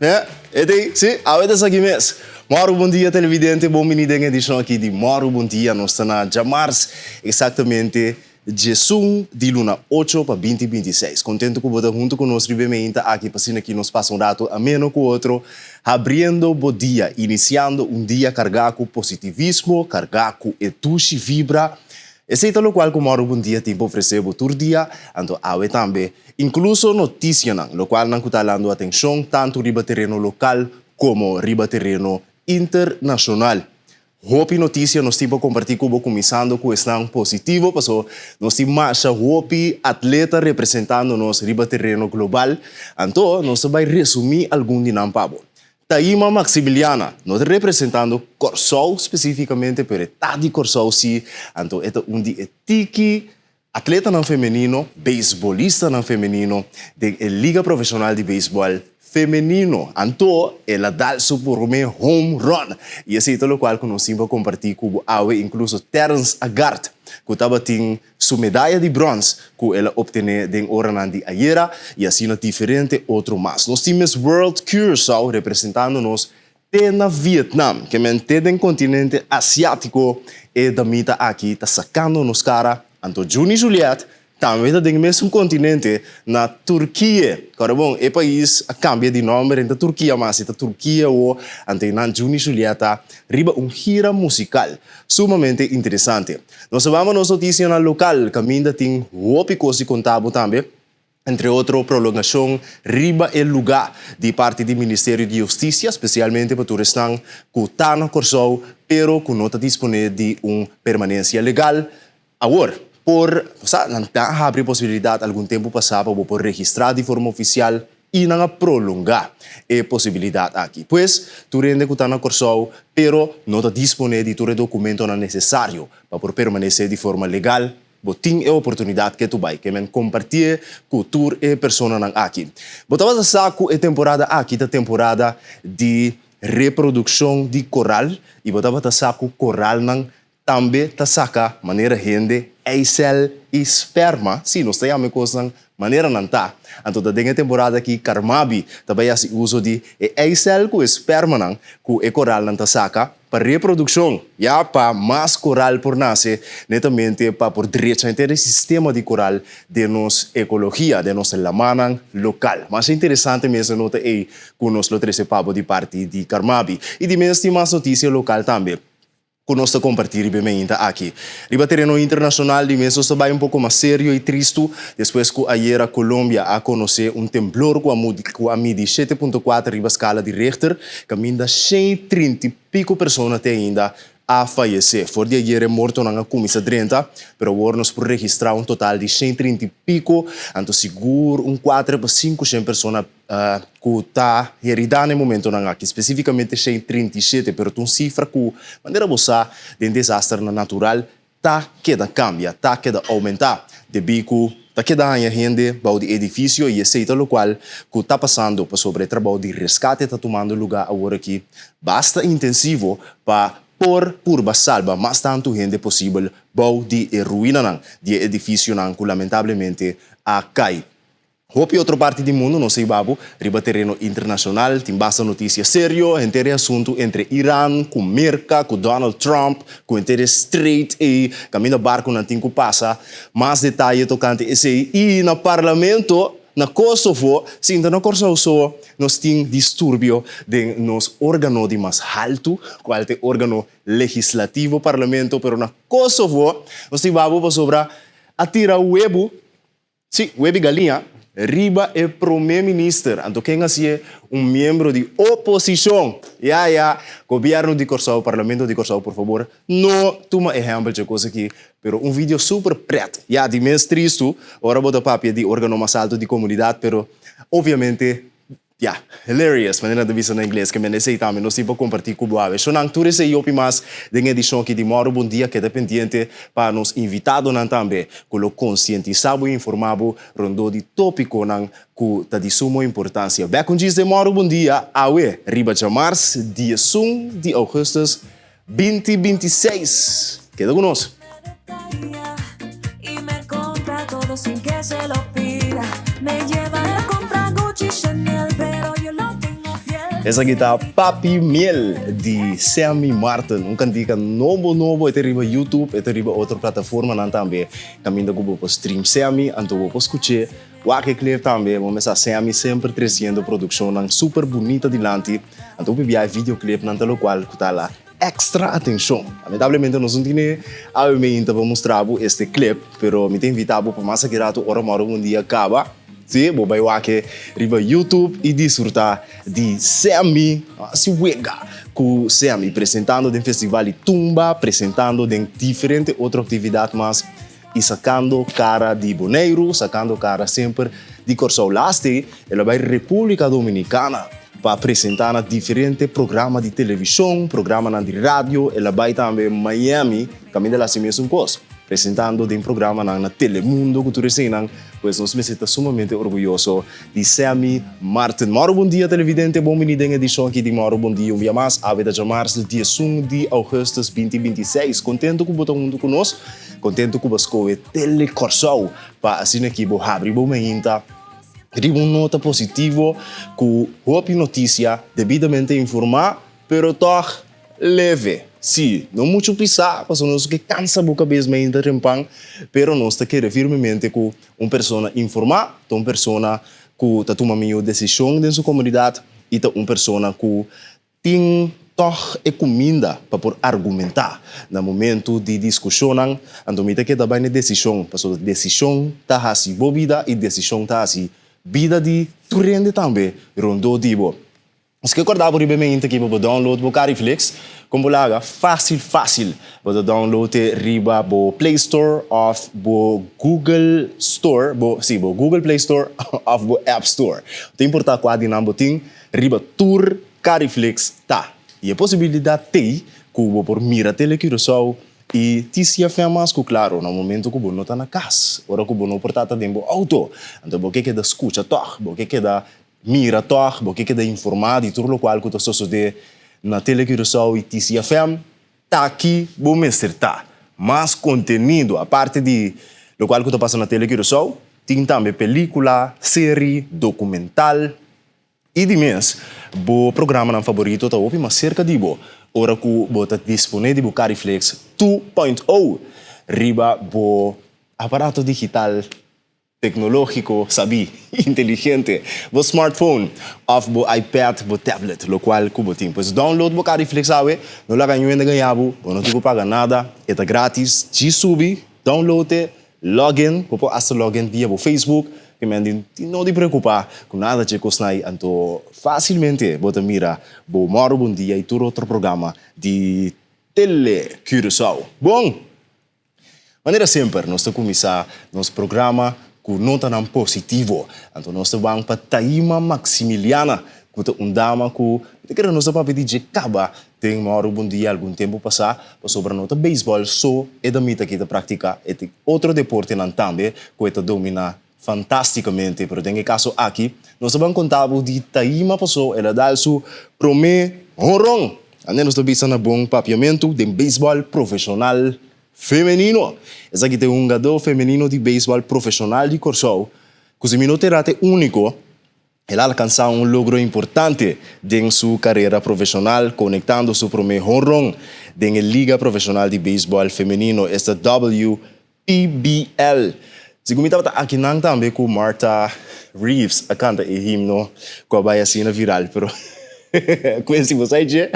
Eh, e t'ei, si, awe ta esaki mes. Mòru bon dia televidente, bon bini den edishon aki di Mòru Bon Dia. Nos ta na djamars, eksaktamente 11 di luna ocho pa 2026. Kontentu ku bo ta huntu ku nos riba e meinta aki pa asina ki nos pasa un ratu ameno ku otro, habriendo bo dia, inisiando un dia kargá ku positivismo, kargá ku e dushi vibra. Esei ta lokual ku Mòru Bon Dia tin pa ofresé bo tur dia, anto awe tambe. Inkluso notisianan, lokualnan ku ta halando atenshon tantu riba tereno lokal komo riba tereno internashonal. Hopi notisia nos tin pa kompartí ku bo kuminsando ku esnan positivo paso nos tin masha hopi atleta representando nos riba tereno global, anto nos ta bai resumí algun di nan pa bo. Taima Maximiliana no ta representando Kòrsou spesífikamente pero e ta di Kòrsou sí, anto e ta un di e tiki Atletanan femenino, beisbolistanan femenino den e liga profeshonal di beisbòl femenino. Anto el a dal su promé home run. I esei ta lokual ku nos tin pa kompartí ku bo awe, inkluso Terrence Agard ku tabatin su medaya di bròns ku el a optené den oranan di ayera i asina diferente otro mas. Nos tin Miss World Curaçao representando nos Te na Vietnam, ke men te den kontinente asiátiko e damita aki ta sakando nos kara, anto Juni Juliet tambe ta den mesun kontinente na Turkie. Kòrda bon, e pais a kambia di nòmber, e no ta Turkia mas, e ta Turkie awo, anto einan Juni Juliet ta riba un gira musikal sumamente interesante. Nos ta bamba nos notisianan lokal, kaminda tin hopi kos di konta bo tambe. Entre otro prolongashon riba e lugá di parti di Ministerio di Hustisia, spesialmente pa tur esnan ku ta na Kòrsou pero ku no ta disponé di un permanensia legal. Awor, por, sa, nan ta habri posibilidat algun tempu pasá pa bo por registrá di forma ofisial i nan a prolongá e posibilidat aki. Pues, tur hende ku ta na Kòrsou pero no ta disponé di tur e dokumentonan nesesario pa por permanesé di forma legal, Bo tin e oportunidat ke tu bai ke men kompartié ku tur e personanan aki. Bo tabata sa ku e temporada aki ta temporada di reprodukshon di koral i bo tabata sa ku koralnan tambe ta saka manera hende eisèl i sperma, sí, nos ta yama e kosnan manera nan ta. Anto ta den e temporada aki Carmabi ta bai hasi uso di e eisèl ku e spermanan ku e koralnan ta saka. Pa reprodukshon, ya pa mas koral por nase, netamente pa por drecha henter e sistema di koral den nos ekologia, den nos lamanan lokal. Masha interesante mes e nota ei ku nos lo trese pa bo di parti di Carmabi. I di mes tin mas notisia lokal tambe ku nos ta kompartí riba e mainta aki. Riba tereno internashonal di mes nos ta bai un poko mas serio i tristu despues ku ayera Colombia a konosé un temblor ku a ku a midi 7.4 riba skala di Richter, kaminda 130 i piko persona te ainda a fayesé. For di ayer e mortonan a kuminsá drenta, pero awor nos por registrá un total di 130 i piko, anto sigur un kuater pa sinku shen persona ku ta heridá na e momentonan aki, spesífikamente 137, pero ta un sifra ku, manera bo sa, den desasternan natural ta keda kambia, ta keda oumentá, debí ku ta keda haña hende bou di edifisio i esei ta lokual ku ta pasando pasobra e trabou di reskate ta tumando lugá aworakí basta intensivo pa por purba salba mas tantu hende posibel bou di e ruinanan di e edifisionan ku lamentablemente a kai. Hopi otro parti di mundu nos a hiba bo riba tereno internashonal. Tin basta notisia serio henter e asuntu entre Iran ku Merka, ku Donald Trump, ku henter e strait ei kaminda barkunan tin ku pasa. Mas detaye tokante esei i na parlamento na Kosovo, sinta na Kòrsou so nos tin disturbio den nos organo di mas haltu, kual ta e organo legislativo parlamento, pero na Kosovo nos ta hiba bo pasobra a tira webu. Sí, webi galiña riba e prome minister, anto ken hasié? Un miembro di oposishon! Ya, ya, gobierno di Kòrsou, parlamento di Kòrsou, por fabor, no tuma ehèmpel dje kos aki, pero un video super prèt. Ya, di mes tristu ora bo ta papia di organo mas alto di komunidat, pero obviamente Ya, hilarious, manera nan ta bisa na ingles, ke men esei tambe nos tin pa kompartí ku bo awe. Shonnan, tur esei i hopi mas den edishon aki di Mòru Bon Dia. Keda pendiente pa nos invitadonan tambe ku lo konsientisá bo i informá bo rondó di tópikonan ku ta di sumo importansia. Bèk un djis den Mòru Bon Dia awe riba djamars 11 di ougùstùs 2026. Keda ku nos! Esaki ta Papi Miel di Sammy Martin, un kantika nobo nobo, e ta riba YouTube, e ta riba otro plataformanan tambe kaminda ku bo por stream Sammy, anto bo por skuch'é. Wak e clip tambe, bo mester sa Sammy semper tresiendo produkshonnan super bunita dilanti, anto hopi bia e videoclipnan ta lokual ku ta la extra atenshon. Lamentablemente nos no tine awe meinta pa mustra bo este clip, pero mi ta invita bo pa mas aki rato ora moro un dia kaba, si, bo bai wak e riba YouTube i disfruta di Sammy hasi wega ku Sammy presentando den festival di tumba, presentando den diferente otro aktividat mas. I sakando kara di Boneiru, sakando kara semper di Kòrsou. Laste el a bai Repúblika Dominikana pa presentá na diferente programa di televishon, programanan di radio. El a bai tambe Miami, kaminda el a hasi mesun kos, presentando den programanan na Telemundo ku tur eseinan. Pues nos mester ta sumamente orguyoso di Sammy Martin. Mòru bon dia televidente, bon bini den edishon aki di Mòru Bon Dia un bia mas. Awe ta djamars 11 di ougùstùs 2026. Kontentu ku bo ta huntu ku nos. Kontentu ku bo skohe Tele Kòrsou pa asina ki bo habri bo mainta riba un nota positivo ku hopi notisia debidamente informá pero tòg leve. Sí, no muchu pisá pasobra nos ke kansa bo kabes mainta rempan pero nos ta kere firmemente ku un persona informá ta un persona ku ta tuma mihó desishon den su komunidat i ta un persona ku Tin tòg e kuminda pa por argumentá na momentu di diskushonnan, anto mi ta keda bai na e desishon, pasobra desishon ta hasi bo bida i desishon ta hasi bida di tur hende tambe rondó di bo. Nos ke kòrda bo riba e meinta aki pa bo download bo Cariflix, kon bo laga fásil fásil. Bo ta download e riba bo Play Store òf bo Google Store, bo sí, bo Google Play Store òf bo App Store. No ta importá kua di nan bo tin, Riba tur Cariflix ta. I e posibilidat t'ei ku bo por mira Tele Curaçao i TCFM mas ku klaro na momento ku bo no ta na kas, ora ku bo no por ta ta den bo outo. Anto bo ke keda skucha tòg, bo ke keda mira tòg, bo ke keda informá di tur lokual ku ta sosodé na Tele Curaçao i TCFM. Ta ki bo mester ta. Mas kontenido, aparte di lokual ku ta pasa na Tele Curaçao, tin tambe pelíkula, seri, dokumental. I di mes, bo programanan faborito ta hopi mas serka di bo ora ku bo ta disponé di bo Cariflex 2.0 riba bo aparato digital teknológiko sabí, inteligente, bo smartphone òf bo iPad, bo tablet, lokual ku bo tin. Pues download bo Cariflex awe, no laga niun hende gaña bo, bo no tin ku paga nada, e ta grátis, djis subi, download e, Login, bo por hasta login via bo Facebook, ke men di tin no di preocupa cu nada dje cosnan anto facilmente bo ta mira bo Moro Bon Dia y tur otro programa di Tele Curaçao. Bon! Manera semper nos ta cuminsa nos programa cu notanan positivo, anto nos ta ban pa Taima Maximiliana cu ta un dama cu mi ta kere nos ta papia di dje caba Den Mòru Bon Dia algun tempu pasá, pasobra no ta beisbòl so e damita aki ta praktiká, e tin otro deportenan tambe ku e ta dominá fantástikamente. Pero den e kaso aki, nos ta ban konta bo di Taima pasó el a dal su promé honron, ande nos ta bisa na bon papiamentu, den beisbòl profeshonal femenino. Esaki ta e hungadó femenino di beisbòl profeshonal di Kòrsou ku si mi no ta erá ta e úniko. El a alkansá un logro importante den su karera profeshonal konektando su promé honron den e liga profeshonal di beisbòl femenino, esta WPBL. Segun mi tabata akinan tambe ku Martha Reeves a kanta e himno ku a bai asina viral, pero Quincy bo sa dje?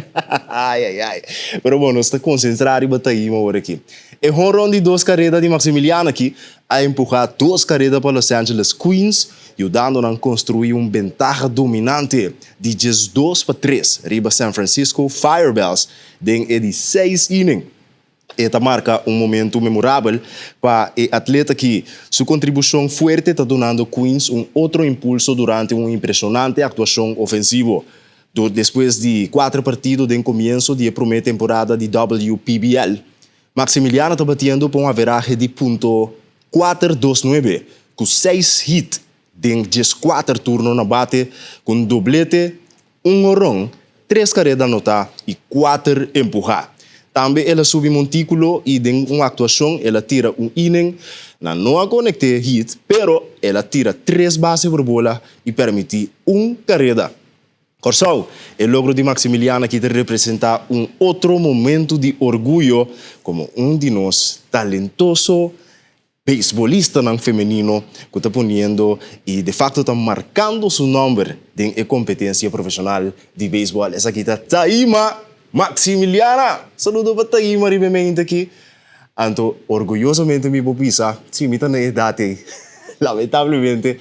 Ai ai ai. Pero bon, nos ta konsentrá riba Taima awor aki. E honron di dos kareda di Maximiliano aki a empuhá dos kareda pa Los Angeles Queens, yudando nan konstruí un bentaha dominante di 12-3 riba San Francisco Firebells den e di seis inning. E ta marka un momentu memorabel pa e atleta ki su kontribushon fuerte ta dunando Queens un otro impulso durante un impreshonante aktuashon ofensivo. Despues di kuater partido den komienso di e promé temporada di WPBL, Maximiliano ta batiendo pa un averahe di punto kuater dos nuebe ku seis hit den 14 turno na bate ku un doblete, un horon, tres kareda anotá i kuater empuhá. Tambe el a subi montíkulo i den un aktuashon el a tira un inning. Nan no a konekt'é hit, pero el a tira tres base por bola i permití un kareda. Kòrsou, e logro di Maximiliana aki ta representá un otro momentu di orguyo komo un di nos talentoso beisbolistanan femenino ku ta poniendo i de fakto ta markando su nòmber den e kompetensia profeshonal di beisbòl. Esaki ta Taima Maximiliana! Saludo pa Taima riba e mente aki. Anto orguyosamente mi por bisa, si mi ta na e edat ei, lamentablemente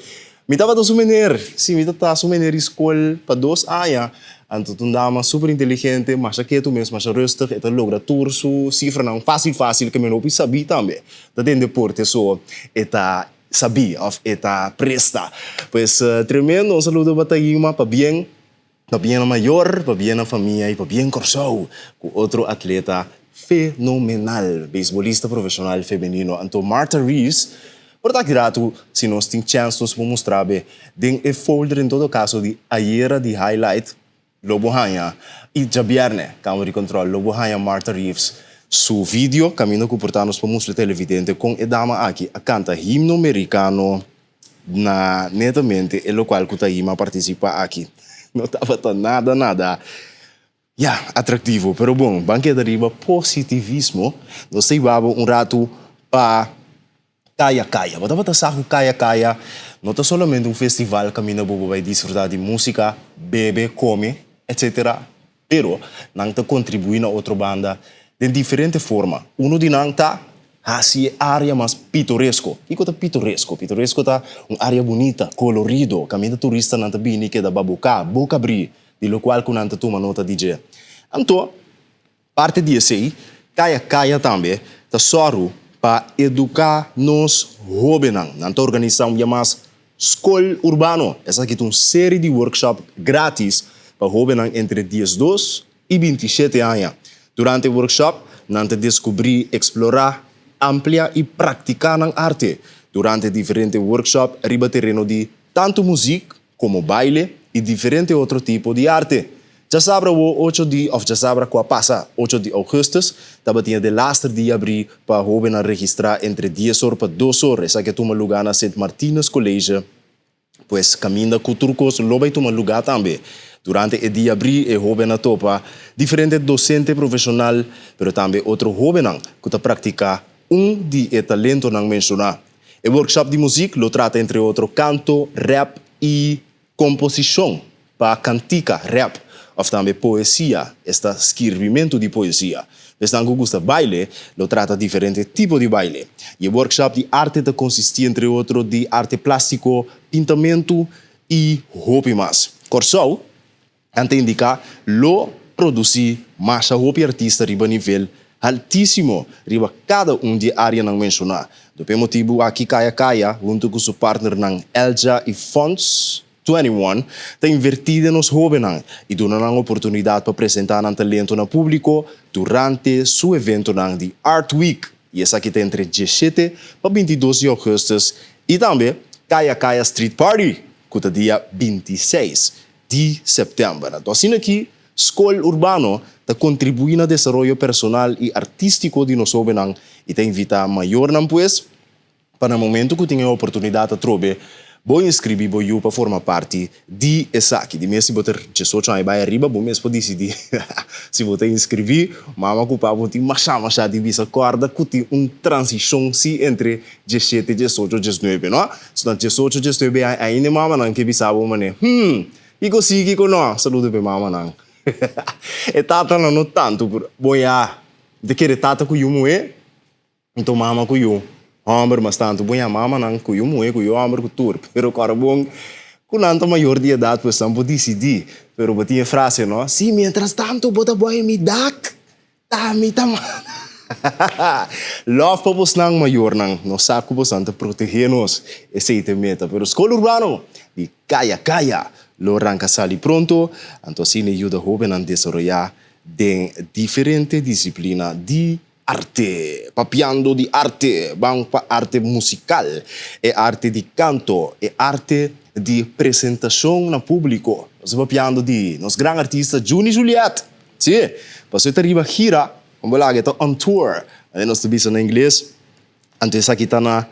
mi tabata su meneer, si mi ta su meneer di skol pa dos aña, anto ta un dama super inteligente, masha ketu mes, masha rustig, e ta logra tur su sifranan fácil fácil, ke mi no hopi sabí tambe, ta den deporte so e ta sabí òf e ta presta. Pues tremendo, un saludo pa Taima, pabien. Pabien na mayor, pabien na famia y pabien Kòrsou ku otro atleta fenomenal, beisbolista profeshonal femenino. Anto Martha Reeves por ta aki ratu si nos tin chèns nos por mustra be den e folder en todo kaso di ayera di highlight lo bo haña y djabièrnè Kamer di Kòntròl lo bo haña Martha Reeves su video kaminda ku por ta nos por mustra televidente kon e dama aki a kanta himno merikano. Na netamente e lokual ku Taima a partisipá aki no tabata nada nada, ya, atraktivo. Pero bon, ban keda riba positivismo. Nos ta hiba bo un ratu pa Kaya Kaya. Bo tabata sa ku Kaya Kaya no ta solamente un festival kaminda bo por bai disfrutá di músika, bebe, kome, etsetera. Pero nan ta kontribuí na otro banda den diferente forma. Unu di nan ta hasi e área mas pitoresko. Kiko ta pitoresko? Pitoresko ta un área bunita, kolorido, kaminda turistanan ta bini keda babuká, boka abrí, di lokual ku nan ta tuma nota di dje. Anto, Parte di esei, Kaya Kaya tambe ta sòru pa eduká nos hóbennan. Nan ta organisá un bia mas Skol Urbano. Esaki ta un seri di workshop grátis pa hóbennan entre diesdos i bintishete aña. Durante e workshop, nan ta deskubrí, eksplorá, amplia i praktiká nan arte durante diferente workshop riba tereno di tantu muzik komo baile i diferente otro tipo di arte. Djasabra awo ocho di òf djasabra ku a pasa ocho di ougùstùs tabatin e delaster dia abrí pa hóbennan registrá entre dies or pa dos or. Esaki a tuma lugá na Sint Martinus College, pues kaminda ku tur kos lo bai tuma lugá tambe. Durante e dia abrí e hóbennan a topa diferente dosente profeshonal pero tambe otro hóbennan ku ta praktiká un di e talentonan menshoná. E workshop di muzik lo trata entre otro kanto, rap i komposishon pa kantika, rap, òf tambe poesia, esta skirbimentu di poesia. Esnan ku gusta baile lo trata diferente tipo di baile. I e workshop di arte ta konsistí entre otro di arte plástiko, pintamentu i hopi mas. Kòrsou Nan ta indiká lo produsí masha hopi artista riba nivel haltísimo riba kada un di e áreanan menshoná. Dor p'e motibu aki Kaya Kaya huntu ku su partnernan Elja i Fonds 21 ta invertí den nos hóbennan i duna nan oportunidat pa presentá nan talento na públiko durante su eventonan di Art Week i esaki ta entre diesshete pa 22 di ougùstùs i tambe Kaya Kaya Street Party ku ta dia 26 di sèptèmber. Anto asina ki Skol Urbano ta kontribuí na desaroyo personal i artístiko di nos hóbennan i ta invitá mayornan pues pa na momentu ku tin e oportunidat atrobe bo inskribí bo yu pa forma parti di esaki. Di mes si bo ta diesocho aña i bai ariba bo mes por disidí si bo ta inskribí. Mama ku papa bo tin mashá mashá di bisa kòrda ku tin un transishon si entre Diesshete, diesocho, diesnuebe, no? So na diesocho, diesnuebe aña ainda e mamanan ke bisa bo manera, Hmm, kiko si, kiko no? Saludo pa e mamanan. E tatanan no tantu, pero bon ya, mi ta kere tata ku yu muhé, nto mama ku yu hòmber mas tantu. Bon ya, mamanan ku yu muhé, ku yu hòmber, ku tur. Pero kòrda bon ku nan ta mayor di edat, pues nan por disidí. Pero bo tin e frase, no? Si, mientras tantu bo ta bòi mi dak. Ta mi ta manda. Love pa bosnan mayornan. Nos sa ku bosnan ta protegé nos. Esei ta e meta. Pero Skol Urbano di Kaya Kaya lo ranka sali pronto, anto asina e yuda hóbennan desaroyá den diferente disiplina di arte. Papiando di arte, ban pa arte musikal, e arte di kanto, e arte di presentashon na públiko. Nos ta papiando di nos gran artista Juni Juliet. Sí, pasobra e ta riba gira, bo laga e ta on tour, manera nos ta bisa na ingles, anto esaki ta na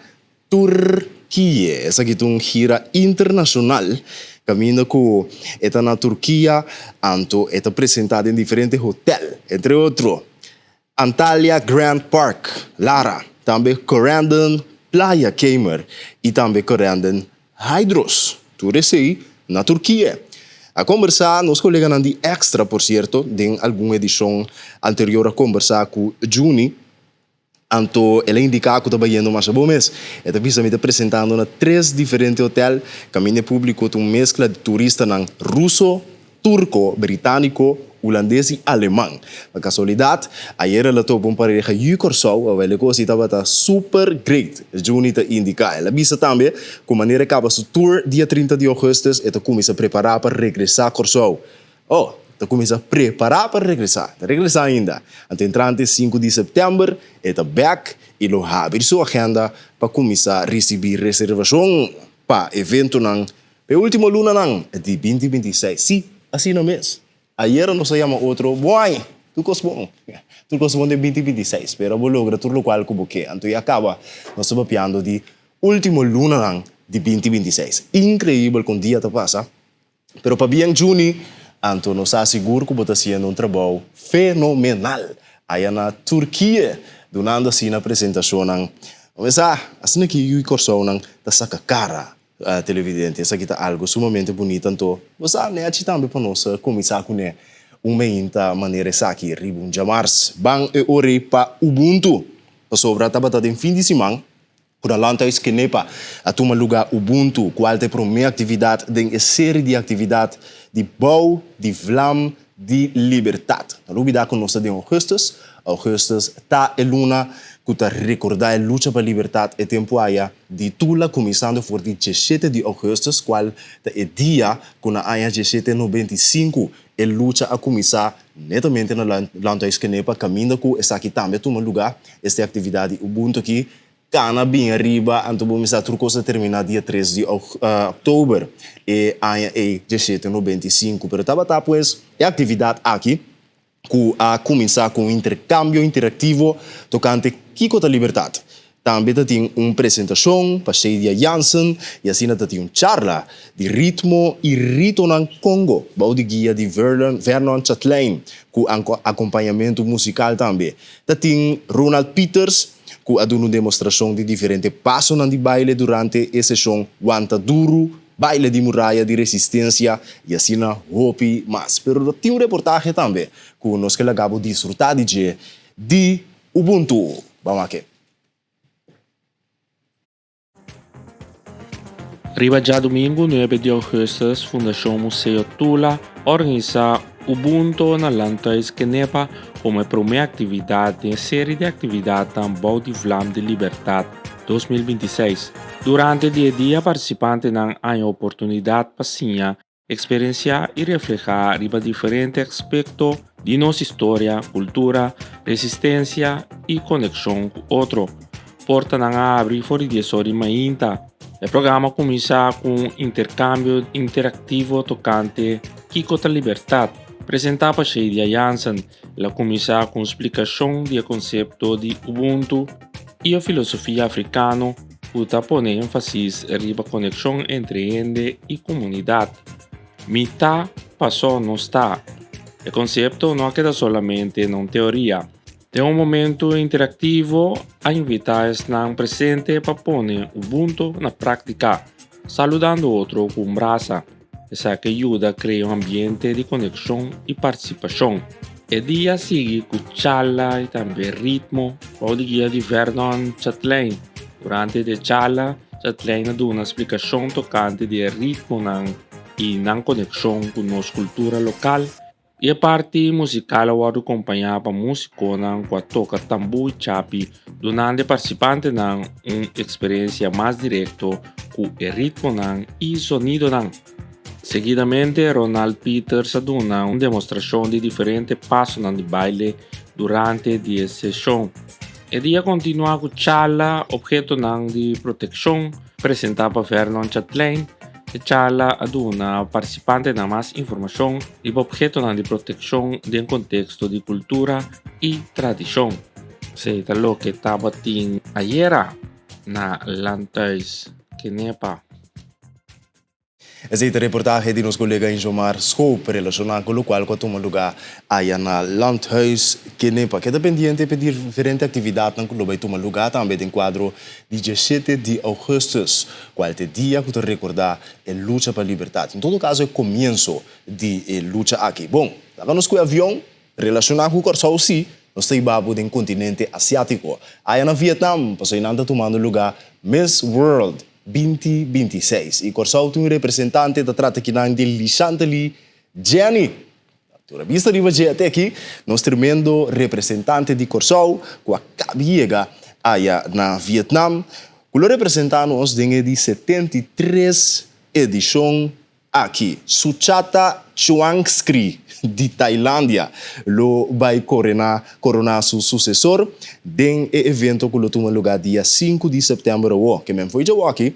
tur Turkie. Esaki ta un gira internashonal kaminda ku e ta na Turkia anto e ta presentá den diferente hotel, entre otro Antalya Grand Park, Lara, tambe Corendon Playa Kemer i tambe Corendon Hydros. Tur esei na Turkie. A kombersá nos koleganan di Extra, por sierto, den algun edishon anterior a kombersá ku Juni. Anto el a indiká ku ta bayendo masha bon mes. E ta bisa mi ta presentando na tres diferente hotel kaminda e públiko ta un meskla di turistanan ruso, turko, britániko, hulandes i aleman. Pa kasualidat, ayer el a topa un pareha yu Kòrsou, awel e kos ei tabata super great, Juni ta indiká. El a bisa tambe ku manera e kaba su tour dia 30 di ougùstus e ta kuminsá prepará pa regresá Kòrsou. Oh, ta kuminsá prepará pa regresá. Ta regresá ainda. Anto entrante sinku di sèptèmber e ta bèk i lo habri su agenda pa kuminsá risibí reservashon pa eventonan pa e último lunanan di 2026. Sí, asina mes. Ayera nos a yama otro, Boai! Tur kos bon. Tur kos bon den 2026. Spera bo logra tur lokual ku bo ke. Anto ya kaba nos ta papiando di último lunanan di 2026. Inkreibel kon dia ta pasa. Pero pabien Juni, anto nos sa sigur ku bo ta hasiendo un trabou fenomenal aya na Turkie, dunando asina presentashonnan. Bo sa, asina ki yu Kòrsounan ta saka kara televidente. Esaki ta algu sumamente bunita, anto bo sa nechi tambe pa nos kuminsá kuné un meinta manera esaki riba un djamars. Ban e ora ei pa Ubuntu, pasobra tabata den fin di siman Ku na Landhuis Kenepa a tuma lugá Ubuntu, kual ta e promé aktividat den e seri di aktividat di bou di Vlam di Libertat. No lubidá ku nos ta den ougùstùs. Ougùstùs ta e luna ku ta rekordá e lucha pa libertat e tempu aya di Tula kuminsando for di diesshete di ougùstùs, kual ta e dia ku na aña 1795 e lucha a kuminsá netamente na Landhuis Kenepa kaminda ku esaki tambe a tuma lugá. Este aktividat di Ubuntu aki Cana bin ariba, anto bo mester tur cos a termina dia 3 di october e aña ey 1795. Pero tabata pues e actividad aki cu a cuminsa cu un intercambio interactivo tocante kico ta libertad. Tambe ta tin un presentacion pa Shadia Jansen y asina ta tin un charla di ritmo y ritonan Congo bou di guia di Vernon Chatlein cu acompañamento musical tambe. Ta tin Ronald Pieters ku a duna un demostrashon di diferente pasonan di baile durante e seshon Wanta Duru, Baile di Muraya di Resistensia i asina hopi mas. Pero lo tin un reportahe tambe ku nos ke laga bo disfrutá di dje di Ubuntu. Ban wak-e. Riba djadumingu 9 di ougùstùs Fundashon Museo Tula a organisá Ubuntu na Landhuis Kenepa komo e promé aktividat den e seri di aktividatnan Bou di Vlam di Libertat 2026. Durante di e dia partisipantenan haña oportunidat pa siña Eksperensiá i reflehá riba diferente aspekto di nos historia, kultura, resistensia i konekshon ku otro. Portanan a habri for di dies or di mainta. E programa a kuminsá ku un interkambio interaktivo tokante Kiko ta libertat? presentá pa Shadia Jansen. El a kuminsá ku un splikashon di e konsepto di Ubuntu i e filosofia afrikano ku ta pone énfasis riba konekshon entre hende i komunidat. Mi ta pasó nos ta. E konsepto no a keda solamente na un teoria. Den un momentu interaktivo a invitá esnan presente pa pone Ubuntu na práktika, saludando otro ku un brasa. Esaki a yuda krea un ambiente di konekshon i partisipashon. E dia a sigui ku charla i tambe ritmo bou di guia di Vernon Chatlein. Durante di e charla, Chatlein a duna splikashon tokante di e ritmonan i nan konekshon ku nos kultura lokal. I e parti musikal a wòrdu kompañá pa músikonan ku a toka tambú i chapi, dunando e partisipantenan un eksperensia mas direkto ku e ritmonan i sonidonan. Seguidamente Ronald Pieters a duna un demostrashon di diferente pasonan di baile durante di e seshon. E dia a kontinuá ku charla Ophetonan di Protekshon presentá pa Vernon Chatlein. E charla a duna partisipantenan mas informashon riba ophetonan di protekshon den konteksto di kultura i tradishon. Esei ta loke tabatin ayera na Landhuis. Kenepa. Esei ta reportahe di nos kolega Injomar Schoop relashoná ku lokual ku a tuma lugá aya na Landhuis Kenepa. Keda pendiente p'e diferente aktividatnan ku lo bai tuma lugá tambe den kuadro di diesshete di ougùstùs, kual ta e dia ku ta rekordá e lucha pa libertat. En todo kaso e komienso di e lucha aki. Bon, laga nos ku e avion Relashoná ku Kòrsou sí, nos ta hiba bo den kontinente asiátiko. Aya na Vietnam, pasobra einan ta tumando lugá Miss World 2026 i Kòrsou tin un representante ta trata kinan di Lishantely Jenny. Tur a bista riba dje te aki, nos tremendo representante di Kòrsou ku a kabi yega aya na Vietnam, ku lo representá nos den e di 73 edishon Aki, Suchata Chuangskri di Tailandia lo bai korena koroná su susesor den e evento ku lo tuma lugá dia sinku di sèptèmber awor. Ke men fo'i djawoki,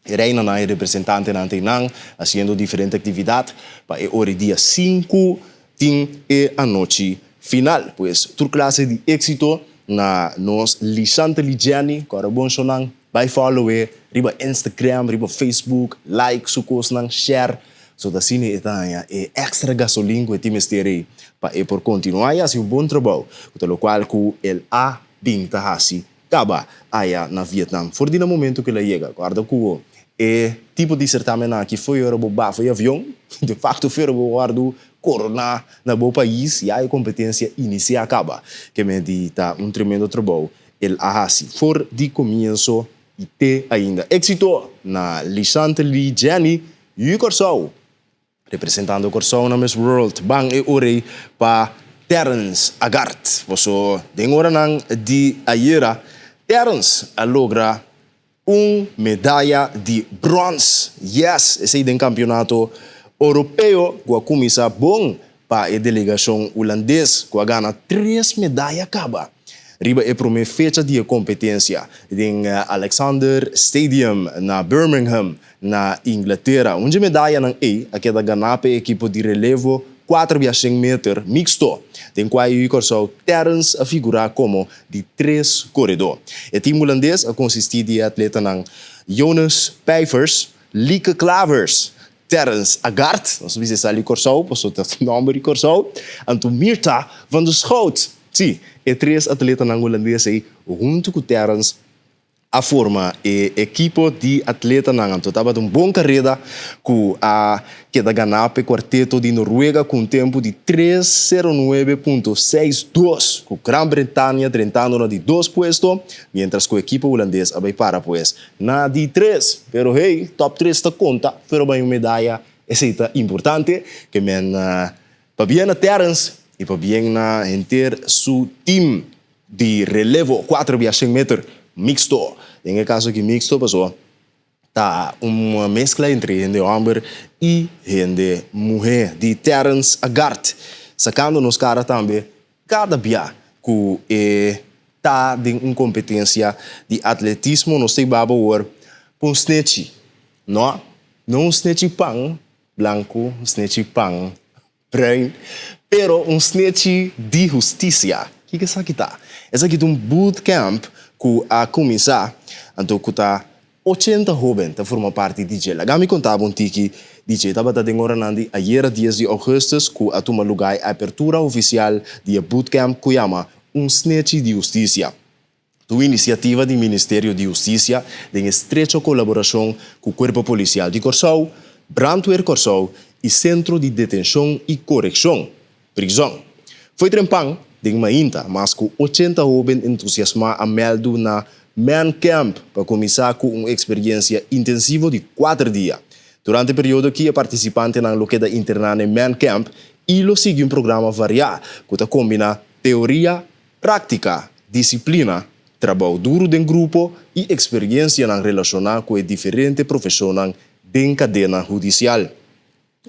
e reinanan i representantenan ta einan hasiendo diferente aktividat pa e ora di dia sinku tin e anochi final. Pues tur klase di éksito na nos Lishantely Jenny, kòrda bon shownan. Bai follow e riba Instagram, riba Facebook, like su kosnan, share, so ta asina e ta haña e extra gasolin ku e tin mester ei pa e por kontinuá i hasi un bon trabou, ku ta lokual ku el a bin ta hasi kaba aya na Vietnam for di na momento ku el a yega. Kòrda ku e tipo di sertamennan aki fo'i ora bo bafa e avion, de fakto fo'i ora bo wòrdu koroná na bo pais, ya e kompetensia inisiá kaba. Ke medi ta un tremendo trabou El a hasi for di komienso i te ainda. Éksito na Lishante Lee Jenny yu Kòrsou! Representando Kòrsou na Miss World ban e orei pa Terrence Agard. Paso den oranan di ayera Terrence a logra Un medaya di brons! Yes! Esei den kampionato Oropeo ku a kuminsá bon pa e delegashon hulandes ku a gana tres medaya kaba riba e promé fecha di e kompetensia den Alexander Stadium na Birmingham na Inglatera. Un dje medayanan ei a keda ganá pa e ekipo di relevo kuater bia shen meter miksto, den kua e yu Kòrsou Terrence a figurá komo di tres koredó. E tim hulandes a konsistí di e atletanan Jonas Pijvers, Lieke Klavers, Terrence Agard, nos ta bisa e sali Kòrsou pasobra ta nòmber di Kòrsou, anto Mirtha van der Schout. Sí, e tres atletanan hulandes ei huntu ku Terrence a forma e ekipo di atletanan. Anto tabata un bon kareda ku a keda ganá p'e kuarteto di Noruega ku un tempu di tres sero nuebe punto seis dos, ku Gran Bretania drentando na di dos puesto, miéntras ku ekipo hulandes a bai para pues na di tres. Pero hey, top tres ta konta, pero bai un medaya, esei ta importante, ke men pabien na Terrence i pabien na henter su team. Di relevo kuater bia shen meter mixto. Den e kaso aki mixto paso ta un meskla entre hende hòmber i hende muhé. Di Terrence Agard sakando nos kara tambe kada bia ku e ta den un kompetensia di atletismo. Nos ta e baba awor pa un snechi. No, no un snechi pan blanku, un snechi pan Bruin, pero un snechi di hustisia. Kiko esaki ta? Esaki ta un bootcamp ku a kuminsá, anto ku ta 80 hóben ta forma parti di dje. Laga mi konta bo un tiki di dje. Tabata den oranan di ayera dies di ougùstùs ku a tuma lugá e apertura ofisial di e bootcamp ku yama Un Snechi di Hustisia. Ta un inisiativa di Ministerio di Hustisia den estrecho kolaborashon ku Kuerpo Polisial di Kòrsou, Brandweer Kòrsou i Sentro di Detenshon i Korekshon, Prizòn. Fo'i trempan, den mainta, mas ku 80 hóben entusiasmá a mèldu na Man Camp pa kuminsá ku un eksperiensia intensivo di kuater dia. Durante e periodo akí e partisipantenan lo keda interná na e Man Camp i lo sigui un programa variá ku ta kombiná teoria, Práktika, disiplina, trabou duru den grupo i eksperiencianan relashoná ku e diferente profeshonnan den kadena hudisial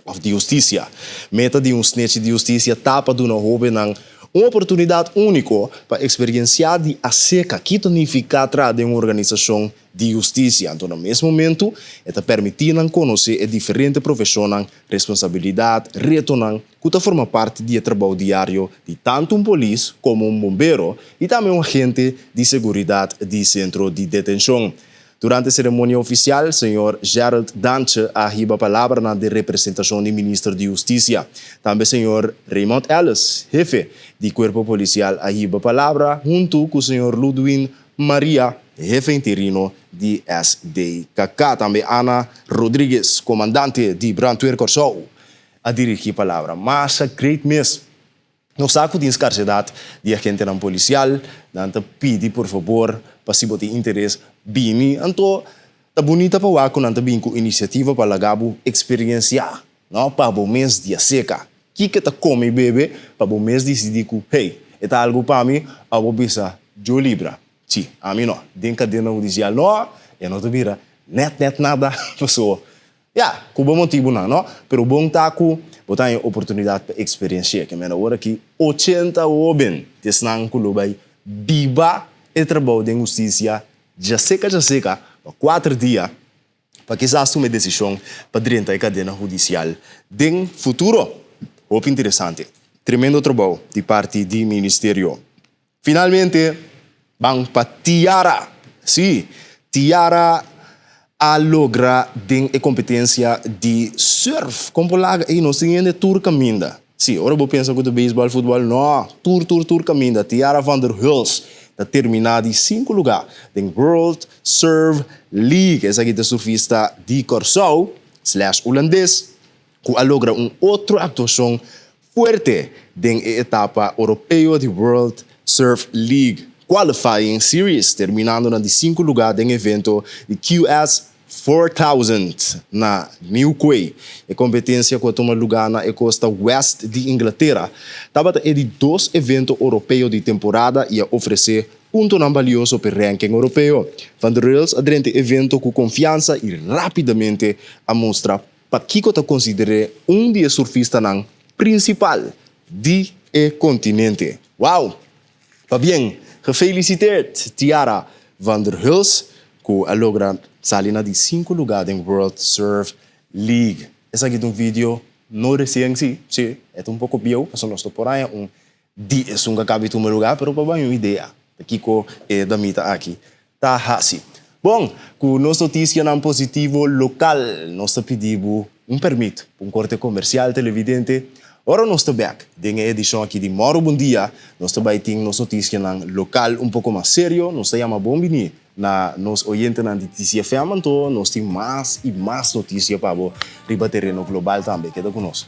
òf di hustisia. Meta di un snechi di hustisia ta pa duna hóbennan un oportunidat úniko pa eksperienciá di aserka ki ta nifiká traha den un organisashon di hustisia. Anto na mes momentu e ta permití nan konosé e diferente profeshonnan, responsabilidat, retonan, ku ta forma parti di e trabou diario di tantu un polis komo un bombero i tambe un agente di seguridat di sentro di detenshon. Durante seremonia ofisial, señor Gerald Dantje a hiba palabranan den representashon di Minister di Hustisia. Tambe señor Raymond Ellis, hefe di Kuerpo Polisial a hiba palabra huntu ku señor Ludwin Maria, hefe interino di SDKK. Tambe Ana Rodriguez, komandante di Brandweer Kòrsou a dirigí palabra. Masha great mes! Nos sa ku tin skarsedat di agentenan polisial, nan ta pidi por fabor pa si bo tin interes bini. Anto ta bunita pa wak ku nan ta bin ku inisiativa pa laga bo eksperensiá, no, pa bo mes di aseka kiko ta kome i bebe, pa bo mes disidí ku, hey, e ta algu pa mi, òf bo bisa, Djo libra. Sí, ami no. Den kadena hudisial no, e no ta bira nèt nèt nada pasobra Ya, ku bo motibunan, no? Pero bon ta ku bo ta haña oportunidat pa eksperensi'é. Ke menda ora ki ochenta hóben di esnan ku lo bai biba e trabou den hustisia djaseka djaseka pa kuater dia pa kisas tuma e desishon pa drenta e kadena hudisial den futuro. Hopi interesante. Tremendo trabou di parti di ministerio. Finalmente, ban pa Tiara! Sí, Tiara a logra den e kompetensia di surf. Kon por laga ei? Nos tin hende tur kaminda. Sí, ora bo pensa ku ta beisbòl, futbòl, no! Tur, tur, tur kaminda. Tiara van der Hulst ta terminá di sinku lugá den World Surf League. Esaki ta surfista di Kòrsou slash Hulandes ku a logra un otro aktuashon fuerte den e etapa Oropeo di World Surf League Qualifying Series, terminando na di sinku lugá den evento di QS 4000 na Newquay. E kompetensia ku a tuma lugá na e kosta wèst di Inglatera tabata e di dos evento oropeo di temporada i a ofresé puntonan balioso p'e ranking oropeo. Van der Reels a drenta e evento ku konfiansa i rápidamente a mustra Pakiko ta konsider'é un di e surfistanan prinsipal di e kontinente? Wow! Pabien! Gefeliciteerd Tiara van der Hulst ku a logra sali na di sinku lugá den World Surf League. Esaki ta un video no resien si, si, e ta un poko bieu pasobra nos ta por haña un di esun ku a kabi tuma lugá, pero pa baña un idea ta kiko e damita aki ta hasi. Bon, ku nos notisianan positivo lokal, nos ta pidi bo un pèrmit pa un korte komersial televidente. Ora nos ta bèk den e edishon aki di Mòru Bon Dia, nos ta bai tin nos notisianan lokal un poko mas serio. Nos ta yama bon biní na nos oyentenan di TCFM, anto nos tin mas i mas notisia pa bo riba tereno global tambe. Keda ku nos.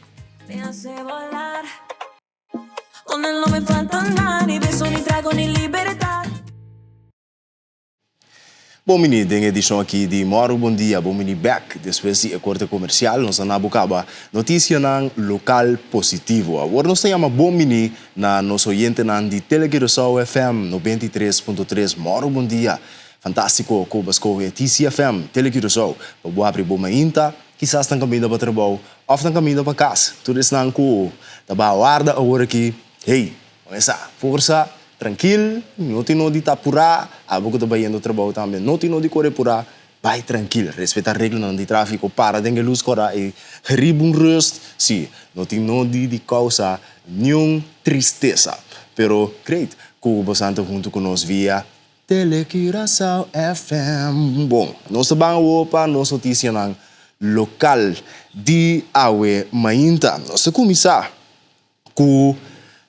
Bon bini den edishon aki di Mòru Bon Dia. Bon bini bèk despues di e korte komersial. Nos a na bo kaba notisianan lokal positivo. Awor nos ta yama bon bini na nos oyentenan di Tele Curaçao FM 93.3. Mòru Bon Dia. Fantástiko ku bo a skohe TCFM, Tele Curaçao, pa bo habri bo mainta. Kisas nan kaminda pa trabou òf nan kaminda pa kas. Tur esnan ku ta baha warda awor aki, hey, kuminsá forsa, trankil, no tin no di ta purá, abo ku ta bayendo trabou tambe no tin no di kore purá, bai trankil, respetá reglanan di tráfiko, para den e lus kòrá i riba un rùst, sí, no tin no di di kousa niun tristesa. Pero great ku bosan ta huntu ku nos via Tele Curaçao FM. Bon, nos ta ban awor pa nos noticianan local di awe mainta. Nos ta cuminsa cu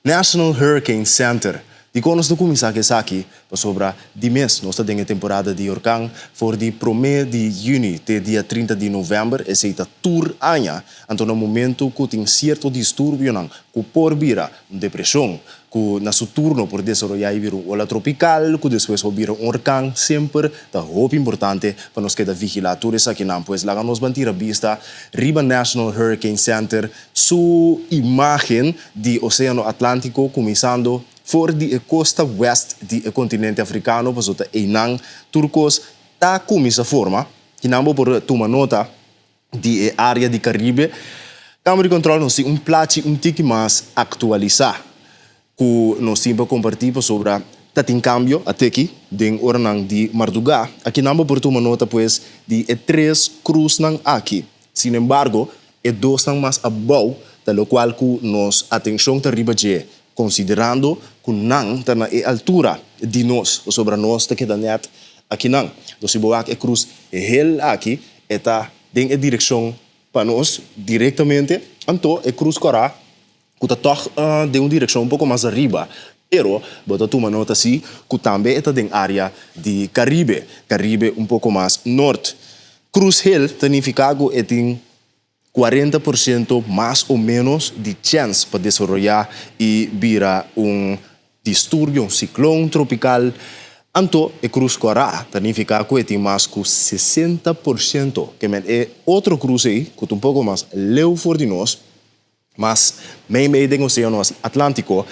National Hurricane Center. Dicon nos ta cuminsa cu esaki? Pasobra di mes nos ta den e temporada di orkan for di prome di juni te dia 30 di november, esey ta tur aña. Anto na momento cu tin cierto disturbionan cu por bira un depresion, ku na su turno por desaroyá i bira un ola tropikal, ku despues por bira un orkan, semper ta hopi importante pa nos keda vigilá tur esakinan. Pues laga nos ban tira bista riba National Hurricane Center su imágen di Oséano Atlántiko kuminsando for di e kosta wèst di e kontinente afrikano, pasobra ta einan tur kos ta kuminsá forma. Kinan bo por tuma nota di e área di Karibe, Kamer di Kòntròl nos tin un plachi un tiki mas aktualisá ku nos tin pa kompartí pasobra ta tin kambio ateki den oranan di mardugá. Akinan bo por tuma nota pues di e tres krusnan aki. Sinembargo, e dosnan mas abou ta lokual ku nos atenshon ta riba dje, konsiderando ku nan ta na e altura di nos pasobra nos ta keda nèt. akinan. Entonces si bo wak e krus hel aki e ta den e direkshon pa nos direktamente, anto e krus kòrá ku ta tòg den un direkshon un poko mas ariba, pero bo ta tuma nota si ku tambe e ta den área di Karibe, Karibe un poko mas nort. Krus hel ta nifiká ku e tin 40% mas o ménos di chèns pa desaroyá i bira un disturbio, un siklon tropikal. Anto e krus kòrá ta nifiká ku e tin mas ku 60%. Ke men e otro krus ei, ku ta un poko mas leu for di nos, mas meimei den Oséano Atlántiko,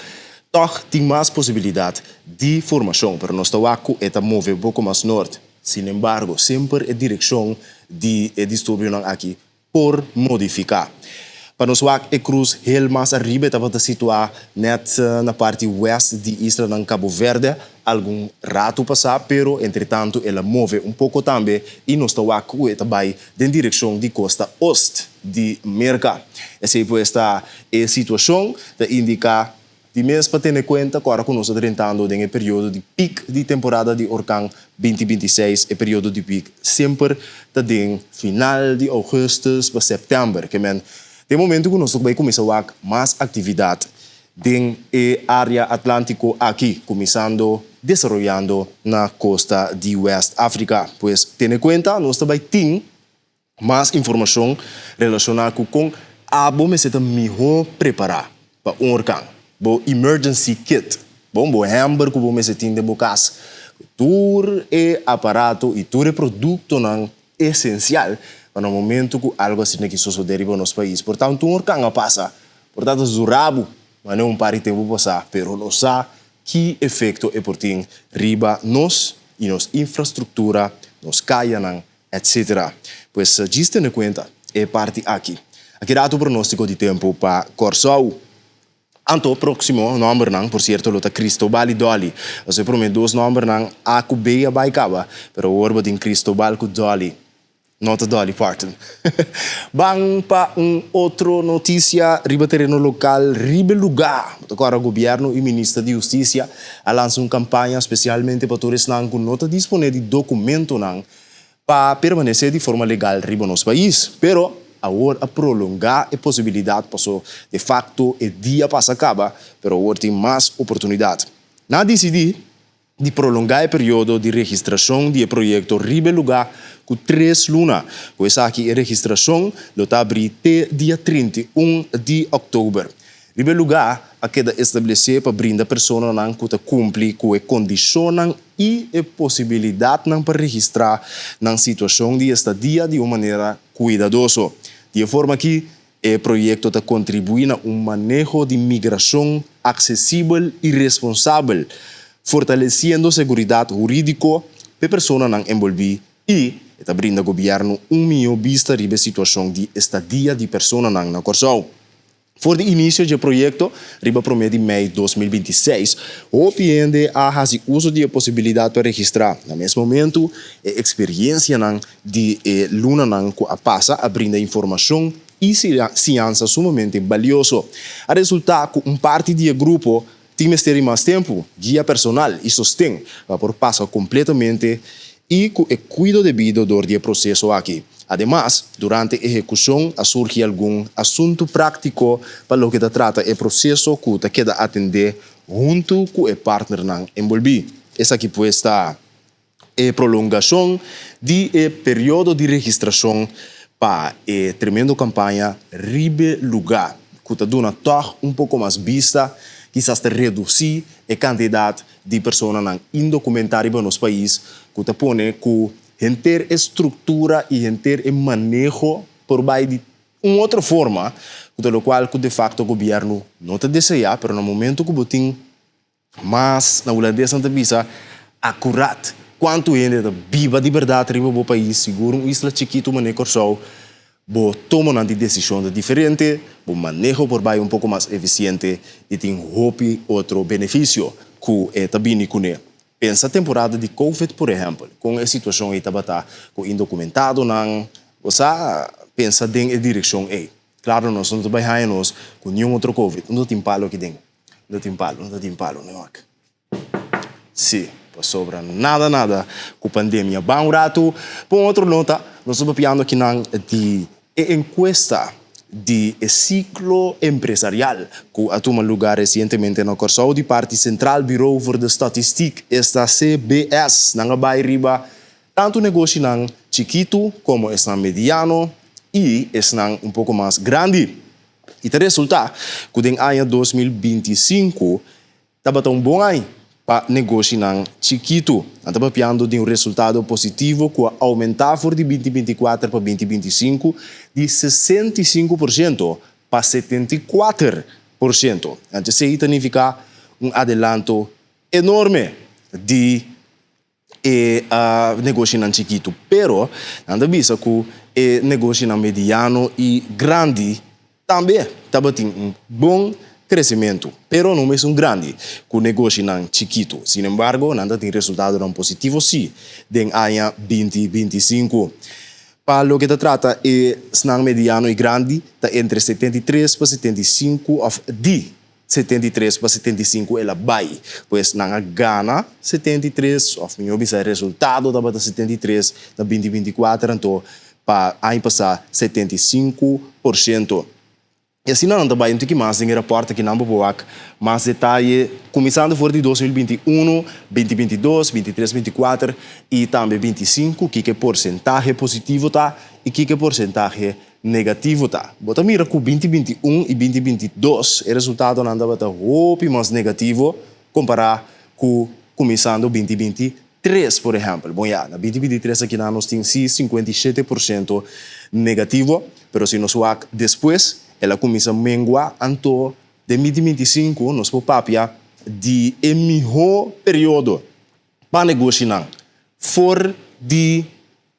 tòg tin mas posibilidat di formashon, pero nos ta wak ku e ta move un poko mas nort. Sinembargo, semper e direkshon di e disturbionan aki por modifiká. Pa nos wak e krus hel mas ariba e tabata situá nèt na parti wèst di islanan Cabo Verde algun ratu pasá, pero entretantu el a move un poko tambe i nos ta wak ku e ta bai den direkshon di kosta ost di Merka. Esei pues ta e situashon, ta indiká Di mes pa tene kuenta ku ora ku nos ta drentando den e periodo di pik di temporada di orkan 2026, e periodo di pik semper ta den final di ougùstùs pa sèptèmber. Ke men, den momentu ku nos ta bai kuminsá wak mas aktividat den e área Atlántiko aki, kuminsando desaroyando na kosta di Wèst Afrika. Pues tene kuenta nos ta bai tin Mas informashon relashoná ku kon abo mester ta mihó prepará pa un orkan. Bo emergency kit, bon, bo hèmber ku bo mester tin den bo kas, ku tur e aparato i tur e produktonan esensial pa na momentu ku algu asina ki sosodé riba nos pais. Por tantu un orkan a pasa, por ta ta zura bo manera un par di tempu pasá, pero nos sa ki efekto e por tin riba nos i nos infrastruktura, nos kayanan, Etc. Pues djis tene kuenta e parti aki. Aki rato pronóstiko di tempu pa Kòrsou. Anto próksimo nòmbernan, por sierto, lo ta Cristobal i Dolly. Pasobra e promé dos nòmbernan A ku B a bai kaba, pero awor bo tin Cristobal ku Dolly. No ta Dolly Parton. Ban pa un otro notisia riba tereno lokal riba e lugá. Bo ta kòrda gobièrnu i minister di hustisia a lansa un kampaña spesialmente pa tur esnan ku no ta disponé di dokumentonan pa permanesé di forma legal riba nos pais. Pero awor a prolongá e posibilidat paso de fakto e dia pasa kaba, pero awor tin mas oportunidat. Nan a disidí di prolongá e periodo di registrashon di e proyekto riba e lugá ku tres luna. Ku esaki e registrashon lo ta abrí te dia 31 di òktober. Riba e lugá a keda establesé pa brinda personanan ku ta kumpli ku e kondishonnan i e posibilidatnan pa registrá nan situashon di estadia di un manera kuidadoso. Di e forma akí, e proyekto ta kontribuí na un maneho di migrashon aksesibel i responsabel, fortalesiendo seguridat hurídiko p'e personanan enbolbí i e ta brinda gobièrnu un mihó bista riba e situashon di estadia di personanan na Kòrsou. For di inisio dje proyekto, riba promé di mei 2026, hopi hende a hasi uso di e posibilidat pa registrá. Na mes momentu, e eksperiensianan di e lunanan ku a pasa a brinda informashon i siñansa sumamente balioso. A resultá ku un parti di e grupo tin mester di mas tempu, guia personal i sosten pa por pasa kompletamente i ku e kuido debido dor di e proseso aki. Ademas, durante ehekushon a surgi algun asuntu práktiko pa loke ta trata e proseso ku ta keda atendé huntu ku e partnernan enbolbí. Esaki pues ta e prolongashon di e periodo di registrashon pa e tremendo kampaña Ribe Lugá, ku ta duna tòg un poko mas bista, kisas ta redusí e kantidat di personanan indokumentá riba nos pais, ku ta pone ku Henter e struktura i henter e maneho por bai di un otro forma, ku ta lokual ku defakto gobièrnu no ta deseá, pero na momentu ku bo tin mas, na hulandes nan ta bisa, akurat kuantu hende ta biba di bèrdat riba bo pais, sigur un isla chikitu manera Kòrsou, bo tomonan di desishon ta diferente, bo maneho por bai un poko mas efisiente i tin hopi otro benefisio ku e ta bini kuné. Pensa temporada di Covid por ehèmpel, kon e situashon ei tabata ku indokumentadonan, bo sa pensa den e direkshon ei. Klaro nos no ta bai haña nos ku niun otro Covid, no ta tin palo aki den, no ta tin palo, no ta tin palo, no wak. Sí. Pasobra nada nada ku pandemia. Ban un ratu pa un otro nota, nos ta papiando akinan di e enkuesta di e siklo empresarial ku a tuma lugá resientemente na Kòrsou di parti Centraal Bureau voor de Statistiek, esta CBS. Nan a bai riba tantu negoshinan chikitu komo esnan mediano i esnan un poko mas grandi. I ta resultá ku den aña 2025 Tabata un bon aña pa negoshinan chikitu. Nan ta papiando di un resultado positivo ku a oumentá for di 2024 pa 2025 di 65% pa 74%. Anto esei ta nifiká un adelanto enorme di e negoshinan chikitu, pero nan ta bisa ku e negoshinan mediano i grandi tambe tabatin un bon kresementu, pero no mesun grandi ku negoshinan chikitu. Sin embargo, nan ta tin resultadonan positivo sí den aña 2025. Pa loke ta trata e snan mediano i grandi ta entre 73 pa 75 òf di 73 pa 75 el a bai. Pues nan a gana 73, òf mihó bisa e resultado tabata 73 na 2024, anto pa aña pasá 75%. I asina nan ta bai un tiki mas den e rapòrt aki nan bo por wak mas detaye kuminsando for di 2021, 2022, 23, 24 i tambe 25 kiko e porsentahe positivo ta i kiko e porsentahe negativo ta. Bo ta mira ku 2021 i 2022 e resultatonan tabata hopi mas negativo kompará ku kuminsando 2023 por ehèmpel. Bon ya, na 2023 akinan nos tin si 57% negativo, pero si nos wak despues el a kuminsá mengua anto den 2025 nos por papia di e mihó periodo pa negoshinan for di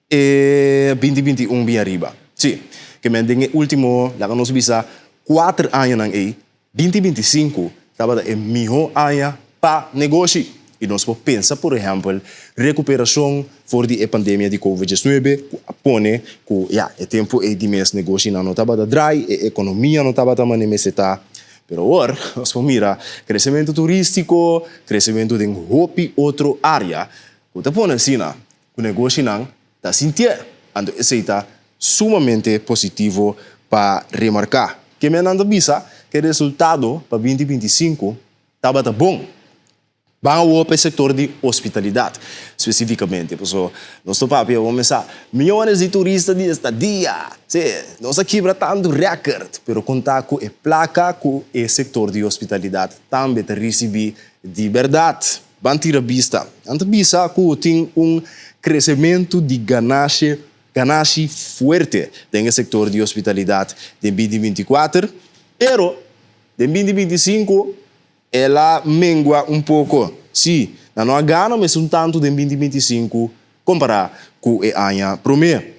E 2021 bin ariba. Sí, ke men den e último, laga nos bisa, kuater añanan ei, 2025 tabata e mihó aña pa negoshi. I nos por pensa, por ehèmpel, rekuperashon for di e pandemia di Covid 19 ku a pone ku, ya, e tempu ei di mes negoshinan no tabata drai, e ekonomia no tabata manera mester ta. Pero awor nos por mira kresementu turístiko, kresementu den hopi otro área ku ta pone asina ku negoshinan ta sintié, anto esei ta sumamente positivo pa remarká. Kemenan ta bisa ku e resultado pa 2025 tabata bon. Ban awor pa e sektor di hospitalidat spesífikamente, pasobra nos ta papia bo mesa miónes di turista di estadia, sí, nos a kibra tantu rèkert, pero kontá ku e plaka ku e sektor di hospitalidat tambe ta risibí di bèrdat. Ban tira bista. Nan ta bisa ku tin un kresementu di ganashe ganashi fuerte den e sektor di hospitalidat den 2024, pero den 2025 el a mengua un poko. Sí, nan no a gana mesun tantu den 2025 kompará ku e aña promé.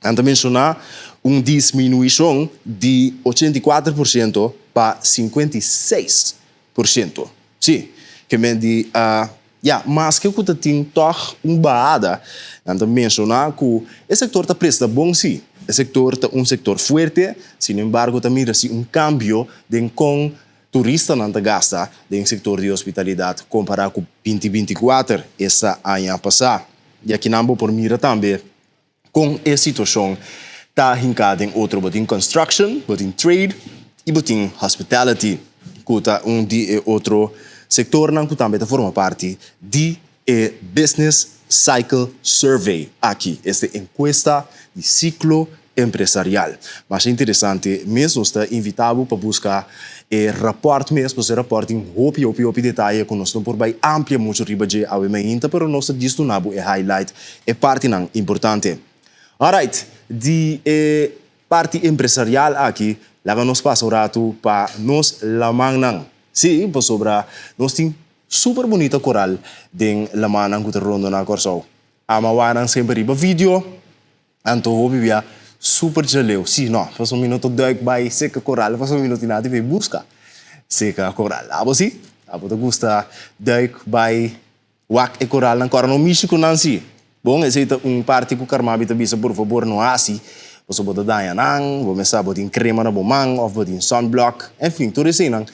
Nan ta menshoná un disminuishon di 84% pa 56%. Sí, ke men di a ya, maske ku ta tin tòg un bahada, nan ta menshoná ku e sektor ta presta bon sí. E sektor ta un sektor fuerte, sinembargo ta mira si un kambio den kon turistanan ta gasta den sektor di hospitalidat kompará ku 2024, esta aña pasá. I akinan bo por mira tambe Kon e situashon ta hinká den otro? Bo tin construction, bo tin trade i bo tin hospitality ku ta un di e otro sektornan ku tambe ta forma parti di e Business Cycle Survey aki, esta enkuesta di siklo empresarial. Masha interesante mes, nos ta invitá bo pa buska e rapòrt mes, pasobra e rapòrt tin hopi hopi hopi detaye ku nos no por bai amplia muchu riba dje awe mainta, pero nos ta djis duna bo e highlight, e partinan importante. Alright, di e parti empresarial aki, laga nos pasa un ratu pa nos lamannan. Sí, pasobra nos tin super bunita koral den lamannan ku ta rondoná Kòrsou. Ama wak nan semper riba video. Anto hopi bia super djaleu. Si, no, pasobra mi no ta duik bai seka koral, pasobra mi no tin nada di bai buska seka koral. Abo si? Abo ta gusta duik bai wak e koralnan? Kòrda no mishi ku nan si. Bon, esei ta un parti ku Carmabi ta bisa por fabor no hasi, pasobra bo ta daña nan, bo mester sa bo tin krema na bo man òf bo tin sunblock, enfin tur eseinan.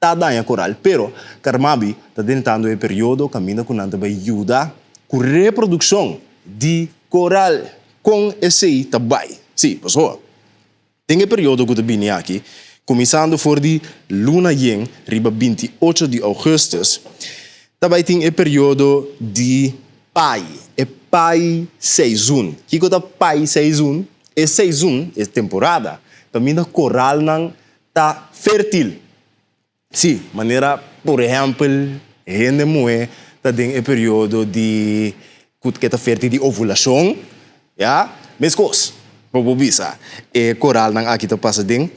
Ta daña koral, pero Carmabi ta drentando e periodo kaminda ku nan ta bai yuda ku reprodukshon di koral. Kon esei ta bai? Sí, pasobra den e periodo ku ta bini aki, kuminsando for di luna yen riba 28 di ougùstùs, ta bai tin e periodo di pai, e pai seizoen. Kiko ta pai seizoen? E seizoen, e temporada, kaminda koralnan ta fértil. Sí, manera por ehèmpel hende muhé ta den e periodo di ku ke ta fértil di ovulashon, ya, meskos bo por bisa e koralnan aki ta pasa den.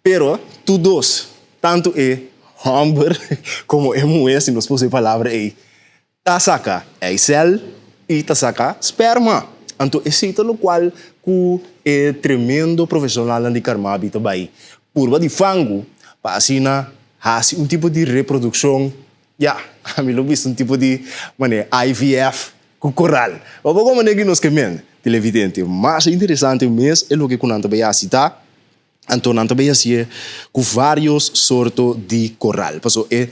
Pero tur dos, tantu e hòmber komo e muhé, si nos por usa e palabra ei, Ta saka eisèl i ta saka sperma. Anto esei ta lokual ku e tremendo profeshonalnan di Carmabi ta bai purba di fangu pa asina hasi un tipo di reprodukshon, ya, ami lo bisa un tipo di manera IVF ku koral. Pa poko manera ki nos ke men, televidente. Mas interesante mes e loke ku nan ta bai hasi ta. Anto nan ta bay hacié cu varios sorto di coral. Paso e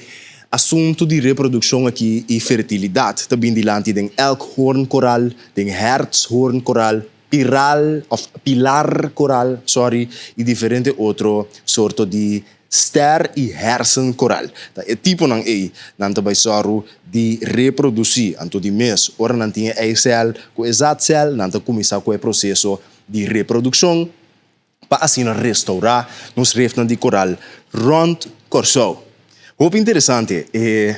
asunto di reproduccion aki y fertilidad ta bin dilanti den elkhoorn coral, den hertshoorn coral, piral of pilar coral, sorry, y diferente otro sorto di ster y hersen coral. Ta e tiponan ey nan ta bay sòru di reproduci. Anto di mes ora nan tin e eicel cu e zaadcel nan ta cuminsa cu e proceso di reproduccion. Pa asina restourá nos refnan di koral rònt Kòrsou. Hopi interesante e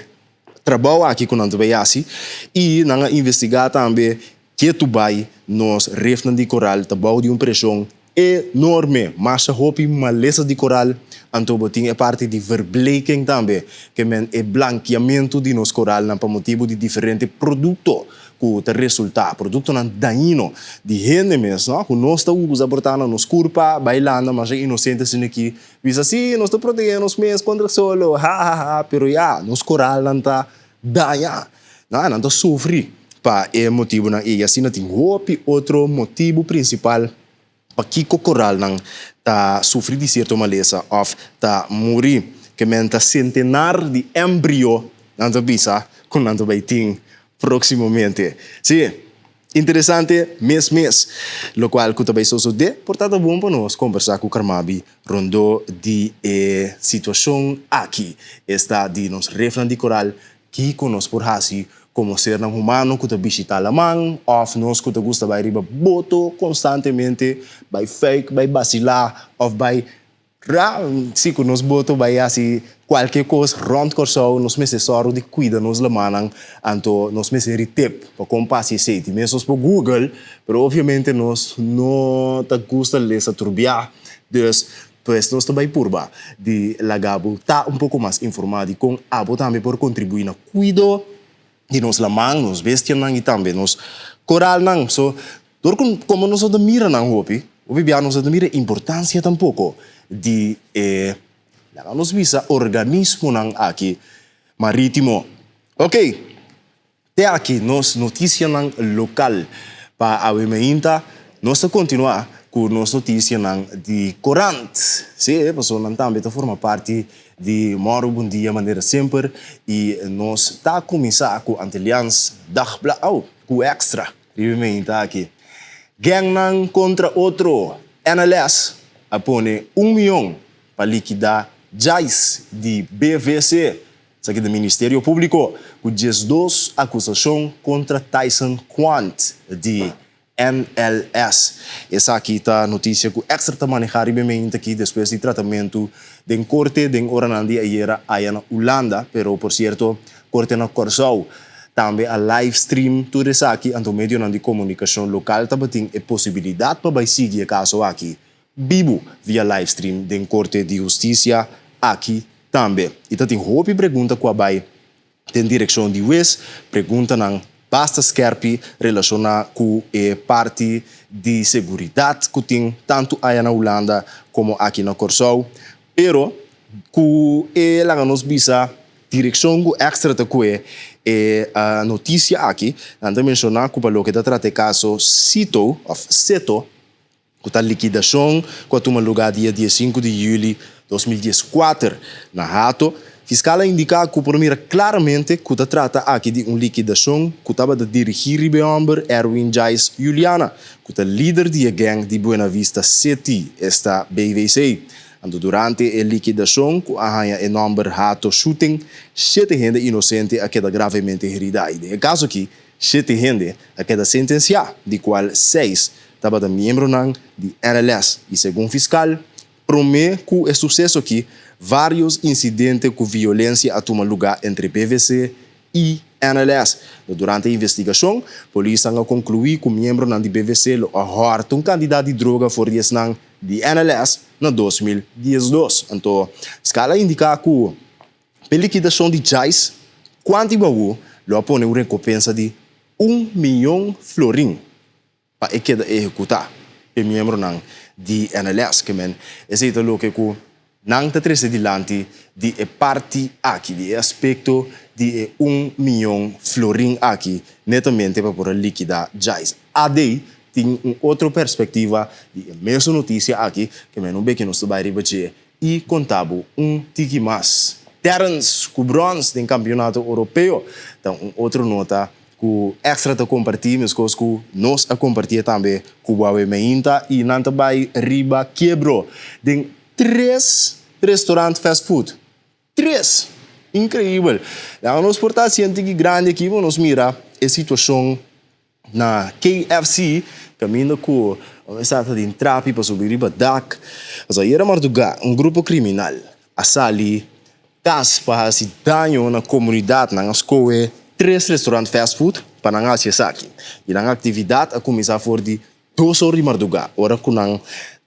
trabou aki ku nan ta bai hasi i nan a investigá tambe ketu bai nos refnan di koral ta bou di un preshon enorme. Masha hopi malesa di koral, anto bo tin e parti di verbleking tambe, ke men e blankiamentu di nos koralnan pa motibu di diferente produkto ku ta resultá produktonan dañino di hende mes, no, ku nos ta usa por ta na nos kurpa, bai landa masha inosente asina aki, bisa si nos ta protegé nos mes kontra solo, ha ha ha, pero ya, nos koralnan ta dañá, no, nan ta sufri pa e motibunan ei, asina tin hopi otro motibu prinsipal. Pakiko koralnan ta sufri di sierto malesa òf ta muri? Ke men ta sentenar di embrio nan ta bisa ku nan ta bai tin próksimamente. Sí, interesante mes mes. Lokual ku ta bai sosodé por ta ta bon pa nos kombersá ku Carmabi rondó di e situashon aki, esta di nos refnan di koral. Kiko nos por hasi komo sernan humano ku ta bishitá laman òf nos ku ta gusta bai riba boto konstantemente, bai fuik, bai basilá òf bai ra si ku nos boto bai hasi kualke kos rònt Kòrsou, nos mester sòru di kuida nos lamannan, anto nos mester ri tep pa kon pasa esei. Di mes nos por google, pero obviamente nos no ta gusta lesa tur bia, dus Pues nos ta bai purba di laga bo ta un poko mas informá di kon abo tambe por kontribuí na kuido di nos laman, nos bestianan i tambe nos koralnan. So, dor ku komo nos no ta mira nan hopi, hopi bia nos no ta mira e importansia tampoko di e, laga nos bisa, organismonan aki marítimo. Oke. Te aki nos noticianan local pa awe meinta. Nos ta continua cu nos noticianan di corant. Si, pasobra nan tambe ta forma parti di Moro Bon Dia manera semper y nos ta cuminsa cu Antilliaans Dagblad, au, cu Extra riba e meinta aki. Gangnan contra otro, NLS a pone un miyon pa likida Jais di BVC. Esaki ta Ministerio Públiko ku 12 akusashon kontra Tyson Quant di NLS. Esaki ta notisia ku Extra ta manehá riba e meinta aki despues di tratamentu den korte den oranan di ayera aya na Ulanda, pero por sierto korte na Kòrsou tambe a live stream tur esaki, anto medionan di komunikashon lokal tabatin e posibilidat pa bai sigui e kaso aki bibu via live stream den Korte di Hustisia aki tambe. I ta tin hopi pregunta ku a bai den direkshon di wes, preguntanan basta skerpi relashoná ku e parti di seguridat ku tin tantu aya na Hulanda komo aki na Kòrsou. Pero ku e laga nos bisa direkshon ku Extra ta kue e notisia aki, nan ta menshoná ku pa loke ta trata e kaso Sito òf Seto, ku ta likidashon ku a tuma lugá dia 15 di yüli 2014 na Hato. Fiskal a indiká ku por mira klaramente ku ta trata aki di un likidashon ku tabata dirigí riba e hòmber Erwin Jais Juliana, ku ta lider di e gèng di Buena Vista City, esta BVC. Anto durante e likidashon ku a haña e nòmber Hato Shooting, shete hende inosente a keda gravemente heridá i den e kaso aki shete hende a keda sentensiá, di kual seis tabata miembronan di NLS i segun fiskal, Promé ku e suseso aki, vários insidente ku violensia a tuma lugá entre PVC i NLS. No durante e investigashon, polisnan a konkluí ku miembronan di PVC lo a hòrta un kantidat di droga for di esnan di NLS na 2012. Anto, fiskal a indiká ku p'e likidashon di Jais, Quanti Baú lo a pone un rekompensa di un miyon florin. Pa e keda ehekutá p'e miembronan di NLS. Ke men esei ta loke ku nan ta trese dilanti di e parti aki, di e aspekto di e un miyon florin aki netamente pa por a likidá Jais. AD tin un otro perspektiva di e mesun notisia aki, ke men un beki nos ta bai riba dje i konta bo un tiki mas. Terrence ku brons den kampionato Oropeo ta un otro nota ku Extra ta kompartí meskos ku nos a kompartié tambe ku Huawei Meinta i nan ta bai riba kiebro den tres restaurant fast food. Tres! Inkreibel! Laga nos por ta hasi un tiki grandi aki pa nos mira e situashon na KFC kaminda ku mester ta den trapi pa subi riba dak. Pasobra ayera mardugá un grupo kriminal a sali kas pa hasi daño na komunidat. Nan a skohe tres restaurant fast food pa nan hasi esaki. I nan aktividat a kuminsá for di dos or di mardugá, ora ku nan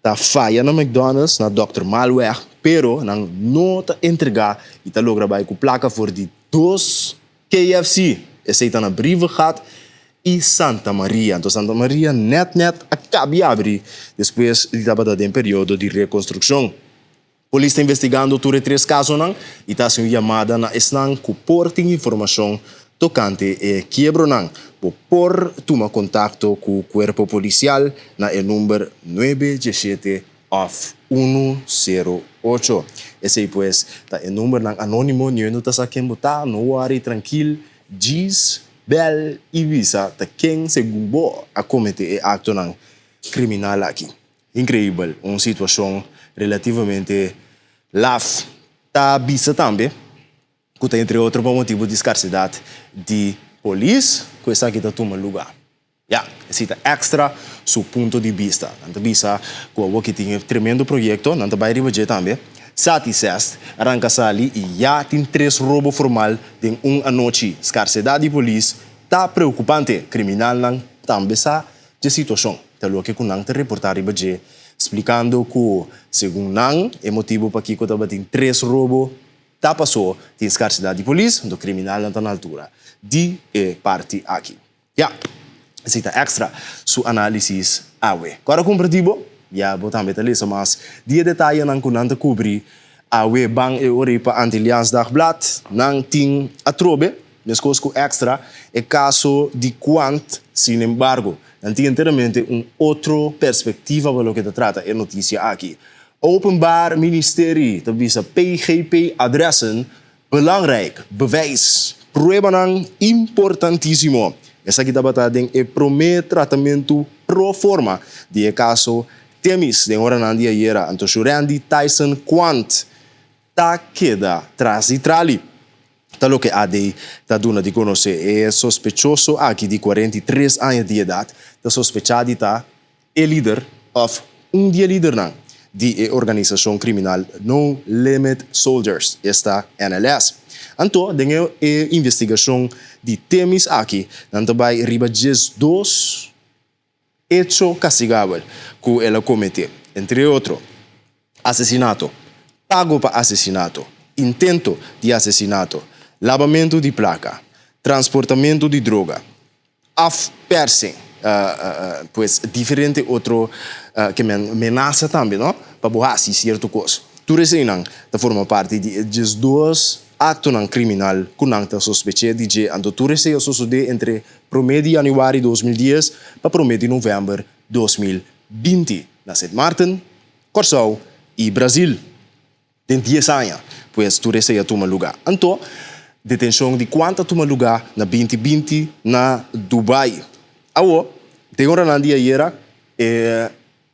ta faya na McDonald's na Dòkter Maalweg, pero nan no ta entregá i ta logra bai ku plaka for di dos KFC. Esei ta na Brievengat i Santa Maria. Anto Santa Maria nèt nèt a kabi abri despues di tabata den periodo di rekonstrukshon. Polis ta investigando tur e tres kasonan i ta hasi un yamada na esnan ku por tin informashon tokante e kiebronan. Bo por tuma kontakto ku kuerpo polisial na e number nuebe diesshete òf unu sero ocho. Esei pues ta e numbernan anónimo, niun no ta sa ken bo ta, no wòri, trankil, djis bèl i bisa ta ken segun bo a kometé e aktonan kriminal aki. Increibel, un situacion relativamente laf. Ta bisa tambe cu ta entre otro pa motibo di scarsedad di polis cu esaki ta tuma luga. Ya, esey ta Extra su punto di bista. Nan ta bisa cu awoki tin e tremendo proyecto, nan ta bay riba dje tambe. Sati Zest a ranca sali y ya tin tres robo formal den un anochi. Scarsedad di polis ta preocupante, criminalnan tambe sa dje situacion. Ta loke ku nan ta reportá riba dje, splikando ku segun nan e motibu pakiko tabatin tres robo ta pasó tin skarsidat di polis, anto kriminalnan ta na altura di e parti aki. Ya, esei ta Extra su análisis awe. Ku ora kumpra di bo, ya bo tambe ta lesa mas di e detayenan ku nan ta kubri awe. Ban e ora ei pa Antilliaans Dagblad, nan tin atrobe. Meskos ku Extra, e kaso di Quant, sinembargo, nan tin enteramente un otro perspektiva pa loke ta trata e notisia aki. Openbaar Ministerie ta bisa PGP adressen belangrijk bewijs, pruebanan importantisimo. Esaki tabata den e promé tratamentu pro forma di e kaso Themis den oranan di ayera. Anto Shurandy Tyson Quant ta keda tras di trali. Ta loke AD ta duna di konosé. E sospechoso aki di 43 aña di edat ta sospechá di ta e lider òf un di e lidernan di e organisashon kriminal No Limit Soldiers, esta NLS. Anto den e investigashon di Themis aki nan ta bai riba 12 Echo kastigabel ku el a kometé, entre otro, asesinato, pago pa asesinato, intento di asesinato, labamentu di plaka, transportamentu di droga, afpersing, pues diferente otro ke men menasa tambe no pa bo hasi sierto kos. Tur eseinan ta forma parti di e 12 aktonan kriminal ku nan ta sospeché di dje. Anto tur esei a sosodé entre Promé di yanüari 2010 pa promé di novèmber 2020 na Sint Maarten, Kòrsou i Brazil. Den dies aña, Pues tur esei a tuma lugá. Anto, detenshon di Quant a tuma lugá na 2020 na Dubai. Awo, den oranan di ayera, e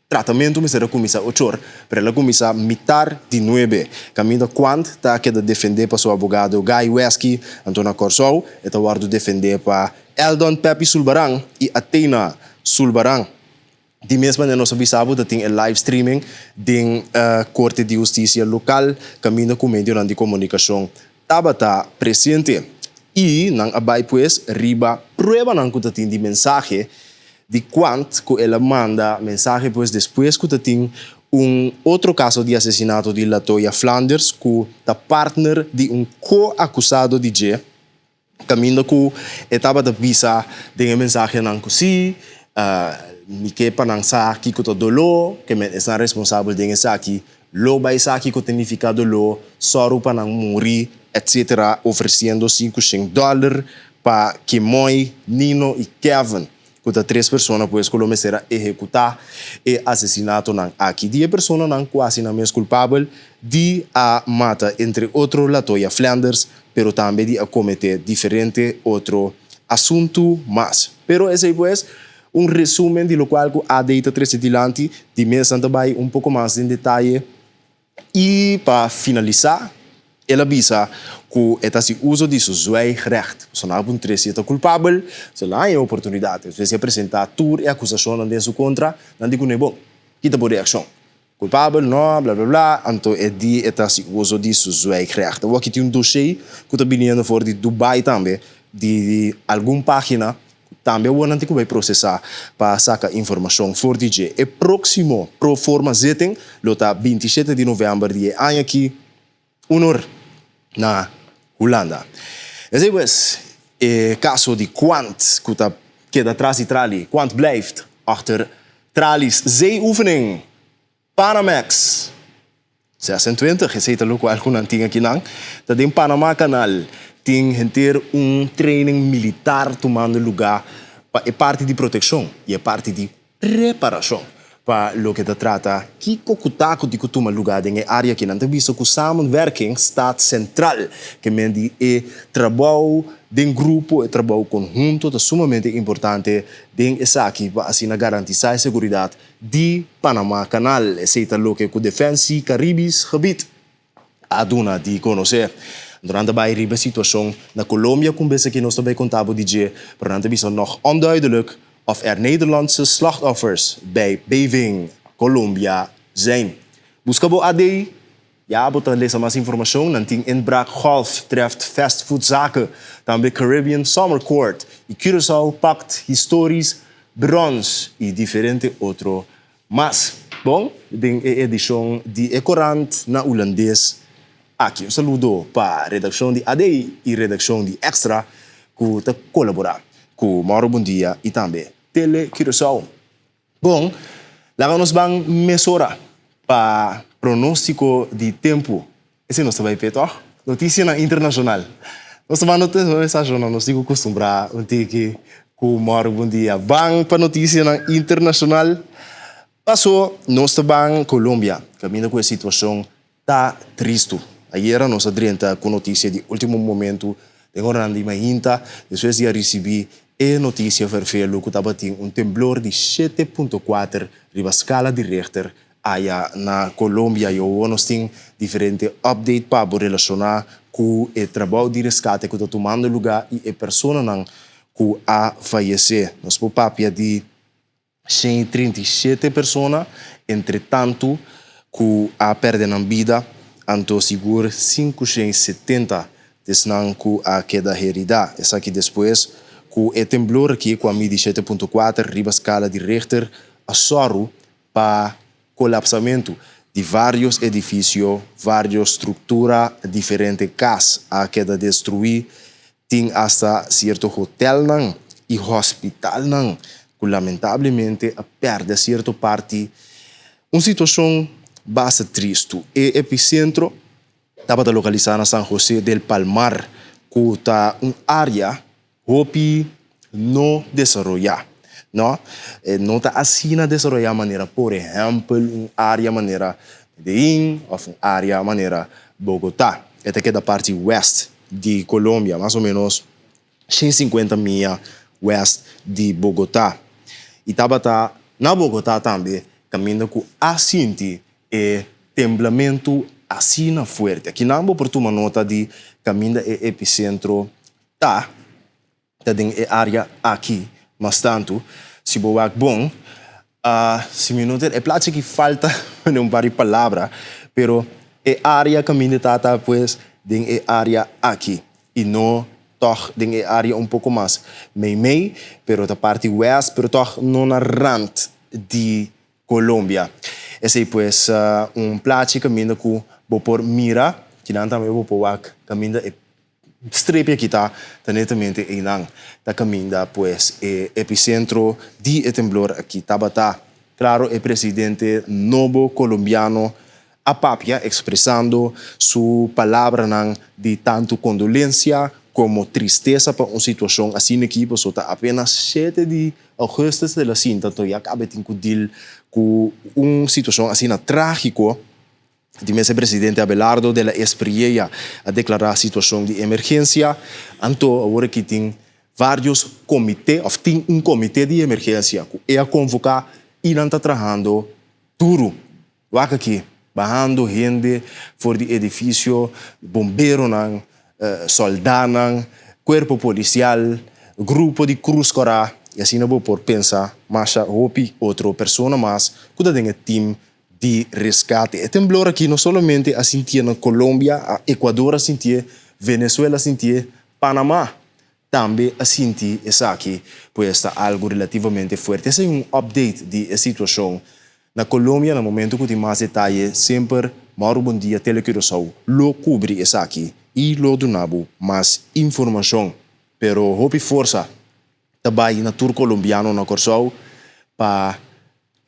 tratamentu mester a kuminsá ochor, pero el a kuminsá mitar di nuebe. Kaminda Quant ta keda defendé pa su abogado Guy Weski, anto na Kòrsou e ta wòrdu defendé pa Eldon Peppy Sulbaran i Athena Sulbaran. Di mes manera nos a bisa bo ta tin e live streaming den Korte di Hustisia lokal kaminda ku medionan di komunikashon tabata presente i nan a bai pues riba pruebanan ku ta tin di mensahe di Quant ku el a manda mensahe pues despues ku ta tin un otro kaso di asesinato di Latoya Flanders ku ta partner di un ko-akusado di dje. Kaminda ku e tabata bisa den e mensahenan ku si, mi ke pa nan sa kiko ta doló, ke men esnan responsabel den esaki lo bai sa kiko ta nifiká doló, sòru pa nan muri, etsetera, ofresiendo 500 dòler pa Kimoy, Nino i Kevin. Ku ta tres persona pues ku lo mester a ehekutá e asesinatonan aki. Di e personanan ku hasi nan mes kulpabel di a mata entre otro Latoya Flanders, pero tambe di a kometé diferente otro asuntu mas. Pero esei pues un resumen di lokual ku AD ta trese dilanti. Di mes nan ta bai un poko mas den detaye. I pa finalisá, el a bisa ku e ta hasi uso di su zwijgrecht. Pasobra nan a puntr'é si e ta kulpabel, si el a haña e oportunidat. Despues di a presentá tur e akusashonnan den su kontra, nan di kuné, Bon, ki ta bo reakshon? Kulpabel? No, bla bla bla. Anto e di e ta hasi uso di su zwijgrecht. Awor aki tin un doshé ku ta biniendo for di Dubai tambe, di algun página Tambe awor nan tin ku bai prosesá pa saka informashon for di dje. E próksimo pro forma zitting lo ta 27 di novèmber di e aña aki, un or na Hulanda. Esei pues e kaso di Quant ku ta keda tras di trali, Quant blijft achter tralies. Zeeoefening Panamax 26, esei ta lokual ku nan tin akinan. Ta den Panama Canal tin henter un training militar tumando lugá pa e parti di protekshon i e parti di preparashon pa loke ta trata kiko ku ta ku tin ku tuma lugá den e área aki. Nan ta bisa ku samenwerking staat sentral, ke men di e trabou den grupo, e trabou konhunto ta sumamente importante den esaki pa asina garantisá e seguridat di Panama Canal. Esei ta loke ku Defensie Caribisch Gebied a duna di konosé. Anto nan ta bai riba e situashon na Colombia ku un bes aki nos ta bai konta bo di dje, pero nan ta bisa nog onduidelijk of er Nederlandse slachtoffers bij beving Colombia zijn. Buska bo AD. Ya bo ta lesa mas informashon, nan tin inbraak golf treft fastfoodzaken, tambe Caribbean Summer Court i Curaçao pakt historisch brons i diferente otro mas. Bon, den e edishon di e korant na hulandes aki. Un saludo pa redakshon di AD i redakshon di Extra ku ta kolaborá ku Mauro Bondia i tambe Tele Curaçao. Bon, laga nos ban mesora pa pronóstiko di tempu. Esei nos ta bai p'e, tòg? Notisianan internashonal. Nos ta ban notisianan, nos tin ku kustumbrá un tiki ku mòru bon dia. Ban pa notisianan internashonal. Paso nos ta ban Colombia, kaminda ku e situashon Ta tristu. Ayera nos a drenta ku notisia di ultimo momentu den oranan di mainta despues di a risibí e notisia ferfelu ku tabatin un temblor di 7.4 riba skala di Richter aya na Colombia. I awor nos tin diferente update pa bo relashoná ku e trabou di reskate ku ta tumando lugá i e personanan ku a fayesé. Nos por papia di 137 persona, entre tantu ku a pèrdè nan bida, anto sigur 570 t'esnan ku a keda heridá. Esaki despues ku e temblor aki ku a midi 7.4 riba skala di Richter a sòru pa kolapsamentu di vários edifisio, vários struktura, diferente kas a keda destruí. Tin asta sierto hotelnan i hospitalnan ku lamentablemente a pèrdè sierto parti. Un situashon basta tristu. E episentro tabata lokalisá na San José del Palmar, ku ta un área hopi no desaroyá. No, e no ta asina desaroyá manera por ehèmpel un área manera. Medellín òf un área manera Bogotá. E ta keda parti wèst di Colombia, mas o ménos 150 mia wèst di Bogotá. I tabata na Bogotá tambe kaminda ku a sinti e temblamentu asina fuerte. Akinan bo por tuma nota di kaminda e episentro ta. Ta den e área aki mas tantu. Si bo wak bon, si mi no ta e plachi aki falta pone un par di palabra, pero e área kaminda ta ta pues den e área aki i no tòg den e área un poko mas meimei, pero ta parti wèst, pero tòg no na rant di Colombia. Esei pues un plachi kaminda ku bo por mira, kinan tambe bo por wak kaminda e Strepi aki ta ta netamente einan ta kaminda pues e epicentro di e temblor aki tabata. Claro e presidente nobo Colombiano a papia expresando su palabranan di tantu condolencia como tristesa pa un situacion asina aki paso ta apenas shete di augustus el a sinta anto ya caba e tin cu deal cu un situacion asina tragico. Di mes e presidente Abelardo de la Espriella a deklará situashon di emergensia. Anto awor aki tin vários komité òf tin un komité di emergensia ku e a konvoká i nan ta trahando duru. Wak aki, bahando hende for di edifisio, bomberonan, sòldánan, kuerpo polisial, grupo di Krus Kòrá i asina bo por pensa masha hopi otro persona mas ku ta den e tim di rescate. E temblor aki no solamente a sintié na Colombia, a Ecuador a sintié, Venezuela a sintié, Panama tambe a sinti esaki, pues ta algo relativamente fuerte. Esei un update di e situacion na Colombia. Na momento cu tin mas detaye, semper Mauro Bondia, Tele Curaçao lo cubri esaki y lo duna bo mas informacion. Pero hopi forsa ta bai na tur Colombiano na Corsou pa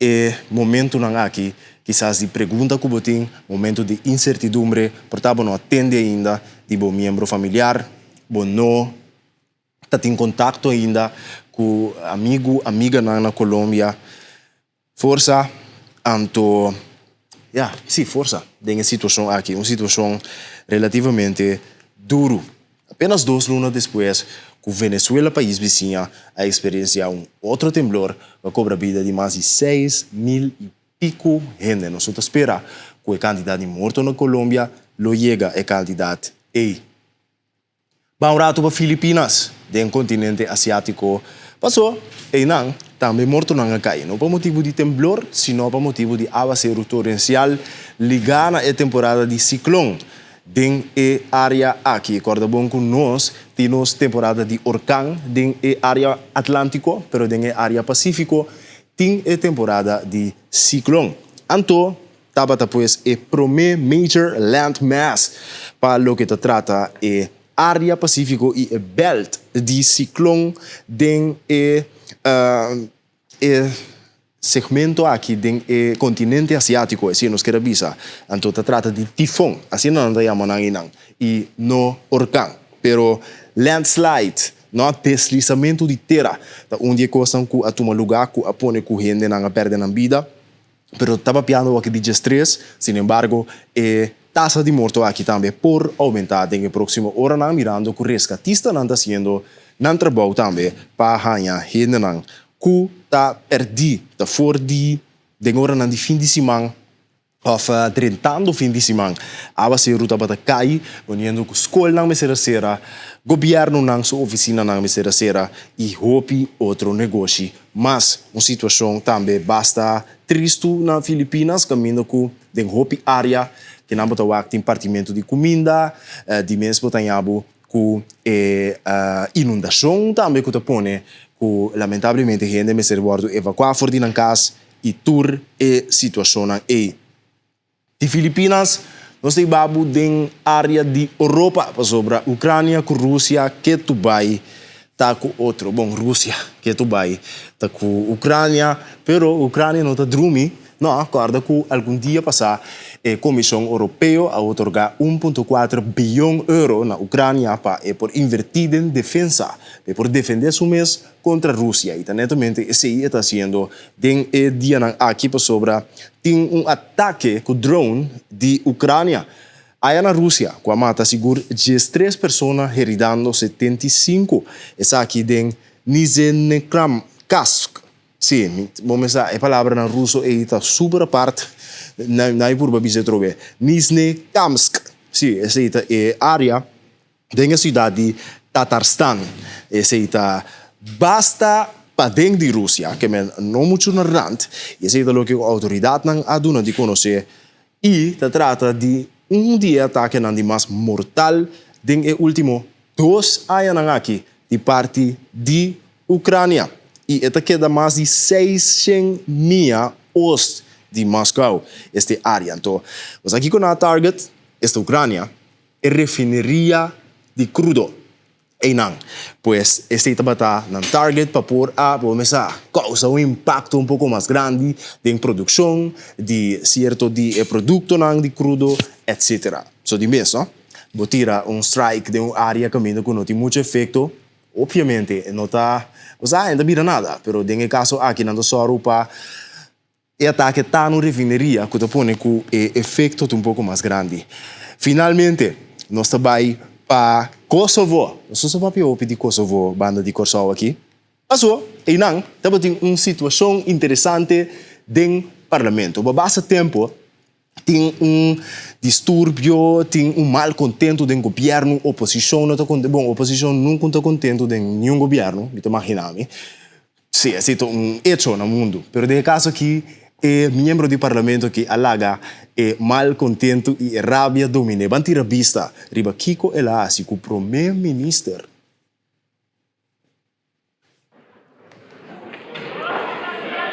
E momentunan aki, kisas di pregunta ku bo tin, momentu di insertidumbre, por ta bo no a tende ainda di bo miembro familiar, bo no ta tin kontakto ainda ku amigu, amiganan na Colombia. Forsa, anto, ya, si, forsa den e situashon aki, un situashon relativamente duru. Apenas dos luna despues ku Venezuela pais bisiña a eksperensiá un otro temblor ku a kobra bida di mas di 6000 i piku hende. Nos no ta spera ku e kantidat di morto na Colombia lo yega e kantidat ei. Ban un ratu pa Filipinas, den kontinente asiátiko. Pasó einan tambe mortonan a kai, no pa motibu di temblor, sino pa motibu di awaseru torensial ligá na e temporada di siklon. Den e área aki. Kòrda bon ku nos tin nos temporada di orkan den e área Atlántiko, pero den e área Pasífiko tin e temporada di siklon. Anto tabata pues e promé major land mass pa loke ta trata e área Pasífiko i e bèlt di siklon den e E segmento aki den e kontinente asiátiko, esei nos kier a bisa, anto ta trata di tifon, asina nan ta yama nan einan, i no orkan. Pero landslide, no, deslisamentu di tera, ta un di e kosnan ku a tuma lugá ku a pone ku hendenan a pèrdè nan bida. Pero ta papiando aki di djestres, sin embargo, e tasa di morto aki tambe por oumentá den e próksimo oranan mirando ku reskatistanan ta hasiendo nan trabou tambe pa haña hendenan ku ta pèrdí ta for di den oranan di fin di siman òf drentando fin di siman. Awaseru tabata kai poniendo ku skolnan mester a sera, gobièrnunan su ofisinanan mester a sera i hopi otro negoshi Mas, un situashon tambe basta tristu na Filipinas kaminda ku den hopi área ke nan bo ta wak tin partimentu di kuminda, di mes bo ta haña bo ku e inundashon tambe ku ta pone ku lamentablemente hende mester wòrdu evakuá for di nan kas i tur e situashonnan ei. Di Filipinas nos ta hiba bo den area di Oropa pasobra Ucrania cu Rusia ketu bay ta cu otro. Bon, Rusia ketu bay ta cu Ucrania, pero Ucrania no ta drumi. No, corda cu algun dia pasa E Komishon Oropeo a otorgá 1.4 biyon euro na Ukrania pa e por invertí den defensa, pa e por defendé su mes kontra Rusia. I ta netamente esei e ta hasiendo den e dianan aki pasobra tin un atake ku drone di Ukrania aya na Rusia ku a mata sigur 13 persona heridando 75, esaki den Nizhnekamsk. Sí, mi bo mester sa e palabranan ruso ei ta super apart, na mi purba bisa atrobe. Nizhnekamsk, sí, esei ta e área den e siudat di Tatarstan. Esei ta basta paden di Rusia, ke men no muchu na rand, i esei ta loke ku outoridatnan a duna di konosé i ta trata di un di e atakenan di mas mortal den e último dos añanan aki di parti di Ucrania y e ta keda mas di 600 mia oost di Moscow, este area. Anto, nos aki cu nan a target esta Ucrania, e refineria di crudo eynan. Pues esey tabata nan target pa por a por mesa causa un impacto un poco mas grandi den produccion di cierto di e productonan di crudo, etc. So di mes, no? Bo tira un strike den un area caminda cu no tin mucho efecto, Obviamente e no ta, bo sa, e no ta bira nada, pero den e kaso aki nan ta sòru pa e atake ta na un refineria ku ta pone ku e efekto ta un poko mas grandi. Finalmente nos ta bai pa Kosovo. Nos no sa papia hopi di Kosovo banda di Kòrsou aki. Paso einan tabatin un situashon interesante den parlamento. Bo basta tempu Tin un disturbio, tin un malcontento den gobierno, oposicion no ta contento, bon oposicion nunca ta contento den niun gobierno, mi ta magina mi. Si, esey ta un hecho na mundo, pero den e caso aki e miembro di parlamento aki a laga e malcontento y e rabia domine. Ban tira bista riba kico el a haci cu prome minister.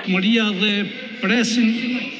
Moria dhe presin.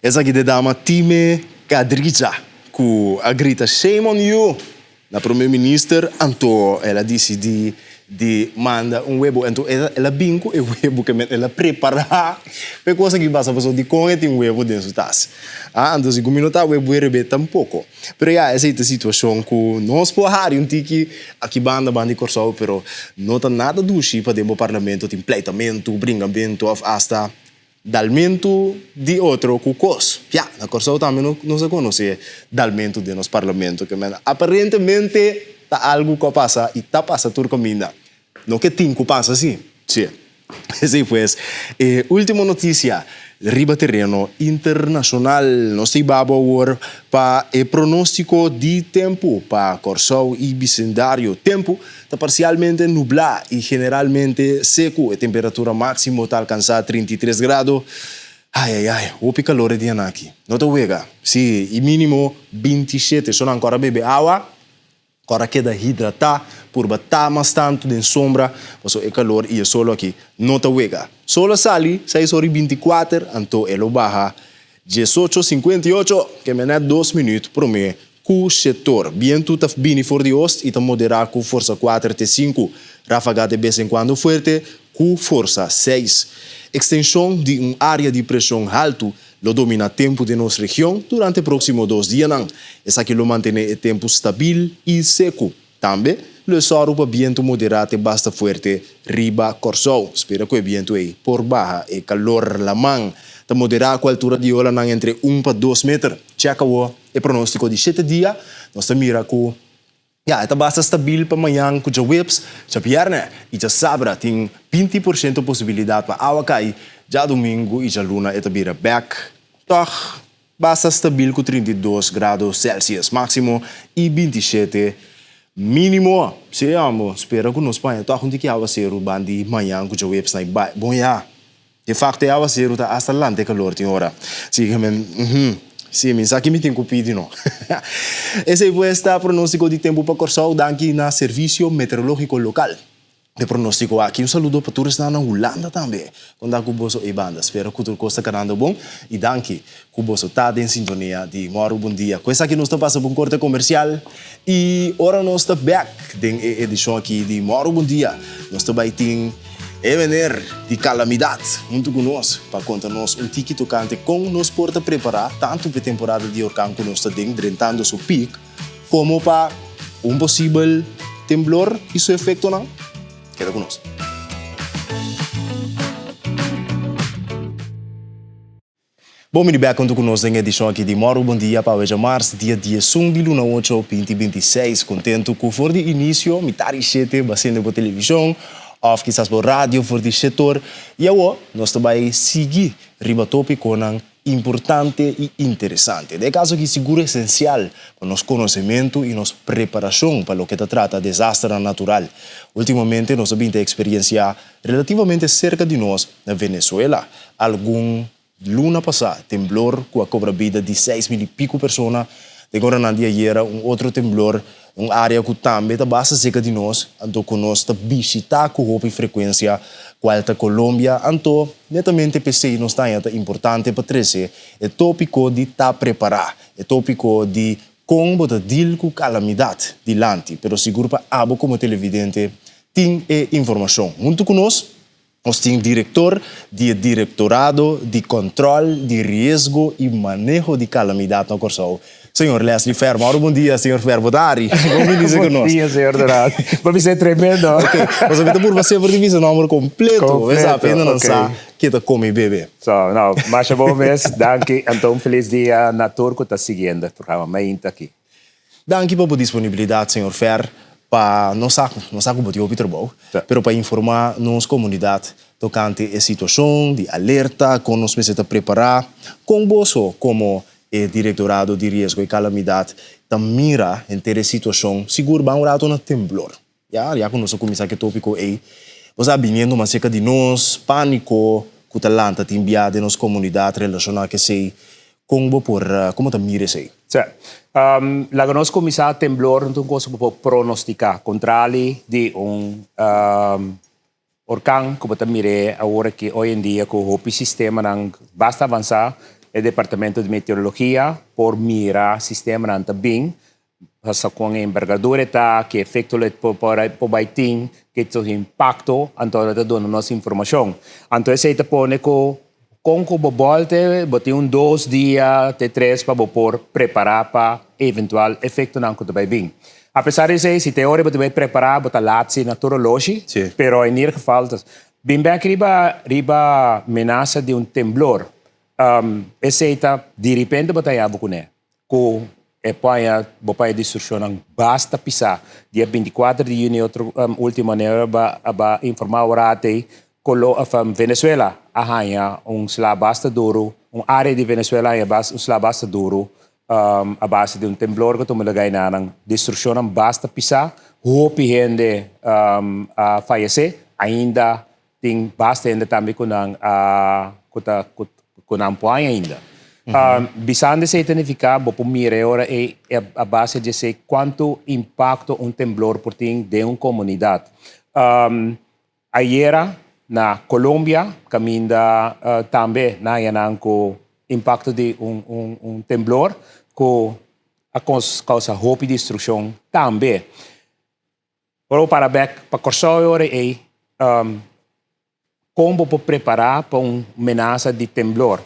Esaki ta e dama Time Kadrija ku a grita shame on you na prome minister anto el a disidi di manda un webo anto el a bin ku e webo ke el a prepara pa e kos aki pasa pasobra dikon e tin webo den su tas a anto si ku mi no ta webo e rebe tampoko pero ya esei ta situashon ku nos por hari un tiki aki banda banda di Kòrsou pero no ta nada dushi pa den bo parlamento tin pleitamentu bringamentu òf asta Dalmentu di otro ku kos. Ya, na Kòrsou tambe nos a konosé dalmentu den nos parlamento, ke men aparentemente ta algu ku a pasa i ta pasa tur kaminda. No ke tin ku pasa si. Sí. Esei pues e último notisia riba tereno internashonal. Nos ta hiba bo awor pa e pronóstiko di tempu pa Kòrsou i bisindario. Tempu Ta parsialmente nublá i generalmente seku. E temperatura máksimo ta alkansá 33 grado. Ai, ai, ai, hopi kalor e dianan aki. No ta wega. Sí, i mínimo 27. So nan kòrda bebe awa, kòrda keda hidratá, purba ta mas tantu den sombra, pasobra e kalor i e solo aki no ta wega. Sol a sali seis ora i 24, anto e lo baha 18:58, ke mene dos minüt promé Ku setor. Bientu ta bini for di ost i ta moderá ku forsa kuater te sinku, ráfaga de bes en kuando fuerte ku forsa seis. Ekstenshon di un área di preshon haltu lo dominá tempu den nos region durante próksimo dos dianan. Esaki lo mantené e tempu stabil i seku. Tambe lo e sòru pa bientu moderá te basta fuerte riba Kòrsou. Spera ku e bientu ei por baha e kalor. Laman ta moderá ku altura di olanan entre un pa dos meter. Chèk awor e pronóstiko di shete dia. Nos ta mira ku ya e ta basta stabil pa mañan ku djaweps, djabièrnè i djasabra tin 20% posibilidat pa awa kai. Djadumingu i djaluna e ta bira bèk tòg. Basta stabil ku 32 grado Celsius máksimo i 27 mínimo. Sí, amo spera ku nos paña tòg un tiki awaseru bandi mañan ku djaweps na i bai. Bon ya. De facto e awaseru ta hasta lanta e calor tin ora. Si ke men, uhum, si, mi sa ki mi tin ku pidi no. Esei pues ta pronostico di tempu pa Kòrsou danki na Servicio Meteorológico Local. E pronostico aki un saludo pa tur esnan na Hulanda tambe. Konta ku boso ei banda. Spero ku tur kos ta kanando bon i danki ku boso ta den sintonia di Mòru Bon Dia. Ku esaki nos ta pasa pa un korte komersial i ora nos ta bèk den e edishon aki di Mòru Bon Dia nos ta bai tin e meneer di kalamidat huntu ku nos pa konta nos un tiki tokante kon nos por ta prepará tantu pa e temporada di orkan ku nos ta den drentando su pik komo pa un posibel temblor i su efektonan. Keda ku nos. Bon bini bek huntu ku nos den edishon aki di Mòru Bon Dia pa awe djamars, dia 11 di luna ocho, 2026. Kontentu ku for di inisio, mitar di shete, bo a sende bo televishon òf kisas bo radio for di shetor. I awo nos ta bai sigui riba topikonan importante i interesante. Den e kaso aki sigur esensial pa nos konosementu i nos preparashon pa loke ta trata desasternan natural. Ultimamente nos a bin ta eksperensiá relativamente serka di nos na Venezuela algun luna pasá temblor ku a kobra bida di 6000 i piku persona. Den oranan di ayera un otro temblor un área ku tambe ta basta serka di nos, anto ku nos ta bishitá ku hopi frekuensia, kual ta Colombia. Anto, netamente p'esei nos ta haña ta importante pa trese e tópiko di ta prepará, e tópiko di kon bo ta dil ku kalamidat dilanti. Pero sigur pa abo komo televidente tin e informashon. Huntu ku nos, nos tin direktor di e Direktorado di Kòntròl di Riesgo i Maneho di Kalamidat na Kòrsou, señor Leslie Fer. Mauro bon dia, señor Fer. Bo ta ari? Bon bini ku nos. Bon dia, señor Doran. Bo bisa e tremendo. Ok. Pasobra mi ta purba semper di bisa nòmber kompleto. Bo sa, pa hende nan sa ke ta kome i bebe. So, no, masha bon mes. Danki. Anto un felis dia na tur ku ta siguiendo e programa mainta aki. Danki pa bo disponibilidat, señor Fer, pa nos sa, nos sa ku bo tin hopi trabou, pero pa informá nos komunidat tokante e situashon di alerta, kon nos mester ta prepará, kon boso komo e Direktorado di Riesgo i Kalamidat ta mira henter e situashon, sigur ban un rato na temblor. Ya, ya ku nos a kuminsá ku e tópiko ei, bo sa biniendo mas serka di nos, pániko ku ta lanta tin bia den nos komunidat relashoná ku esei, kon bo por, kon bo ta mira esei? Sè. Laga nos kuminsá, temblor no ta un kos ku bo por pronostiká, kontrali di un orkan ku bo ta mir'é awor aki hoy en dia ku hopi sistemanan basta avansá, e departamento di meteorologia por mira sistemanan ta bin Pasa kon e envergadura e ta, ki efekto lo e por por bai tin, ki su impakto, anto lo ta duna nos informashon. Anto esei ta pone ku kon ku bo bòlte bo tin un dos dia te tres pa bo por prepará pa eventual efektonan ku ta bai bin. Apesar di esei, si te ora bo ta bai prepará bo ta lat si na tur oloshi, pero en ieder geval ta bin bèk riba riba menasa di un temblor. Esei ta diripente bo ta haña bo kuné. Ku e paña bo paña di instrukshonnan basta pisá. Dia 24 di yüni otro último manera ba a ba informá ora atei Colo of Venezuela a haña un sla basta duru, un área di Venezuela a haña un sla basta duru a base di un temblor ku a tuma lugá enanan. Destrukshonnan basta pisá, hopi hende a fayesé, ainda Tin basta hende tambe ku nan a ku ta ku nan por haña ainda. Bisando esei ta nifiká bo por mira e ora ei a base di esei kuantu impakto un temblor por tin den un komunidat. Ayera na Colombia kaminda tambe nan haña nan ku impakto di un un un temblor ku a kousa hopi destrukshon tambe. Ora bo para bek pa Kòrsou e ora ei, kon bo por prepará pa un menasa di temblor?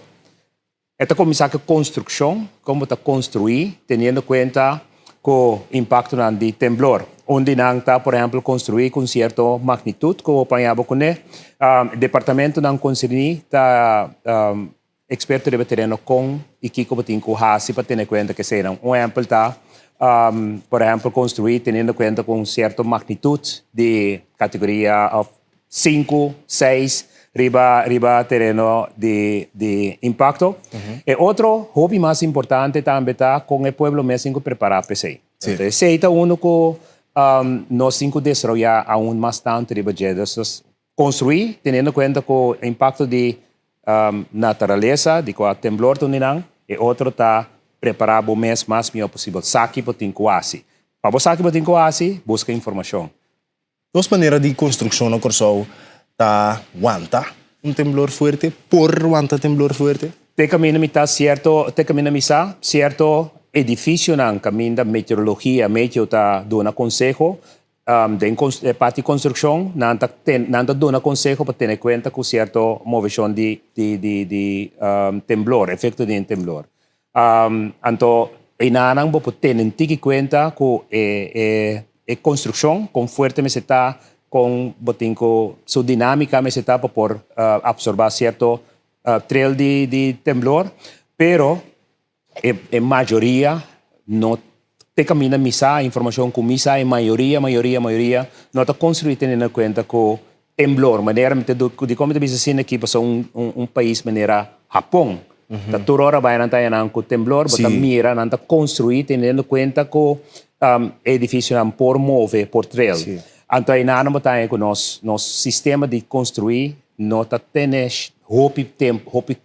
E ta kuminsá ku konstrukshon, kon bo ta konstruí teniendo kuenta ku impaktonan di temblor. Un di nan ta, por ehèmpel, konstruí ku un sierto magnitut ku bo paña bo kuné. Departamentonan konserní ta Eksperto riba tereno kon i kiko bo tin ku hasi pa tene kuenta ku eseinan. Un ehèmpel ta, por ehèmpel, konstruí teniendo kuenta ku un sierto magnitut di kategoria òf sinku, seis riba riba tereno di di impakto. E otro hopi mas importante tambe ta kon e pueblo mes tin ku prepará pa esei. Esei ta unu ku nos tin ku desaroyá aun mas tantu riba dje. Construí teniendo cuenta cu e impacto di Naturalesa, di kua temblor ta un di nan, e otro ta prepará bo mes mas mihó posibel. Sa ki bo tin ku hasi. Pa bo sa ki bo tin ku hasi, buska informashon. Nos manera di konstrukshon na Kòrsou ta wanta un temblor fuerte? Por wanta temblor fuerte? Te kaminda mi ta sierto, te kaminda mi sa, sierto edifisionan kaminda meteorologia, meteo ta duna konseho, Den e parti konstrukshon nan ta nan ta duna konseho pa tene kuenta ku sierto moveshon di di di di temblor, efekto di temblor. Anto einanan bo por tene un tiki kuenta ku e e e konstrukshon kon fuerte mester ta, kon bo tin ku su dinamika mester ta pa por apsorbá sierto trel di di temblor, pero E e mayoria no te caminda misa, informacion cu misa e mayoria, mayoria, mayoria no ta construi teniendo en cuenta cu temblor, manera mi ta du, dicon mi ta bisa asina aki pasobra un un un pais manera Japon ta tur ora bay nan ta haña nan cu temblor, bo ta mira nan ta construi teniendo cuenta cu e edificionan por move, por trail. Anto eynan bo ta haña cu nos nos sistema di construi no ta tene hopi tempo, hopi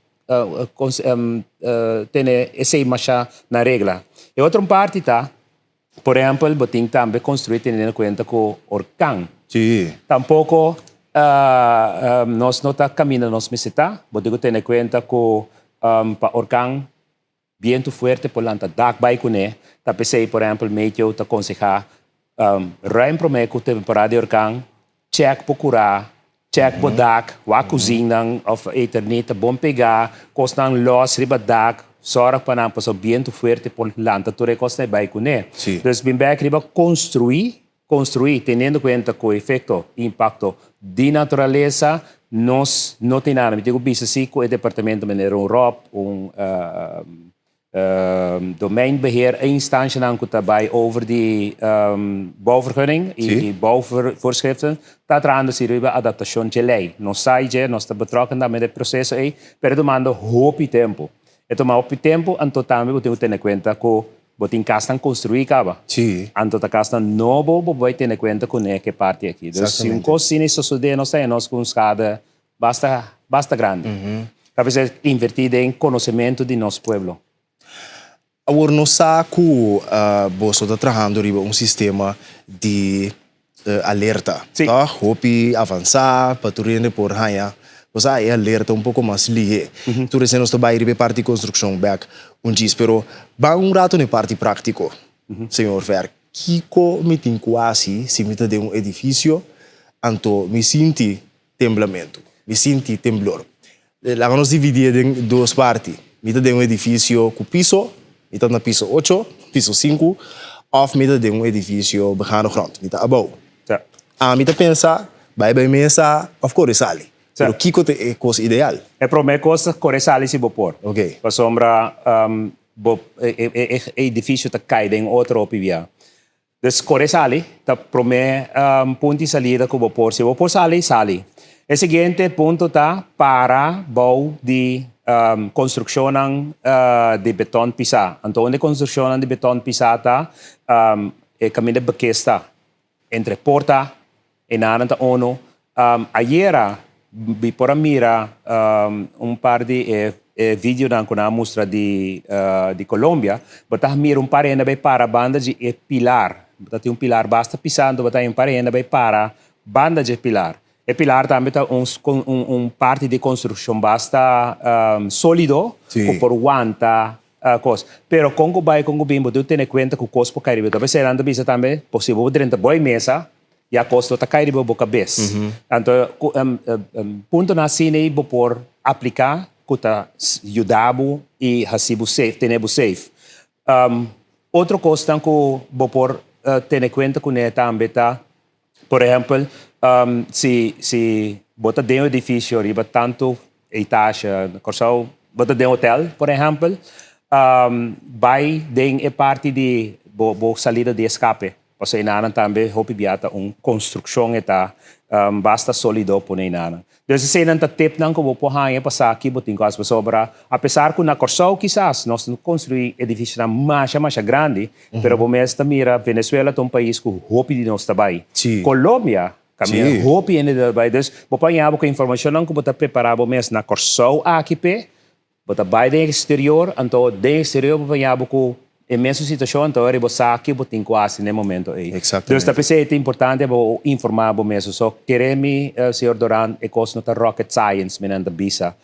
tene esei masha na regla. E otro parti ta, por ehempel, bo tin tambe construi teniendo cuenta cu orkan. Tampoco nos no ta caminda nos mester ta. Bo tin cu tene cuenta cu pa orkan bientu fuerte por lanta dak bai cune. Ta p'esei, por ehempel, meteo ta conseha ruim prome cu temporada di orkan Check bo kurá, check bo dak, wak kuzinnan òf eternit ta bon pegá, kosnan lòs riba dak, sòrg pa nan pasobra bientu fuerte por lanta tur e kosnan e bai kuné. Dus bin bèk riba konstruí, konstruí teniendo kuenta ku efekto, impakto di naturalesa, nos no tin nada. Mi tin ku bisa si ku e departamento manera un ròp, un Domeinbeheer e instancianan cu ta bay over di bouwvergunning y bouwvoorschriften ta trahando si riba adaptacion dje ley. Nos sa dje, nos ta betrokken tambe den e proceso ey, pero e tumando hopi tempo. E tuma hopi tempo, anto tambe bo tin cu tene cuenta cu bo tin casnan construi caba. Anto ta casnan nobo bo bay tene cuenta cune ke parti aki. Dus si un cos asina sosode nos ta haña nos cu un schade Basta, basta grandi. Ta mester invertí den konosementu di nos pueblo. Awor nos sa ku boso ta trahando riba un sistema di alerta, tòg? Hopi avansá pa tur hende por haña bo sa e alerta un poko mas lihé. Tur esei nos ta bai riba e parti konstrukshon bèk un djis, pero ban un ratu na e parti práktiko, señor Verk. Kiko mi tin ku hasi si mi ta den un edifisio anto mi sinti Temblamentu. Mi sinti temblor. Laga nos dividié den dos parti. Mi ta den un edifisio ku piso, mi ta na piso ocho, piso sinku, òf mi ta den un edifisio begane grond, mi ta abou. Ami ta pensa bai bai mesa òf kore sali. Pero kiko ta e kos ideal? E promé kos ta kore sali si bo por. Pasobra bo e edifisio ta kai den otro hopi bia. Dus kore sali ta promé punto di salida ku bo por. Si bo por sali, sali. E siguiente punto ta para bou di konstrukshonnan di beton pisá. Anto unda e konstrukshonnan di beton pisá ta? E kaminda bekes ta entre porta e nanan ta unu. Ayera mi por a mira un par di e videonan ku nan a mustra di di Colombia, bo ta mira un par hende a bai para banda di e pilar. Bo ta tin un pilar basta pisa, anto bo ta haña un par hende a bai para banda di e pilar. E pilar tambe ta un un parti di konstrukshon basta solido ku por wanta kos. Pero kon ku bai kon ku bin bo tin ku tene kuenta ku kos por kai riba. Ta p'esei nan ta bisa tambe, si bo drenta bo e mesa, Ya kos lo ta kai riba bo kabes. Anto puntonan asina ei bo por apliká ku ta yuda bo i hasi bo safe, tene bo safe. Otro kosnan ku bo por tene kuenta kuné tambe ta, por ehèmpel, si si bo ta den un edifisio riba tantu etage, na Kòrsou bo ta den hotèl, por ehèmpel, bai den e parti di bo bo salida di eskape. Pasobra enanan tambe hopi bia ta un konstrukshon e ta basta solido pone enanan. Dus eseinan ta tipnan ku bo por haña pa sa ki bo tin ku hasi pasobra apesar ku na Kòrsou kisas nos no konstruí edifisionan masha masha grandi pero bo mes ta mira Venezuela ta un pais ku hopi di nos ta bai. Colombia. Kaminda hopi hende ta bai. Dus bo por haña bo ku informashonnan ku bo ta prepará bo mes na Kòrsou aki p'e, bo ta bai den eksterior, anto den eksterior bo por haña bo ku e mesun situashon, anto ora bo sa ke bo tin ku hasi na e momento ei. Dus ta p'esei ta importante pa bo informá bo mes. So kere mi, señor Doran, e kos no ta rocket science, mi nan ta bisa.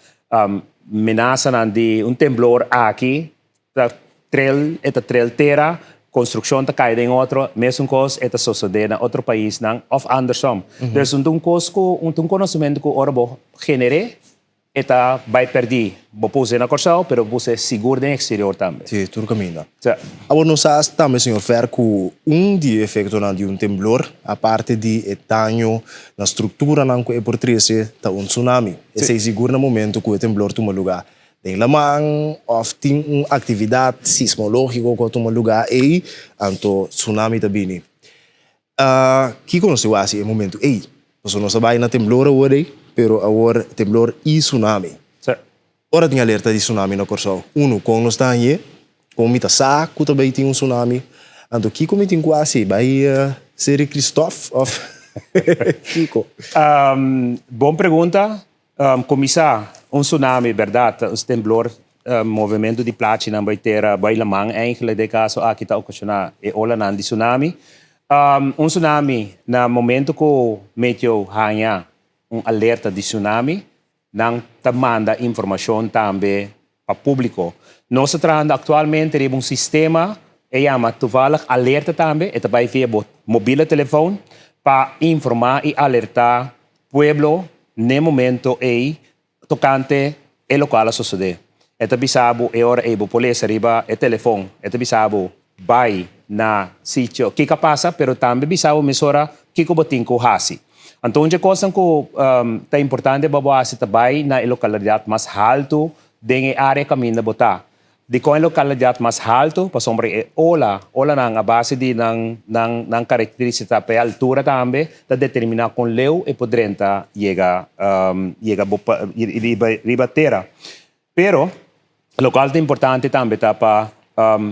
Menasanan di un temblor aki Ta trel, e ta trel tera, construccion ta cay den otro, mesun cos e ta sosode na otro paisnan of andersom. Dus un ta un cos cu, un ta un conocimento cu ora bo genere, e ta bay perdi. Bo por us'e na Corsou, pero bo por us'e sigur den exterior tambe. Si, tur caminda. Awor nos sa tambe, señor Fer, cu un di e efectonan di un temblor, aparte di e daño na structuranan cu e por trece, ta un tsunami. Esey sigur na momento cu e temblor tuma lugar. Den laman òf tin un aktividat sismológiko ku a tuma lugá ei, anto tsunami ta bini. Kiko nos tin ku hasi e momentu ei? Pasobra nos a bai na temblor awor ei, pero awor temblor i tsunami. Ora tin alerta di tsunami na Kòrsou, unu, kon nos ta hañ'é? Kon mi ta sa ku ta bai tin un tsunami? Anto kiko mi tin ku hasi? Bai Seri Kristof òf kiko? Bon pregunta. Kuminsá un tsunami, bèrdat, un temblor, movementu di plachinan bai tera, bai laman eigenlijk den e kaso aki ta okashoná e olanan di tsunami. Un tsunami na momentu ku meteo haña un alerta di tsunami, nan ta manda informashon tambe pa públiko. Nos ta trahando aktualmente riba un sistema e yama Toevallig Alerta tambe, e ta bai via bo mobile telefon pa informá i alertá pueblo n'e momento ei tokante e lokual a sosodé. E ta bisa bo e ora ei bo por lesa riba e telefon, e ta bisa bo bai na sitio kiko a pasa, pero tambe bisa bo mesora kiko bo tin ku hasi. Anto un dje kosnan ku ta importante pa bo hasi ta bai na e lokalidat mas haltu den e área kaminda bo ta. Dikon e lokalidat mas haltu? Pasobra e ola, olanan a base di nan nan nan karakteristika pa e altura tambe ta determiná kon leu e por drenta yega yega bo riba riba tera. Pero lokual ta importante tambe ta pa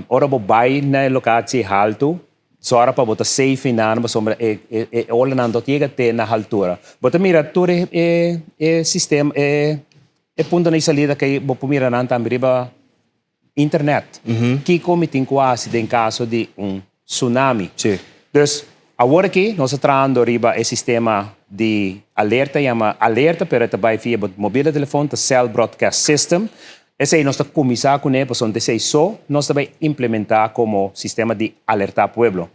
ora bo bai na e lokatie haltu sòra pa bo ta safe einan pasobra e e olanan no ta yega te na haltura. Bo ta mira tur e e sistema e E puntonan di salida ke bo por mira nan tambe riba internet. Kiko mi tin ku hasi den kaso di un tsunami? Dus awor aki nos ta trahando riba e sistema di alerta yama alerta pero e ta bai via bo mobile telefon ta cell broadcast system. Esei nos ta kuminsá kuné pasobra esei so nos ta bai implementá komo sistema di alertá pueblo.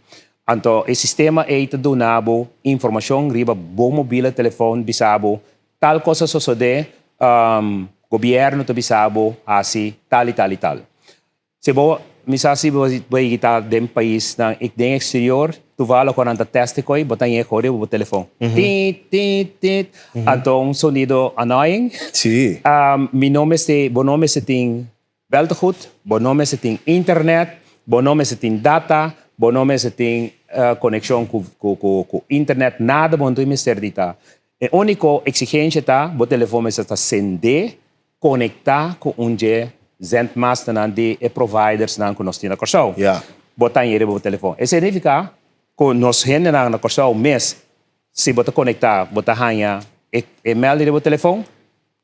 Anto e sistema ei ta duna bo informashon riba bo mobile telefon bisa bo Tal kos a sosodé, gobièrnu ta bisa bo hasi tal i tal i tal. Si bo, mi sa si bo bo yegi ta den paisnan den eksterior, tuval oko nan ta tèst e koi, bo ta yega riba bo telefon. Tit, tit, tit. Anto un sonido annoying. Mi no mester, bo no mester tin Beltegoed, bo no mester tin internet, bo no mester tin data, bo no mester tin konekshon ku internet, nada bo no tin mester di ta. E úniko eksigensia ta bo telefon mester ta sendé, konektá ku un dje zendmasternan di e providersnan ku nos tin na Kòrsou. Bo ta haña riba bo telefon. Esei nifiká ku nos hendenan na Kòrsou mes, si bo ta konektá, bo ta haña e mèlding riba bo telefon.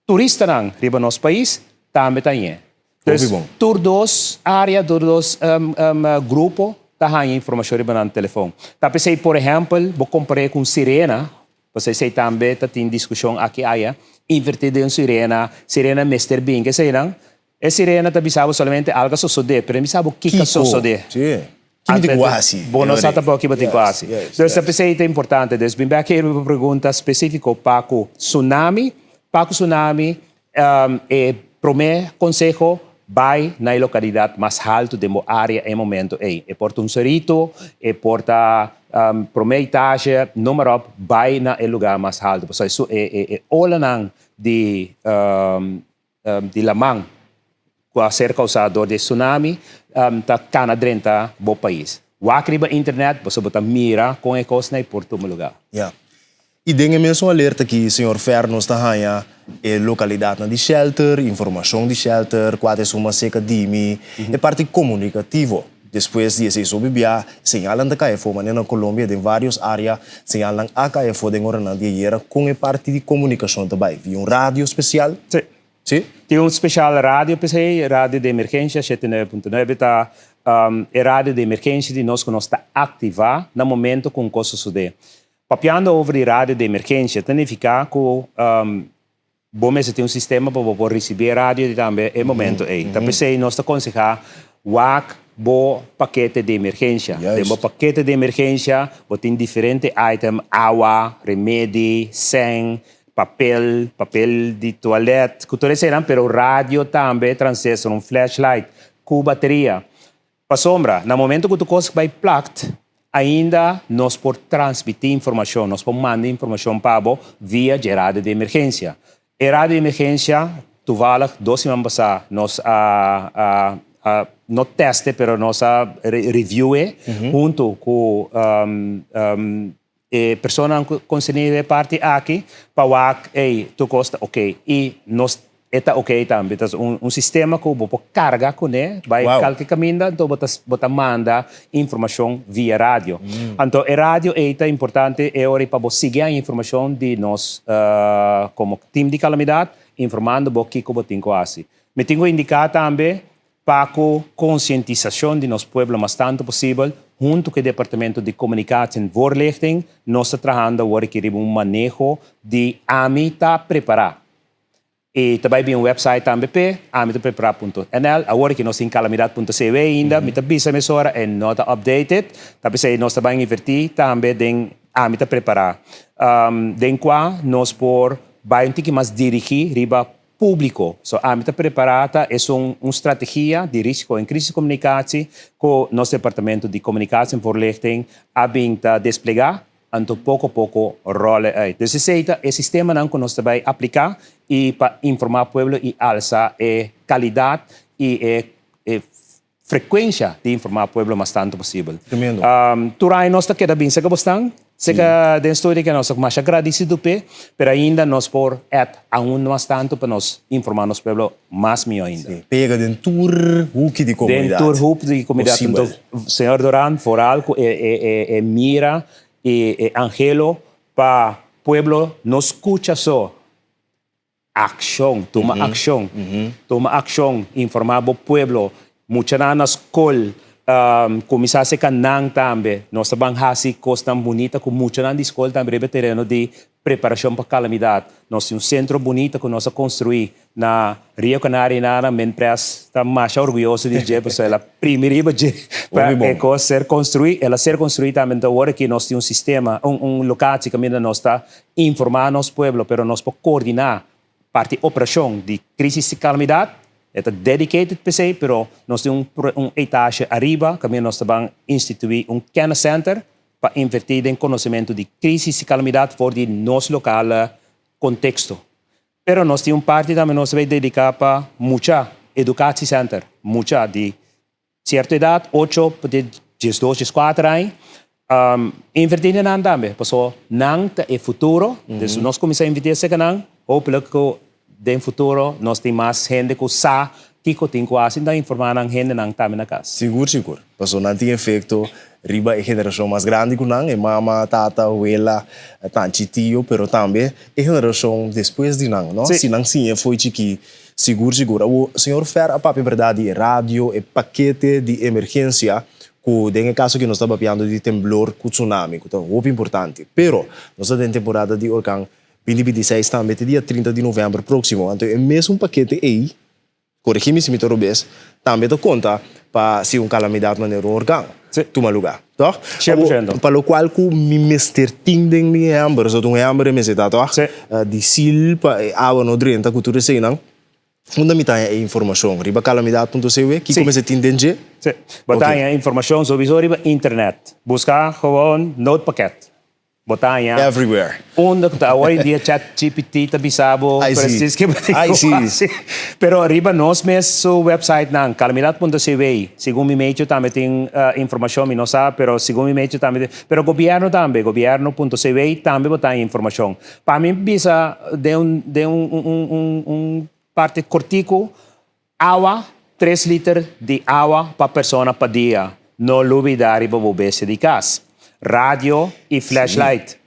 Turistanan riba nos pais tambe ta hañ'é. Dus tur dos área, tur dos grupo ta haña informashon riba nan telefon. Ta p'esei, por ehèmpel, bo kompar'é ku un sirena, pasobra esei tambe ta tin diskushon aki aya, invertí den un sirena, sirena mester bin, keseinan. E sirena ta bisa bo solamente algo a sosodé, pero e no bisa bo kiko a sosodé. Kiko mi tin ku hasi? Bo no sa tampoco kiko bo tin ku hasi. Dus ta p'esei ta importante. Dus bin bek heri bo pregunta spesífiko pa ku tsunami. Pa ku tsunami, e promé konseho, bai na e lokalidat mas haltu den bo área e momento ei. E por ta un serito, e por ta promé etage, noem maar op, bai na e lugá mas haltu. Pasobra e olanan di di laman ku a ser kousá dor di e tsunami ta kana drenta bo pais. Wak riba internet boso bo ta mira kon e kosnan ei por tuma lugá. Ya. I den e mesun alerta aki señor Fer nos ta haña e lokalidatnan di shelter, informashon di shelter, kua ta e suma seka di mi, e parti komunikativo. Despues di esei hopi bia, señalnan ta kai afó, manera na Colombia den vários área señalnan a kai afó den oranan di ayera. Kon e parti di komunikashon ta bai? Via un radio spesial? Sí. Sí? Tin un spesial radio p'esei, radio di emergensia shete nuebe punto nuebe ta e radio di emergensia di nos ku nos ta aktivá na momento ku un kos sosodé. Papiando over di radio di emergensia ta nifiká ku Bo mester tin un sistema pa bo por ricibi e radio di tambe e momento ey. Ta p'esey nos ta conseha wak bo pakete di emergencia. Den bo pakete di emergencia bo tin diferente item, awa, remedi, sèn, papel, papel di toilet, cu tur eseynan, pero radio tambe, transistor, un flashlight cu bateria. Pasobra, na momento ku tur kos bai plakt, ainda nos por transmití informashon, nos por manda informashon pa bo via dje radio di emergensia. E radio di emergensia, toevallig dos siman pasá nos a a a no test e pero nos a review e huntu ku e personanan ku konserní den e parti aki pa wak ey tur kos ta oke i nos e ta oke tambe. Ta un sistema ku bo por karga kuné bai kalke kaminda anto bo ta bo ta manda informashon via radio. Anto e radio ey ta importante e ora pa bo sigui haña informashon di nos komo tim di kalamidat informando bo kiko bo tin ku hasi. Mi tin ku indiká tambe Pa ku konsientisashon di nos pueblo mas tantu posibel, huntu ku e Departamento di Komunikatie en Voorlichting, nos ta trahando awor aki riba un maneho di Ami ta Prepará. I ta bai bin un website tambe p'e, amitaprepará punto nl. Awor aki nos tin kalamidat punto cw ainda, mi ta bisa mesora e no ta updated, ta p'esei nos ta bai invertí tambe den Ami ta Prepará, den kua nos por bai un tiki mas dirigí riba Públiko. So ami ta prepará ta esun un strategia di risiko en crisis communicatie ku nos departamento di Communicatie en Voorlichting a bin ta desplegá, anto poko poko ròl e uit. Dus esei ta e sistemanan ku nos ta bai apliká i pa informá pueblo i alsa e kalidat i e e Frekuensha di informá pueblo mas tantu posibel. Tremendo. Tur aña nos ta keda bin serka bosnan, serka den studio ke nos ta masha gradisido p'e, pero ainda nos por add aun mas tantu pa nos informá nos pueblo mas mihó ainda. Sí, pega den tur huki di komunidat. Den tur huki di komunidat. Posibel. Anto, señor Doran, foral ku e mira i e anhelo pa pueblo no skucha so. Akshon, tuma akshon, tuma akshon, informá bo pueblo, muchanan na skol, kuminsá seka nan tambe. Nos ta ban hasi kosnan bunita ku muchanan di skol tambe riba e tereno di preparashon pa kalamidat. Nos tin un sentro bunita ku nos a konstruí na Rio Canaria i nan Minpres ta masha orguyoso di dje pasobra el a primi riba dje pa e kos ser konstruí. El a ser konstruí tambe, anto awor aki nos tin un sistema, un lokatie kaminda nos ta Informá nos pueblo, pero nos por koordiná parti operashon di krísis i kalamidat. E ta dedicated p'esei, pero nos tin un un etashe ariba kaminda nos ta ban instituí un kenniscenter pa invertí den konosementu di krísis i kalamidat for di nos lokale konteksto. Pero nos tin un parti tambe nos ta bay dediká pa mucha, edukatiecenter, mucha di Cierto edad, ocho pa te diesdos, diescuater aña, inverti den nan tambe, paso nan ta e futuro, dus nos cuminsa inverti acerca nan, hopelijk cu den futuro nos tin mas hende cu sa kico tin cu haci, ta informa nan hendenan tambe na cas. Sigur, sigur. Paso nan tin efecto riba e generacion mas grandi cu nan, e mama, tata, wela, tanchi, tio, pero tambe e generacion despues di nan, no? Si nan siña fo'i chikí Sigur sigur. Awor, señor Fer a papia berdad di e radio, e pakete di emergencia, cu den e caso aki nos ta papiando di temblor cu tsunami, cu ta hopi importante. Pero, nos ta den temporada di orkan 2026 tambe te dia 30 di november proximo. Anto e mesun pakete ey, coregi mi si mi ta robes, tambe ta conta pa si un calamidad manera un orkan tuma lugar. Toch? Cien por ciento. Pa locual cu mi mester tin den mi hember, so ta un hember e mester ta, toch? Sí. Di sil pa e awa no drenta cu tur eseinan. Unda mi ta haña e informacion? Riba calamidad punto cw? Kico Sí. mester tin den dje? Sí. Bo ta Ok. haña informacion sowieso riba internet. Busca gewoon noodpakket. Bo ta haña. Everywhere. Unda ku ta awor en dia chat GPT ta bisa bo Ai si. precies ke bo tin Ai ku si. hasi. Pero riba nos mes su website nan, calamidad punto cw, segun mi mecho tambe tin informacion, mi no sa, pero segun mi mecho tambe tin, pero gobierno tambe, gobierno punto cw tambe bo ta haña informacion. Pa mi bisa den un den un un un un parti cortico, Awa, tres liter di awa pa persona pa dia. No lubida riba bo bestia di cas. Radio y flashlight.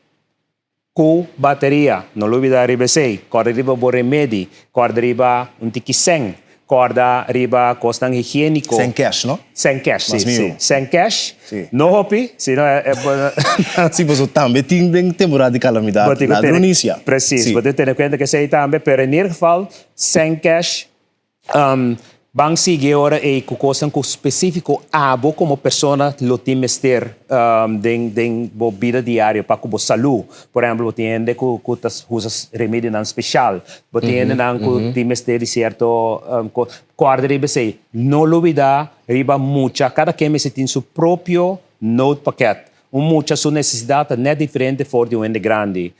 Cu bateria. No lubida riba esey. Corda riba bo remedi. Corda riba un tiki seng. Corda riba cosnan higienico. Seng cash, no? Seng cash, si, Mas si. miho. Seng cash. Si. No hopi, si no e Si, pasobra tambe tin den temporada di calamidad Bo tin cu tene, ladronicia. precies, Si. bo tin tene cuenta cu esey tambe, pero in ieder geval seng cash. Ban sigui e ora ei ku kosnan ku spesífiko abo komo persona lo tin mester den den bo bida diario pa ku bo salú. Por ehèmpel, bo tin hende ku ku ta usa remedionan speshal, bo tin hendenan ku tin mester di sierto kos. Kòrda riba esei, no lubidá riba mucha, kada ken mester tin su propio noodpakket. Un mucha su nesesidat ta nèt diferente for di un hende grandi.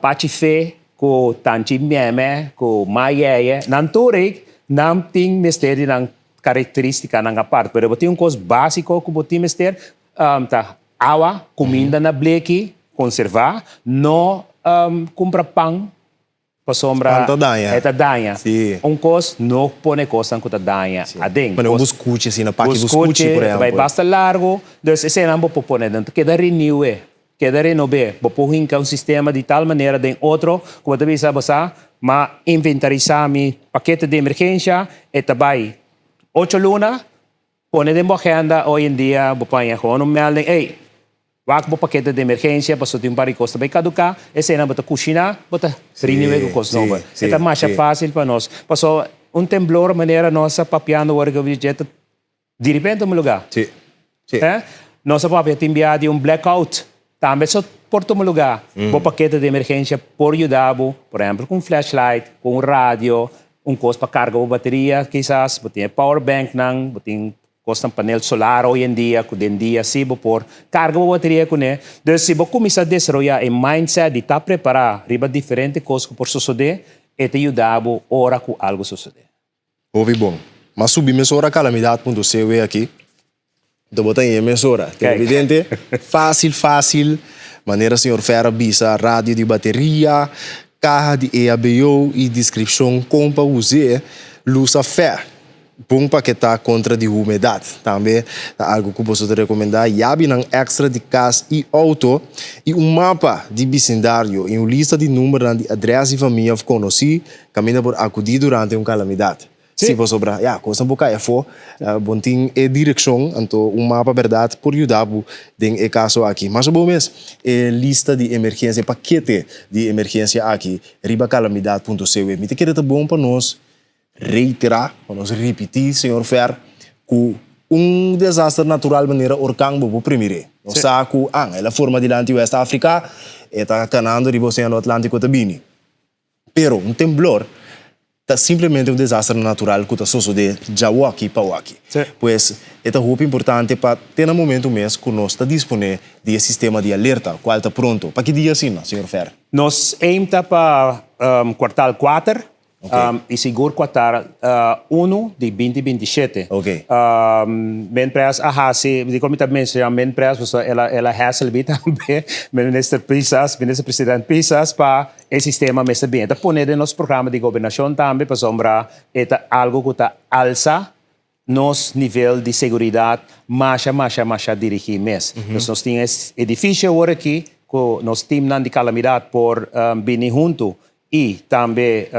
Pachi fe ku tanchi meme ku ma yeye, nan tur ei nan tin mester di nan karakteristikanan apart. Pero bo tin un kos básiko ku bo tin mester, ta awa, kuminda na bleki, konservá, no kumpra pan pasobra Pan ta daña. e ta daña. Sí. Un kos, no pone kosnan ku ta daña aden. Pone un buskuchi asina, paki buskuchi, por Buskuchi, ta bai ehèmpel. basta largu. Dus eseinan bo por pone den. Ta keda riniu'e. Keda renob'é. Bo por hinka un sistema di tal manera den otro ku bo ta bisa, Bo sa, m'a inventarisá mi pakete di emergensha, e ta bai ocho luna. Pone den bo agenda, hoy en dia bo paña gewoon un melding, Ey, wak bo pakete di emergensha pasobra tin un par di kos ta bai kaduká. Eseinan bo ta kushiná, bo ta riniwé ku kos nobo. E ta masha fásil pa nos. Pasobra un temblor manera nos a papiando wor ku dje ta Di repente un lugar. Sí, sí. Eh? Nos a papia tin bia di un blackout. Tambe so por tuma lugar. Bo pakete di emergencia por yuda bo, por ehempel cu un flashlight, cu un radio, un cos pa carga bo bateria kisas, bo tin e power banknan, bo tin cosnan panel solar hoy en dia cu den dia si bo por carga bo bateria cune. Dus si bo cuminsa desaroya e mindset di ta prepara riba diferente cos cu por sosode, e ta yuda bo ora cu algo sosode. Hopi bon. M'a subi mesora Calamidad punto cw aki. Nto bo ta haya mesora. Televidente, fácil fácil, manera señor Fer a bisa, radio di bateria, caha di EHBO y descripcion con pa us'é, lusa fè, bon paketá contra di humedad. Tambe ta algo cu boso ta recomendá, yabinan extra di cas y auto y un mapa di bisindario y un lista di numbernan di adres di famia of conocí Kaminda por akudí durante un kalamidat. Si pasobra, ya, kosnan por kai afó, bo tin e direkshon, anto un mapa bèrdat por yuda bo den e kaso aki. Mas bo mes e lista di emergensia, e pakete di emergensia aki riba kalamidat punto cw. Mi ta kere ta bon pa nos reiterá, pa nos ripití, señor Fer, ku un desaster natural manera orkan bo por primir'é. Nos sa ku, an, el a forma dilanti West Afrika, e ta kanando riba Oseano Atlántiko ta bini. Pero un temblor ta simplemente un desaster natural ku ta sosodé djawoki pa waki. Pues e ta hopi importante pa te na momentu mes ku nos ta disponé di e sistema di alerta, kual ta pronto. Pa ki dia asina, señor Fer? Nos aim ta pa kwartal kuater i sigur kwartal unu di binti binti shete. Minpres a hasi, dikon mi ta menshoná Minpres pasobra el a hèsel mi tambe, Minister Pisas, Minister President Pisas pa E sistema mester bin. E ta pone den nos programa di gobernashon tambe pasobra e ta algu ku ta alsa nos nivel di seguridat masha masha masha dirigí mes. Dus nos tin e edifisio awor aki ku nos timnan di kalamidat por bini huntu i tambe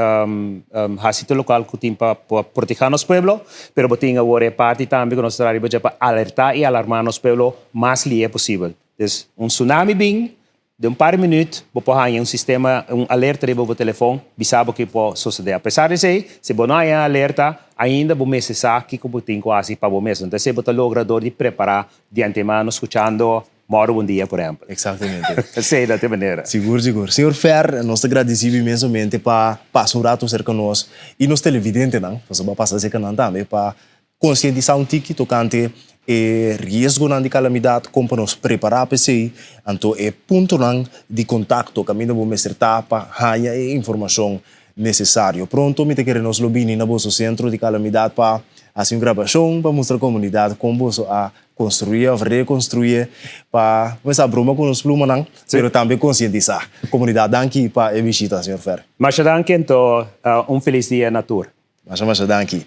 hasi tur lokal ku tin pa protehá nos pueblo. Pero bo tin awor e parti tambe ku nos ta traha riba dje pa alertá i alarmá nos pueblo mas lihe posibel. Dus un tsunami bin, Den un par minuut bo por haña un sistema, un alerta riba bo telefon bisa bo ke por sosodé. Apesar di esei, si bo no haña e alerta, ainda bo mester sa kiko bo tin ku hasi pa bo mes. Enton esei bo ta logra dor di prepará di antemano skuchando Mòru Bon Dia, por ehèmpel. Eksaktamente. Esei ta e manera. Sigur, sigur. Señor Fer, nos ta gradisí bo inmensamente pa pasa un ratu serka nos i nos televidentenan, pasobra bo a pasa serka nan tambe, pa Konsientisá un tiki tokante e riesgonan di kalamidat, kon pa nos prepará pa esei, anto e puntonan di kontakto kaminda bo mester ta pa haña e informashon nesesario. Pronto mi ta kere nos lo bini na boso sentro di kalamidat pa hasi un grabashon pa mustra komunidat kon boso a konstruí òf rekonstruí pa kuminsá broma ku nos plumanan, pero tambe konsientisá komunidat. Danki pa e bishita, señor Fer. Masha danki anto un felis dia na tur. Masha masha danki.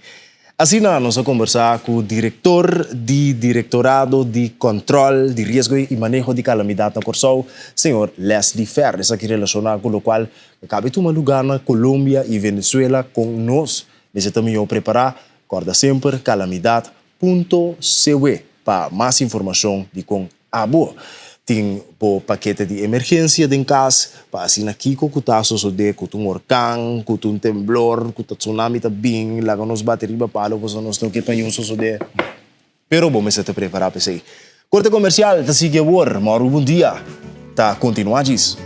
Asina nos a kombersá ku direktor di Direktorado di Kòntròl di Riesgo i Maneho di Kalamidat na Kòrsou, señor Leslie Fer. Esaki relashoná ku lokual ku kabe tuma lugá na Colombia i Venezuela kon nos mester ta mihó prepará. Kòrda semper kalamidat punto cw pa mas informashon di kon Abo tin bo pakete di emergensia den kas pa asina kiko ku ta sosodé, ku ta un orkan, ku ta un temblor, ku ta tsunami ta bin, laga nos bati riba palo pasobra nos no ke pa niun sosodé. Pero bo mester ta prepará pa esei. Korte komersial ta sigui awor. Mòru bon dia ta kontinuá djis.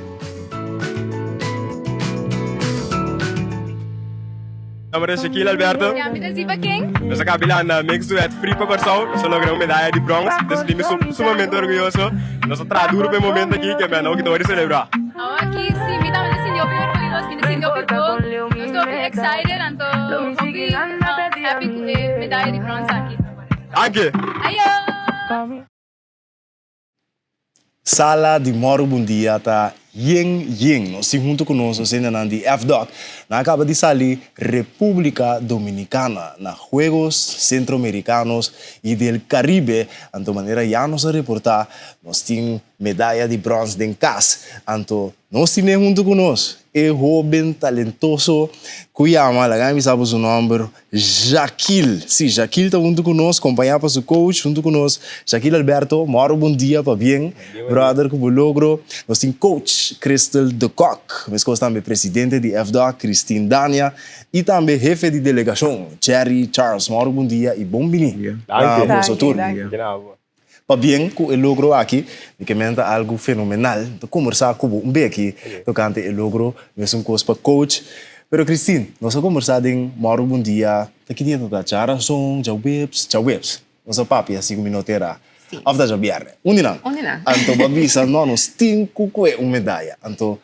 Nomber ta Shaquille Alberto. Ya mi ta si pa ken? Nos a kabi landa mix duet free pa Kòrsou. Nos a logra un medaya di brons. Dus mi sumamente orguyoso. Nos a traha duro pa e momento aki ke menda hopi ta wòrdu selebrá. Awor aki si mi tambe ta sinti hopi orguyoso, mi ta sinti hopi bon. Nos ta hopi excited anto hopi happy ku e medaya di brons aki. Danki! Ayo! Sala di Mòru Bon Dia ta yen yen. Nos tin huntu ku nos nos hendenan di FDOC. Nan a kaba di sali Repúblika Dominikana na Juegos Centroamericanos y del Caribe. Anto manera ya nos a reportá, nos tin medaya di bròns den kas. Anto nos tine huntu ku nos e hóben talentoso ku yama, laga mi bisa bo su nòmber, Jaquil, si, Jaquil ta huntu ku nos, kompañá pa su coach huntu ku nos. Jaquil Alberto, mòru bon dia, pabien, brother, ku bo logro. Nos tin coach Crystal de Kock, meskos tambe presidente di FDOC, Christine Dania, i tambe hefe di delegashon, Jerry Charles. Mòru bon dia i bon bini na boso tur. Pabien ku e logro aki, mi ke menta algu fenomenal. Mi ta kombersá ku bo un beki tokante e logro, mesun kos pa coach. Pero Christine, nos a kombersá den Mòru Bon Dia, ta ki dia ta ta? Djarason, djaweps? Djaweps. Nos a papia si ku mi no ta erá. Òf ta djabièrnè? Un di nan. Anto bo a bisa, no, nos tin ku kue un medaya. Anto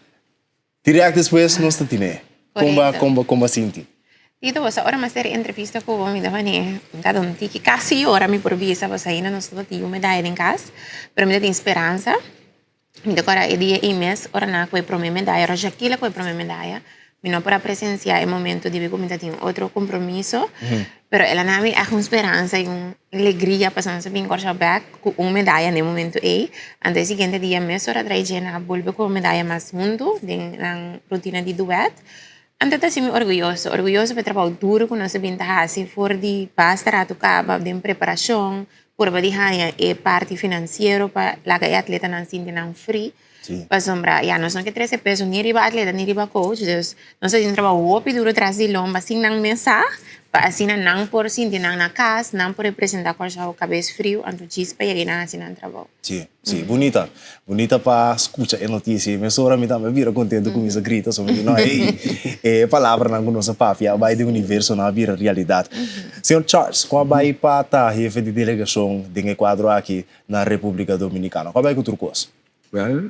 Direct despues nos ta tine. Kon ba kon ba kon ba sinti? Tito, bo sa ora mi a ser entrevista ku bo mi ta mane mi ta dun tiki kasi yora mi por bisa pasobra ainda nos no tin un medaya den kas pero mi ta tin speransa. Mi ta kòrda e dia ei mes ora nan a kohe promé medaya ora Shakila kohe promé medaya mi no por a presensiá e momento debí ku mi ta tin otro kompromiso pero el a na mi ègt un speransa i un legria pasobra nos a bin Kòrsou bèk ku un medaya na e momento ei. Anto e siguiente dia mesora trae dje nan a bolbe ku un medaya mas huntu den nan rutina di duet. Anto ta hasi mi orguyoso, orguyoso pa e trabou duru ku nos a bin ta hasi for di basta ratu kaba den preparashon, purba di haña e parti finansiero pa laga e atletanan sinti nan free. Pasobra ya nos no ke trese peso ni riba atleta ni riba coach, dus nos a hasi un trabou hopi duru tras di lomba sin nan mes sa, pa asina nan por sinti nan na kas, nan por representa Kòrsou kabes friu, anto djis pa yega i nan hasi nan trabou. Sí, sí, bunita. Bunita pa skucha e notisia i mesora mi tambe a bira kontentu, kuminsa grita, so mi di no, ey, e palabranan ku nos a papia a bai den universo, nan a bira realidat. Señor Charles, ku a bai pa ta hefe di delegashon den e kuadro aki na Repúblika Dominikana? Ku a bai ku tur kos? Well,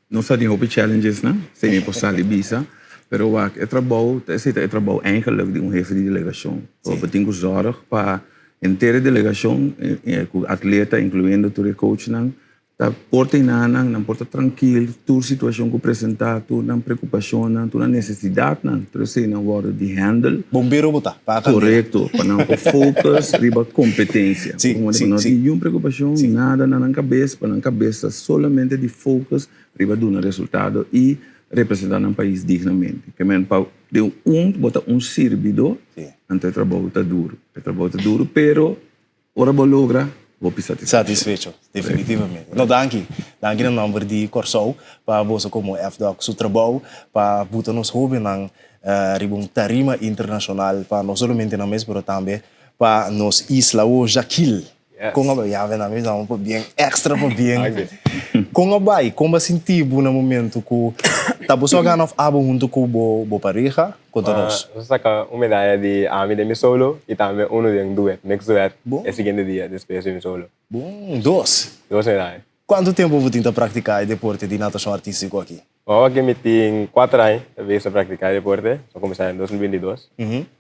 nos ta tin hopi challenges nan, esei mi por sali bisa, pero wak e trabou, ta esei ta e trabou eigenlijk di un hefe di delegacion. Bo tin cu zorg pa henter e delegacion, cu atleta, incluyendo tur e coachnan, ta por ta enanan, nan por ta trankil, tur situacion cu presenta, tur nan preocupacionnan, tur nan necesidadnan, tur eseinan wordo di handle. Bombero bo ta, pa candela. Correcto, pa nan por focus riba competencia. Sí, sí, sí. No tin niun preocupacion, nada na nan cabes, pa nan cabes ta solamente di focus riba duna resultado y representa nan pais dignamente. Ke men pa den un bo ta un sirbidor, anto e trabou ta duro. E trabou ta duro, pero Ora bo logra, hopi satisfecho. Satisfecho, definitivamente. No, danki. Danki na nomber di Kòrsou pa boso komo FDOK su trabou pa buta nos hóbennan riba un tarima internashonal pa no solamente nan mes pero tambe pa nos isla. O Jakil, kon a bai? Ya ven ami dam un pabien, èkstra pabien. Kon a bai? Kon bo a sinti bo na momento ku ta boso a gana òf abo huntu ku bo pareha? Konta nos. Nos a saka un medaya di ami den mi solo i tambe unu den duet, mix duet, e siguiente dia despues di mi solo. Bon, dos. Dos medaya. Kuantu tempu bo tin ta praktiká e deporte di natashon artístiko aki? Awor aki mi tin kuater aña ta bes ta praktiká e deporte. Mi a kuminsá den 2022,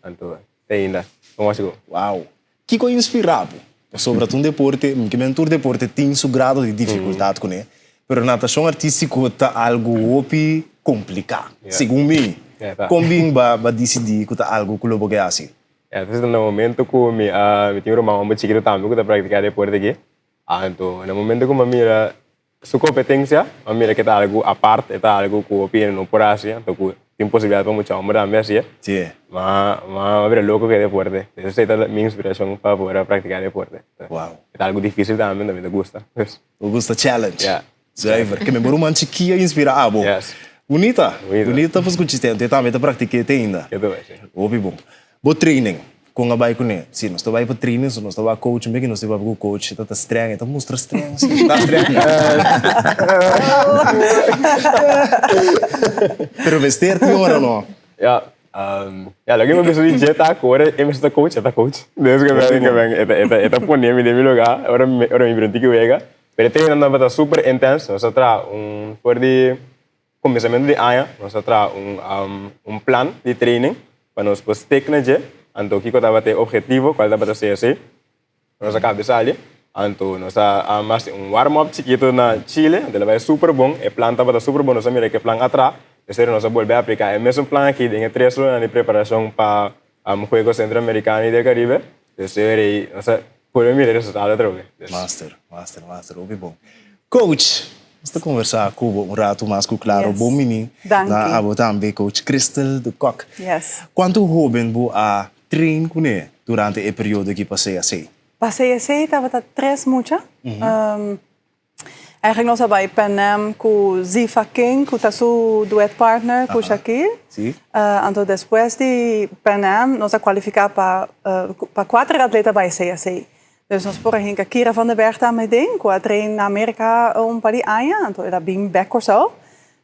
anto te ainda. Komo a sigu? Wow! Kiko a inspirá bo? Pasobra ta un deporte, mi ke men tur deporte tin su grado di difikultat kuné, pero natashon artístiko ta algu hopi kompliká, segun mi. Kon bin bo a disidí ku ta algu ku lo bo ke hasi? Ja, dus na momento ku mi a mi tin un ruman homber chikitu tambe ku ta praktiká deporte aki. Anto na momento ku mi a mira su kompetensia, mi a mira ku e ta algu apart, e ta algu ku hopi hende no por hasi, anto ku tin posibilidat pa mucha homber tambe hasié. Mi a bira loko ku e deporte. Dus esei ta mi inspirashon pa por a praktiká deporte. E ta algu difísil tambe, anto mi ta gusta. Bo gusta challenge? Zuiver. Ke mi bo ruman chikia inspira abo. Bunita. Bunita pa skucha esei. Anto e tambe ta praktik'é te ainda. Hopi bon. Bo training, kon a bai kuné? Si, nos ta bai pa training, so nos ta wak coach, un beki nos ta bai ku coach, e ta ta streng, e ta mustra streng, si, ta streng. Pero mester tin ora no? Ja, ja, loke mi bisa di dje ta ku ora e mester ta coach, e ta coach. Des ke men, ke men, e ta, e ta, e ta pone mi den mi lugá, ora mi, ora mi bira un tiki wega. Pero e training tabata super intens, nos a traha un for di Kuminsamentu di aña nos a traha un plan di training pa nos por stick na dje. Anto kiko tabata e objetivo, kual tabata CSA. Nos a kaba di sali, anto nos a hasi un warm up chikitu na Chile, anto el a bai super bon, e plan tabata super bon, nos a mira ku e plan a traha. Despues nos a bolbe apliká e mesun plan aki den e tres lunanan di preparashon pa Juegos Centroamericano y del Caribe. Despues nos a bolbe mira e resultado atrobe. Master, master, master, hopi bon. Coach, nos ta conversa cu bo un rato mas cu claro. Bon bini na abo tambe, Coach Crystal de Kock. Cuanto hoben bo a train cune durante e periodo aki pa CAC? Pa CAC tabata tres mucha. Eigenlijk nos a bai Pan Am cu Zifa King, cu ta su duet partner cu Shakir. Anto despues di Pan Am nos a cualifica pa pa cuater atleta bai CAC. Dus nos por a hinca Kira van der Berg tambe den, cu a train na America un par di aña, anto el a bin bek Corsou.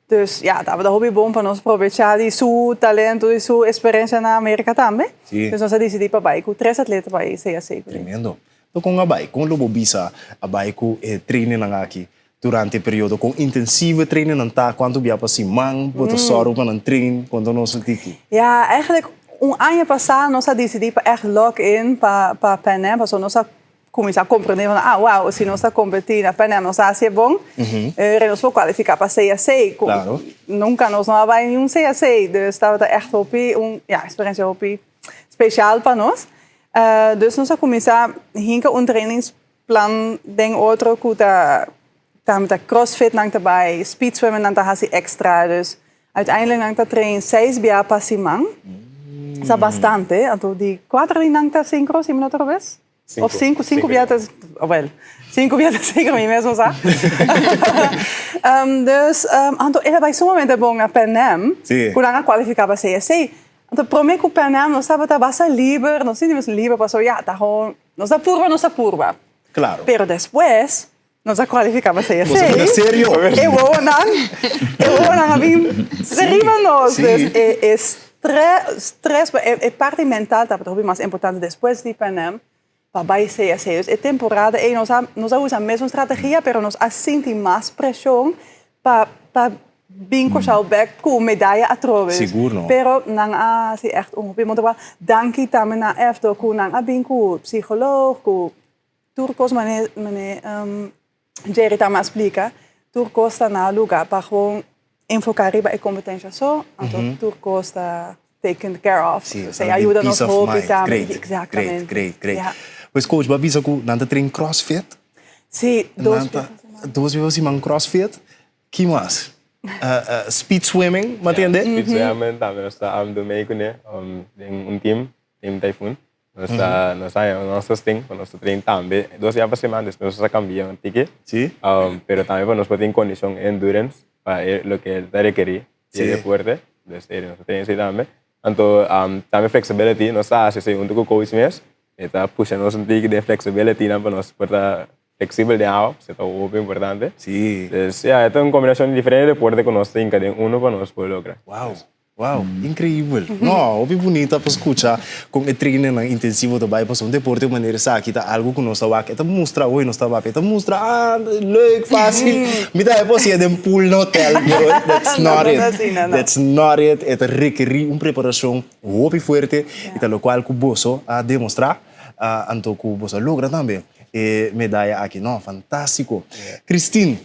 Dus ya, tabata hopi bon pa nos probecha di su talento y su experiencia na America tambe. Dus nos a dicidi pa bai cu tres atleta bai CAC. Tremendo. Lo kon a bai? Kon lo bo bisa a bai ku e trainingnan aki durante e periodo? Kon intensivo e trainingnan ta? Kuantu bia pa siman bo ta sòru pa nan train? Konta nos un tiki. Ya, eigenlijk un aña pasá nos a disidí pa ègt lock in pa pa Pan Am, pasobra nos a kuminsá komprendé van ah wou, si nos ta kompetí na Pan Am nos a hasi e bon, e nos por kualifiká pa CAC. Ku nunka nos no a bai niun CAC, dus tabata ègt hopi un, ya, eksperensia hopi spesial pa nos. Dus nos a kuminsá hinka un trainingsplan den otro ku ta ta ta crossfit nan ta bai, speed swimming nan ta hasi extra. Dus uiteindelijk nan ta train seis bia pa siman. Sa bastante. Anto di kuater di nan ta sinkro, si mi no ta robes? Of sinku, sinku bia ta, wel, sinku bia ta sinkro, mi mes no sa. Dus anto el a bai sumamente bon na Pan Am, ku nan a kualifiká pa CSC. Anto promé ku Pan Am nos tabata basta liber, nos sinti mes liber pasobra ya ta gewoon nos ta purba, nos ta purba. Claro. Pero despues nos a kualifiká pa CSC. Nos a bira serio. E wowonan, e wowonan a bin riba nos. Sí. Dus e e stres, stres, e parti mental tabata hopi mas importante despues di Pan Am pa bai CSC. Dus e temporada ei nos a nos a usa mesun strategia pero nos a sinti mas preshon pa pa bin Kòrsou bèk ku medaya atrobe. Sigur no. Pero nan a hasi ègt un hopi bon trabou. Danki tambe na EFDO ku nan a bin ku psikoloog, ku tur kos mane mane Jerry tambe a splika, tur kos ta na lugá pa gewoon enfoká riba e kompetensha so, anto tur kos ta taken care of. Sí, Esei a yuda nos peace of hopi mind. tambe. Great, Exactamente. great, great, great. Ja. Pues coach, bo a bisa ku nan ta train crossfit? Sí, dos Nan ta bes pa siman. dos bes pa siman crossfit. Ki mas? Speed swimming, bo a tende? Speed swimming tambe nos ta do mei kuné den un team, team Typhoon. Nos ta nos haña nos sosten pa nos ta train tambe dos bia pa siman, despues nos ta kambia un tiki. Sí. Pero tambe pa nos por tin kondishon endurance pa e loke ta rekerí di e deporte. Dus nos ta train esei tambe. Anto tambe flexibility nos ta hasi esei huntu ku coach mes. E ta pusha nos un tiki den flexibility nan pa nos por ta fleksibel den awa, esei ta hopi importante. Sí. Dus ya, e ta un kombinashon di diferente deporte ku nos ta hinka den unu pa nos por logra. Wow, wow, increibel. No, hopi bunita pa skucha kon e trainingnan intensivo ta bai pasobra un deporte manera esaki ta algu ku nos ta wak, e ta mustra oy nos ta papia, e ta mustra ah leuk, fasil. Mi ta haña por siña den pool na hotel, pero that's not it. That's not it. E ta rekerí un preparashon hopi fuerte i ta lokual ku boso a demostrá anto ku boso a logra tambe e medaya aki. No, fantástiko. Christine,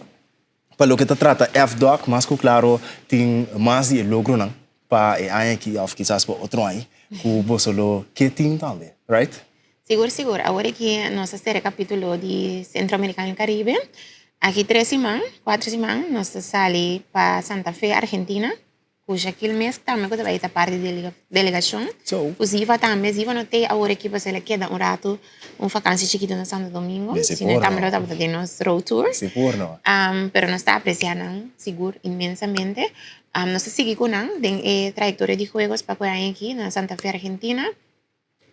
pa loke ta trata FDOC, mas ku klaro tin mas di e logronan pa e aña aki òf kisas pa otro aña. ku boso lo ke tin tambe, right? Sigur, sigur. Awor aki nos ta sera e kapítulo di Sentro Amerikano i Karibe. Aki tres siman, kuater siman, nos ta sali pa Santa Fe, Argentina. Ku Shaquille mes tambe ku ta bai ta parti di e delegashon. Ku Ziva tambe. Ziva no t'ei awor aki pasobra el a keda un ratu un fakansi chikitu na Santo Domingo. Si no e tambe lo tabata den nos road tour. Pero nos ta apresiá nan sigur inmensamente. Nos ta sigui ku nan den e trayektoria di juegos pa ku e aña aki na Santa Fe, Argentina.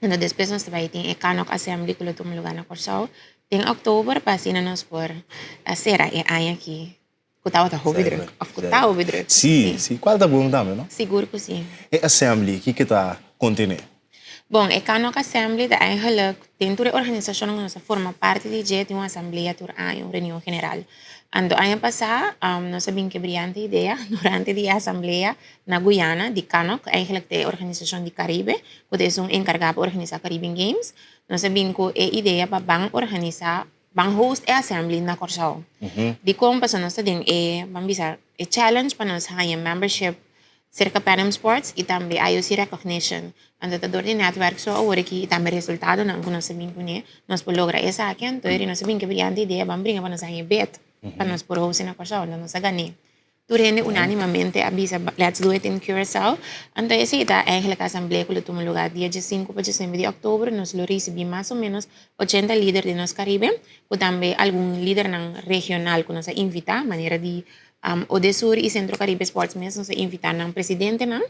Anto despues nos ta bai tin e Canok Assembly ku lo tuma lugá na Kòrsou den òktober pa asina nos por a sera e aña aki ku tabata hopi drùk òf ku ta hopi drùk. Sí, sí. Kual ta bon tambe, no? Sigur ku sí. E assembly, kiko ta kontené? Bon, e Canok Assembly ta eigenlijk den tur e organisashonnan ku nos ta forma parti di dje tin un asamblea tur aña, un reunion general. Anto aña pasá nos a bin ku e briante idea durante di e asamblea Na Guyana, di Canoc, eigenlijk ta e organisashon di Caribe, ku ta esun enkargá pa organisá Caribbean Games, nos a bin ku e idea pa ban organisá, ban host e assembly na Kòrsou. Dikon? Pasobra nos ta den e, ban bisa, e challenge pa nos haña membership serka Pan Am Sports i tambe IOC recognition. Anto ta dor di netwerk so awor aki i tambe resultadonan ku nos a bin kuné, nos por logra esaki. Anto eri nos a bin ku e briante idea ban bringa pa nos haña e bed pa nos por host na Kòrsou. Anto nos a gané. Tur hende unánimamente a bisa let's do it in Curaçao. Anto esei ta eigenlijk asamblea ku lo tuma lugá dia diesinku pa diesnuebe di òktober. Nos lo risibí mas o ménos ochenta lider di nos Karibe, ku tambe algun lidernan regional ku nos a invitá, manera di Odesur i Sentro Karibe Sports mes nos a invitá nan presidentenan.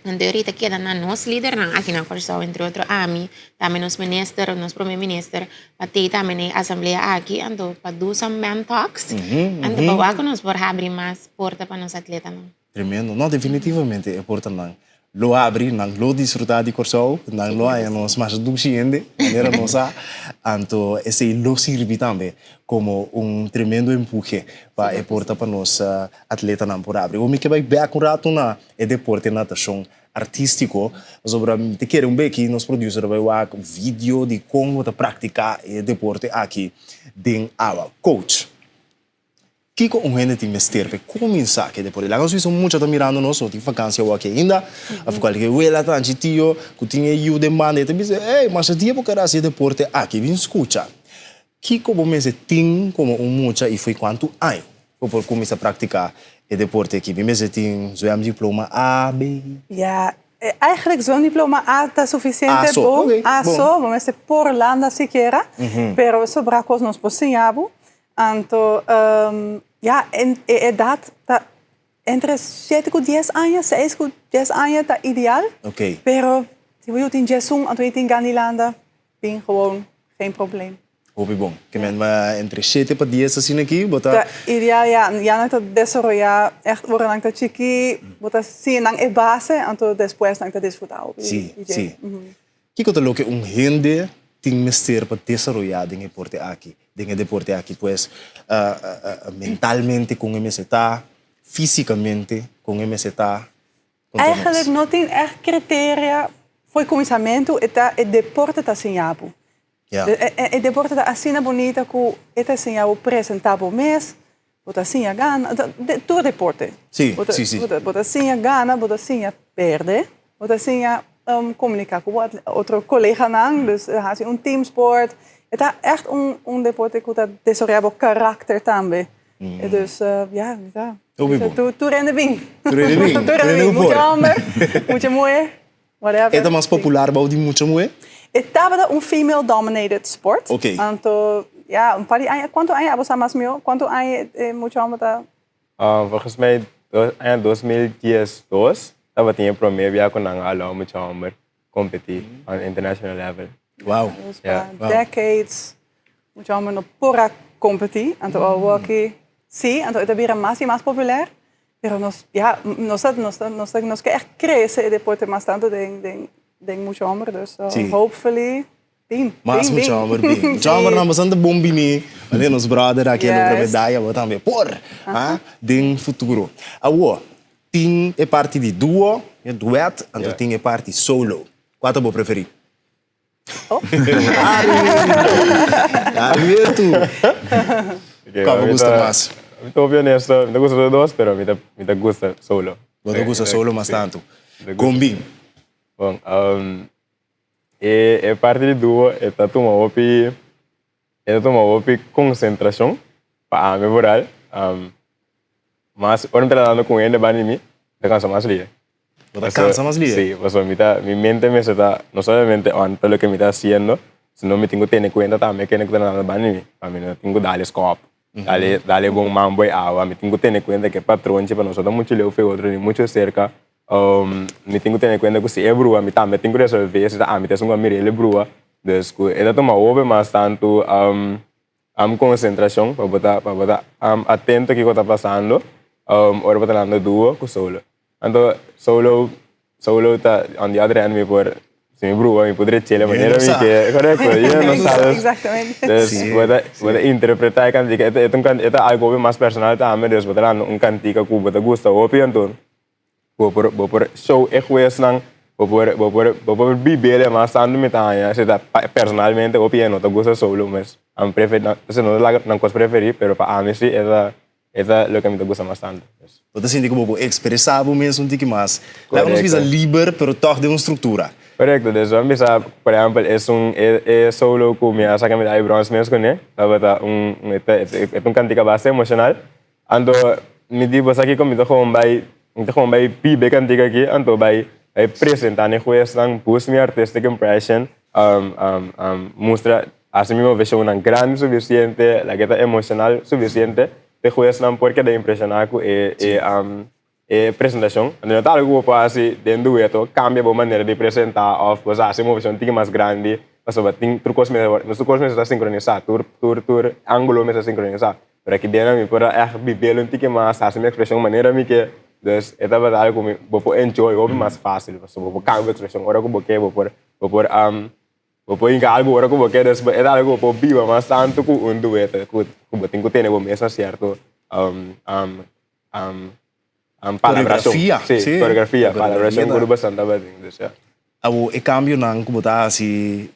Anto ahorita keda na nos lidernan aki na Kòrsou, entre otro ami, tambe nos minister, nos prome minister, pa tei tambe na e asamblea aki, anto pa do some man talks, anto pa wak ku nos por habri mas porta pa nos atletanan. Tremendo. No, definitivamente e portanan lo habri, nan lo disfruta di Kòrsou, nan lo haña nos masha dushi hende, manera nos sa, anto esei lo sirbi tambe komo un tremendo empuje pa e porta pa nos atletanan por habri. Bo mi ke bai bèk un ratu na E deporte natashon artístiko, pasobra mi ta kere un beki nos producer a bai wak video di kon bo ta praktiká e deporte aki den awa. Coach, kiko un hende tin mester pa e kuminsá ku e deporte? Laga nos bisa un mucha ta mirando nos, no tin fakansia awor aki ainda, òf kualke wela, tanchi, tio ku tin e yu den banda e ta bisa, ey, masha dia bo kere hasi e deporte aki, bin skucha. Kiko bo mester tin komo un mucha i fo'i kuantu aña bo por kuminsá praktiká e deporte aki? Mi mester tin zwemdiploma A, B? Ja, eigenlijk zwemdiploma A ta sufisiente A so, bo. oké, A bon. so, bo mester por landa sikiera, pero sobra kos nos por siña bo. Anto, ja, e edat ta entre shete ku dies aña, seis ku dies aña ta ideal. Oké. Pero si bo yu tin diesun, anto e tin gana di landa, Bin gewoon, geen probleem. Hopi bon. Ke men ma entre shete pa dies asina aki bo ta. Ta ideal ya, ya nan ta desaroyá echt ora nan ta chikí, bo ta siña nan e base, anto despues nan ta disfrutá hopi Sí, di dje. sí. Kiko ta loke un hende tin mester pa desaroyá den e porte aki, den e deporte aki? Pues, mentalmente kon e mester ta, físikamente kon e mester ta? Eigenlijk no tin echt criteria for cuminsamentu, e ta e deporte ta siña bo. E deporte ta asina bunita cu e ta siña bo presenta bo mes, bo ta siña gana, tur deporte. Bo ta siña gana, bo ta siña perde, bo ta siña comunica cu bo otro coleganan, dus haci un teamsport. E ta echt un deporte cu ta desaroya bo karakter tambe. Dus ja, ja. Hopi bon. Tur, tur hende bin. Tur hende bin. Tur hende bin. Mucha homber, mucha muhe, whatever. E ta mas popular bou di mucha muhe? E tabata un female dominated sport. Ok. Anto, ja, un par di aña, cuanto aña abo sa mas mihó? Cuanto aña e mucha homber ta? Volgens mij aña 2012 tabatin e prome bia cu nan a allow mucha homber competi on international level. Wow. Dus pa decades mucha homber no por a competi, anto awoki si, anto e ta bira mas y mas popular, pero nos ya nos ta nos ta nos ta nos ke echt crece e deporte mas tanto den den den mucha homber, dus hopefully bin Mas bin bin. mucha homber bin. Mucha hombernan bastante bon bini, manera nos brother aki a logra medaya, bo tambe por, ah, den futuro. Awo, Tin e parti di duo, e duet, anto tin e parti solo. Kua ta bo preferí? Oh. Ari tu. Kua bo gusta mas? Mi ta hopi honesto, mi ta gusta tur dos, pero mi ta mi ta gusta solo. Bo ta gusta solo mas tantu. Kon bin? Bon, e e parti di duo e ta tuma hopi e ta tuma hopi konsentrashon pa ami vooral. Mas ora mi ta tratando ku hende banda di mi, mi ta kansa mas lihe. Bo ta kansa mas lihe? Sí, pasobra mi ta mi mente mester ta no solamente on pa loke mi ta hasiendo, sino mi tin ku tene kuenta tambe kende ku ta tratando banda di mi, pa mi no tin ku dal e skòp. Dale, dale bon mambo y awa. Mi tin cu tene cuenta cu e patronchi pa nos no ta mucho leu fe otro ni mucho cerca. Mi tin cu tene cuenta cu si e brua mi tambe tin cu resolve, si ta ami ta esun cu a mira el e brua. Dus cu e ta tuma hopi mas tanto concentracion pa bo ta, pa bo ta atento kico ta pasando ora bo ta landa duo cu solo. Anto solo solo ta on the other hand mi por si mi brua mi por drech'el manera mi ke korekto yo no sa Exactamente. Dus bo ta bo ta interpreta e kantika e ta un e ta algo hopi mas personal tambe dus bo ta dando un kantika ku bo ta gusta hopi anto bo por bo por show e huesnan bo por bo por bo por bib'el mas tantu mi ta haña si ta personalmente hopi hende no ta gusta solo mes nan prefer no ta laga nan kos preferi pero pa ami si e ta E ta loke mi ta gusta mas tantu. Bo ta sinti ku bo por ekspresá bo mes un tiki mas. Laga nos bisa liber, pero tòg den un struktura. Korekto. Dus bo a bisa, por ehèmpel, esun e e solo ku mi a saka medaya di bròns mes kuné, tabata un e ta e ta un kantika basta emoshonal. Anto mi di, bo sa kiko, mi ta gewoon bai mi ta gewoon bai biba e kantika aki, anto bai bai presentá na e huesnan, boost mi artistic impression, mustra Hasi mi moveshonnan grandi sufisiente, laga e ta emoshonal sufisiente pa e huesnan por keda impreshoná ku e e e presentashon. Anto no ta algu ku bo por hasi den dueto, kambia bo manera di presentá òf bo sa hasi moveshon tiki mas grandi pasobra tin tur kos mester tur kos mester ta sinkronisá, tur tur tur ángulo mester sinkronisá. Pero aki den mi por a ègt bibel un tiki mas, hasi mi ekspreshon manera mi ke. Dus e tabata algu ku mi bo por enjoy hopi mas fásil pasobra bo por kambia bo ekspreshon ora ku bo ke, bo por bo por. Bo por hinka algu ora ku bo ke, despues e ta algu ku bo por biba mas tantu ku un dueto ku bo tin ku tene bo mes na sierto palabrashon. Koreografia. Si, koreografia, palabrashon ku bo tabatin. Dus ya. Abo e kambionan ku bo ta hasi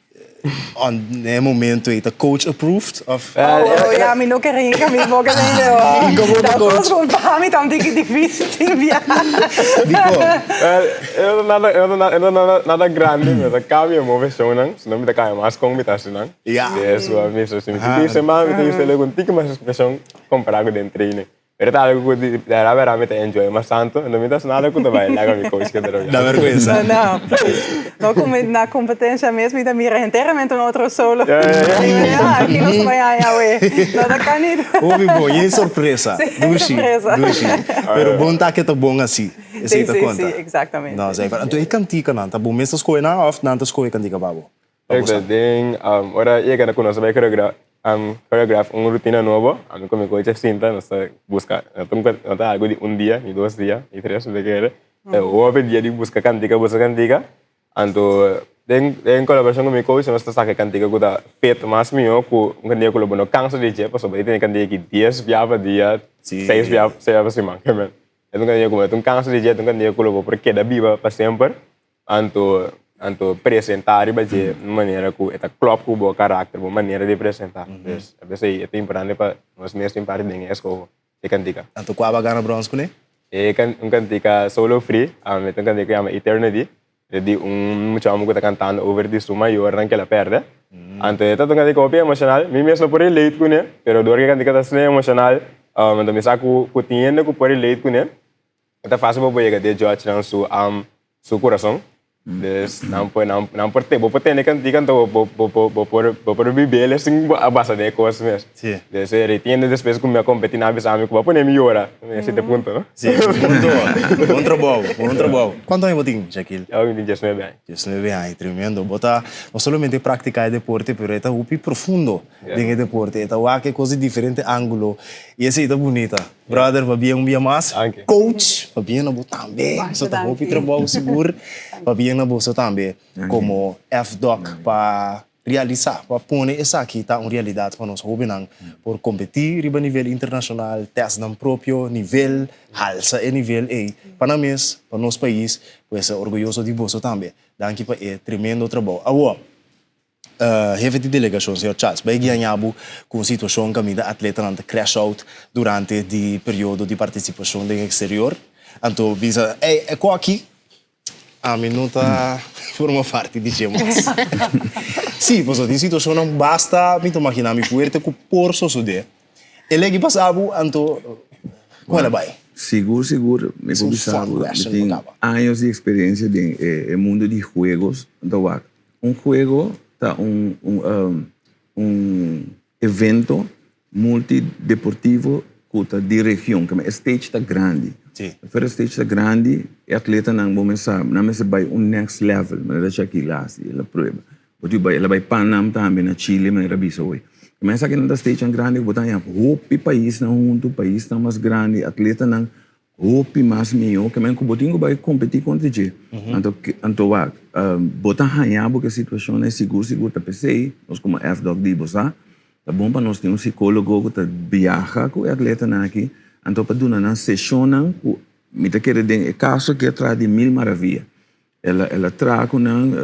na e momento ei ta coach approved of? Oh ya, mi no kere hinka mi boka den e Hinka bo boka coach. Ta kos ku pa mi ta un tiki difisil tin biaha. Dikon? Well, e no ta nada, e no ta e no ta nada grandi, mi no ta kambia moveshonnan, sino mi ta kambia mas kon mi ta hasi nan. Ya. Des ku ami so si mi tin ku semana mi ta usa algun tiki mas ekspreshon kompará ku den training. Pero ta algu ku di bèrda bèrda mi ta enjoy mas tantu, enton mi ta hasi nada ku ta bai laga mi coach keda robiá. Da bèrgwensa. No, please. No ku mi na kompetensha mes mi ta mira henteramente un otro solo. Ya, ya, ya. Ya, aki nos ta bai haña awe. No ta kanit. Hopi bon, yen sorpresa. Si, Dushi, sorpresa. dushi. Pero bon ta ke ta bon asi. Esei ta Sí, sí, konta. sí, exactamente. No, zeker. Anto e kantikanan, ta bo mes ta skohe nan òf nan ta skohe kantika pa bo? Pa bo sa. Exacto. Den, ora yega na ku nos a bai koreogra, koreograf un rutina nobo, ami ku mi coach a sinta, nos ta buska, no ta un, no ta algu di un dia, ni dos dia, ni tres, mi ta kere. Ta hopi dia di buska kantika, buska kantika. Anto den den kolaborashon ku mi coach nos ta saka e kantika ku ta fit mas mihó ku un kantika ku lo bo no kansa di dje pasobra e tene kantika ki dies bia pa dia, seis bia seis bia pa siman. E ta un kantika ku bo no ta kansa di dje, e ta un kantika ku lo bo por keda biba pa semper. Anto anto presentá riba dje un manera ku e ta klòp ku bo karakter, bo manera di presentá. Dus a bes ei e ta importante pa nos mes tin parti den e eskoho. E kantika. Anto kua bo a gana brons kuné? E kan un kantika solo free, e ta un kantika ku yama Eternity, e di un mucha homber ku ta kantando over di su mayornan ku el a pèrdè. Anto e ta un kantika hopi emoshonal, mi mes no por relate kuné, pero dor ku e kantika ta asina emoshonal, anto mi sa ku ku tin hende ku por relate kuné, e ta fásil pa bo yega di e judgenan su su kurason. Dus nan por nan nan por te bo por tende kantika anto bo bo bo bo por bo por bibel sin bo a basa den e kos mes. Sí. Dus e retiende despues ku mi a kompetí nan a bisa mi ku bo a pone mi yora. Mi a siete punto no. Sí, punto. Bon trabou, bon trabou. Kuantu aña bo tin, Shaquille? Awe mi tin diesnuebe aña. Diesnuebe aña, tremendo. Bo ta no solamente praktiká e deporte pero e ta hopi profundo den e deporte. E ta wak e kos di diferente ángulo i esei ta bunita. Brother, pabia un bia mas. Danki. Coach, pabia na bo tambe. Boso ta hopi trabou sigur. Pabia na boso tambe komo FDOC pa realisá, pa pone esaki ta un realidat pa nos hóbennan por kompetí riba nivel internashonal, tèst nan propio nivel, halsa e nivel ei pa nan mes, pa nos pais. Pues orguyoso di boso tambe. Danki pa e tremendo trabou. Awor. Hefe di delegashon, señor Charles, bai guiaña bo ku un situashon kaminda atletanan ta crash out durante di periodo di partisipashon den eksterior. Anto bisa, ey, e ku aki? Ami no ta forma parti di dje mas. Sí, pasobra tin situashonnan basta mi ta imaginá mi fuerte ku por sosodé. E lei pasa bo, anto kon el a bai? Sigur, sigur, mi por bisa bo, mi tin años di eksperensia den e mundo di juegos. Anto wak, un juego ta un un evento multideportivo ku ta di region, keme e stage ta grandi. Pero e stage ta grandi, e atletanan bo mester sa, nan mester bai un next level, manera Shaquille a hasi, el a prueba. Bo tin bai, el a bai Panam tambe na Chile, manera a bisa hoy. Keme esakinan ta stagenan grandi ku bo ta haña hopi paisnan huntu, paisnan mas grandi, atletanan Hopi mas mihó ke men ku bo tin ku bai kompetí kontra dje. Anto, anto wak, bo ta haña bo ku e situashon ei sigur sigur ta p'esei nos komo FDOK di bo sa, ta bon pa nos tin un sikólogo ku ta biaha ku e atletanan aki, anto pa duna nan seshonnan ku mi ta kere den e kaso aki a traha di mil maravia. El a el a traha ku nan,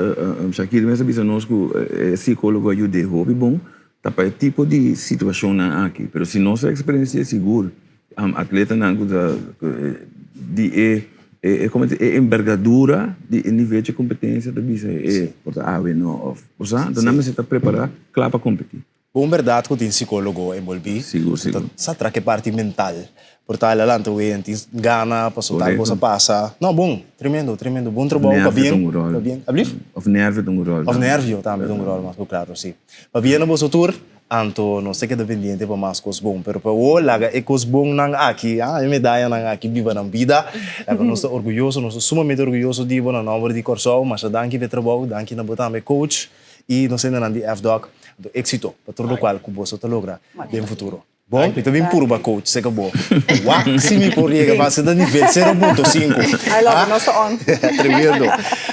Shakira mes a bisa nos ku e sikólogo a yud'é hopi bon, ta pa e tipo di situashonnan aki. Pero si nos a eksperensi'é sigur, atletanan ku ta di e e komo ta e embergadura di e nivel dje kompetensia ta bisa e por ta awe no òf bo sa, anto nan mester ta prepará kla pa kompetí. Bon berdad cu tin psicologo envolvi. Sigur, sigur. Ta sa traha e parti mental. Por ta el a lanta wee en tin gana paso tal cosa pasa. No, bon. Tremendo, tremendo. Bon trabou. Pabien. Pabien. Ablief? Of nervio ta un rol tambe. Of nervio tambe ta un rol mas cu claro, si. Pabien na boso tur. Anto nos ta keda pendiente pa mas cos bon. Pero pa awor laga e cos bonnan aki, ah, e medayanan aki biba nan bida. Laga nos ta orguyoso, nos ta sumamente orguyoso di bo na nomber di Corsou. Masha danki pa e trabou. Danki na bo tambe coach. I nos hendenan di FDOC, anto éxito pa tur lokual ku boso ta logra den futuro. Bon, mi ta bin purba coach seka bo. Wak si mi por yega pa asina nivel 0.5. I love it, nos ta on. Tremendo.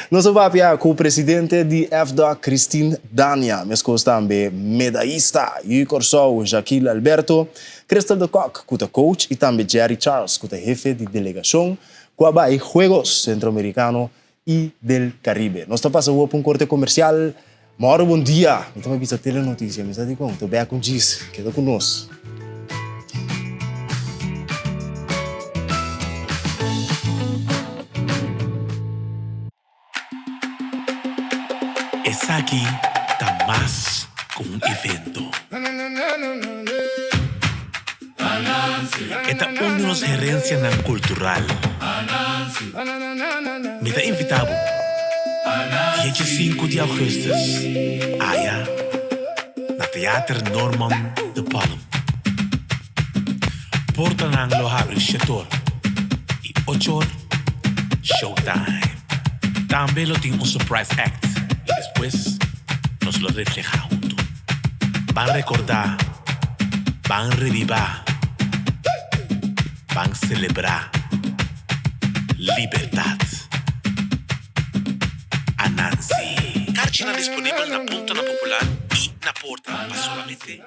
Nos a papia ku presidente di FDOC Christine Dania, meskos tambe medaista Yu Kòrsou Jacquil Alberto, Crystal de Kock ku ta coach i tambe Jerry Charles ku ta hefe di delegashon ku a bai Juegos Centroamericano i del Caribe. Nos ta pasa awor pa un korte komersial. Moro bon dia! Mi ta bai bisa Telenotisia, mi sa dikon, ta bek un djis. Keda ku nos. Esaki ta mas ku un evento. E ta un di nos herencianan cultural. Mi ta invita bo, diescinco di augustus, aya na Theater Norman de Palm. Portanan lo habri shetor y ochor, showtime. Tambe lo tin un surprise act y despues nos lo refleha hunto. Ban rekordá, ban rebibá, ban selebrá libertat. Anansi. Karchinan disponibel na Puntonan Popular i na porta pa solamente.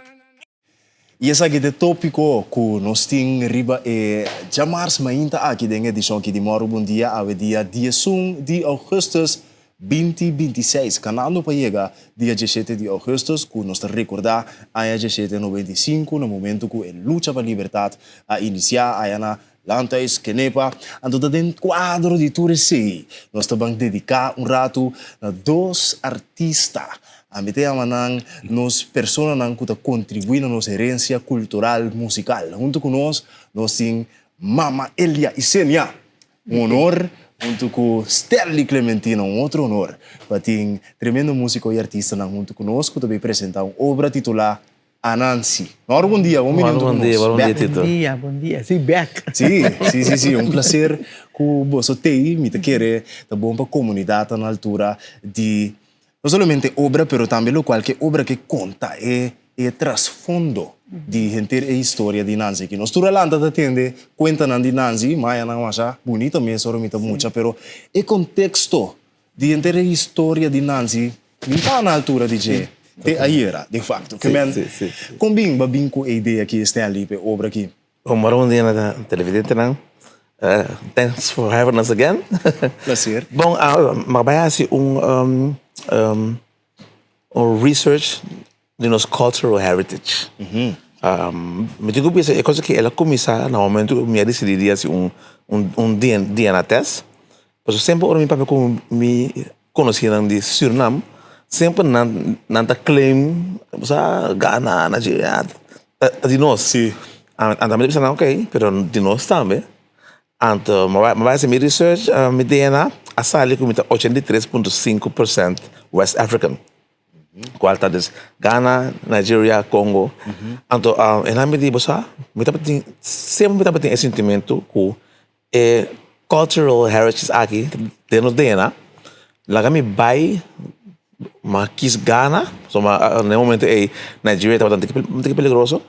I esaki ta e tópiko ku nos tin riba e djamars mainta aki den edishon aki di Mòru Bon Dia awe dia diesun di ougùstùs 20 bintiseis, kanando pa yega dia dieshete di ougùstùs ku nos ta rekordá aña dieshete 95 na momentu ku e lucha pa libertat a inisiá aya na Landhuis Kenepa. Anto ta den kuadro di tur esei nos ta ban dediká un ratu na dos artista. Ami ta yama nan nos personanan ku ta kontribuí na nos herensia kultural musikal. Huntu ku nos, nos tin Mama Elia Isenia. Un honor huntu ku Sterly Clementina, un otro honor pa tin tremendo músiko i artistanan huntu ku nos ku ta bay presentá un obra titulá Anansi. Nor bon dia, bon bini huntu ku nos. Bon dia, Tito. Bon dia, bon dia. Sí, bèk. Sí, sí, sí, sí. Un plaser ku boso t'ei. Mi ta kere ta bon pa komunidat ta na altura di no solamente obra, pero tambe lokual ku e obra ke konta e e trasfondo di henter e historia di Nanzi aki. Nos tur a lanta ta tende kuentanan di Nanzi, mayanan masha bunita mes ora mi ta mucha, pero e konteksto di henter e historia di Nanzi mi ta na altura di dje te ayera, de fakto. Ke men, kon bin bo a bin ku e idea aki, Stanley, pa e obra aki? Bon mora bon dia na televidentenan. Thanks for having us again. Placer. Bon, mi a bai hasi un un research di nos cultural heritage. Mi tin ku bisa e cosa ki el a kuminsá na momento ku mi a disidí di hasi un un DNA test. Pasobra semper ora mi papia ku mi konosinan di Surinam, semper nan nan ta claim bo sa Ghana, Nigeria ta di nos. Sí. Anto mi ta bisa nan ok, pero di nos tambe. Anto mi a bai hasi mi research, mi DNA a sali ku mi ta 83.5% West African. Cual ta des Ghana, Nigeria, Congo. Anto e nan mi di bo sa, mi tabatin, semper mi tabatin e sintimento cu e cultural heritage aki den nos DNA, laga mi bay ma kies Ghana, pasobra na e momento ey Nigeria tabata un tiki peligroso,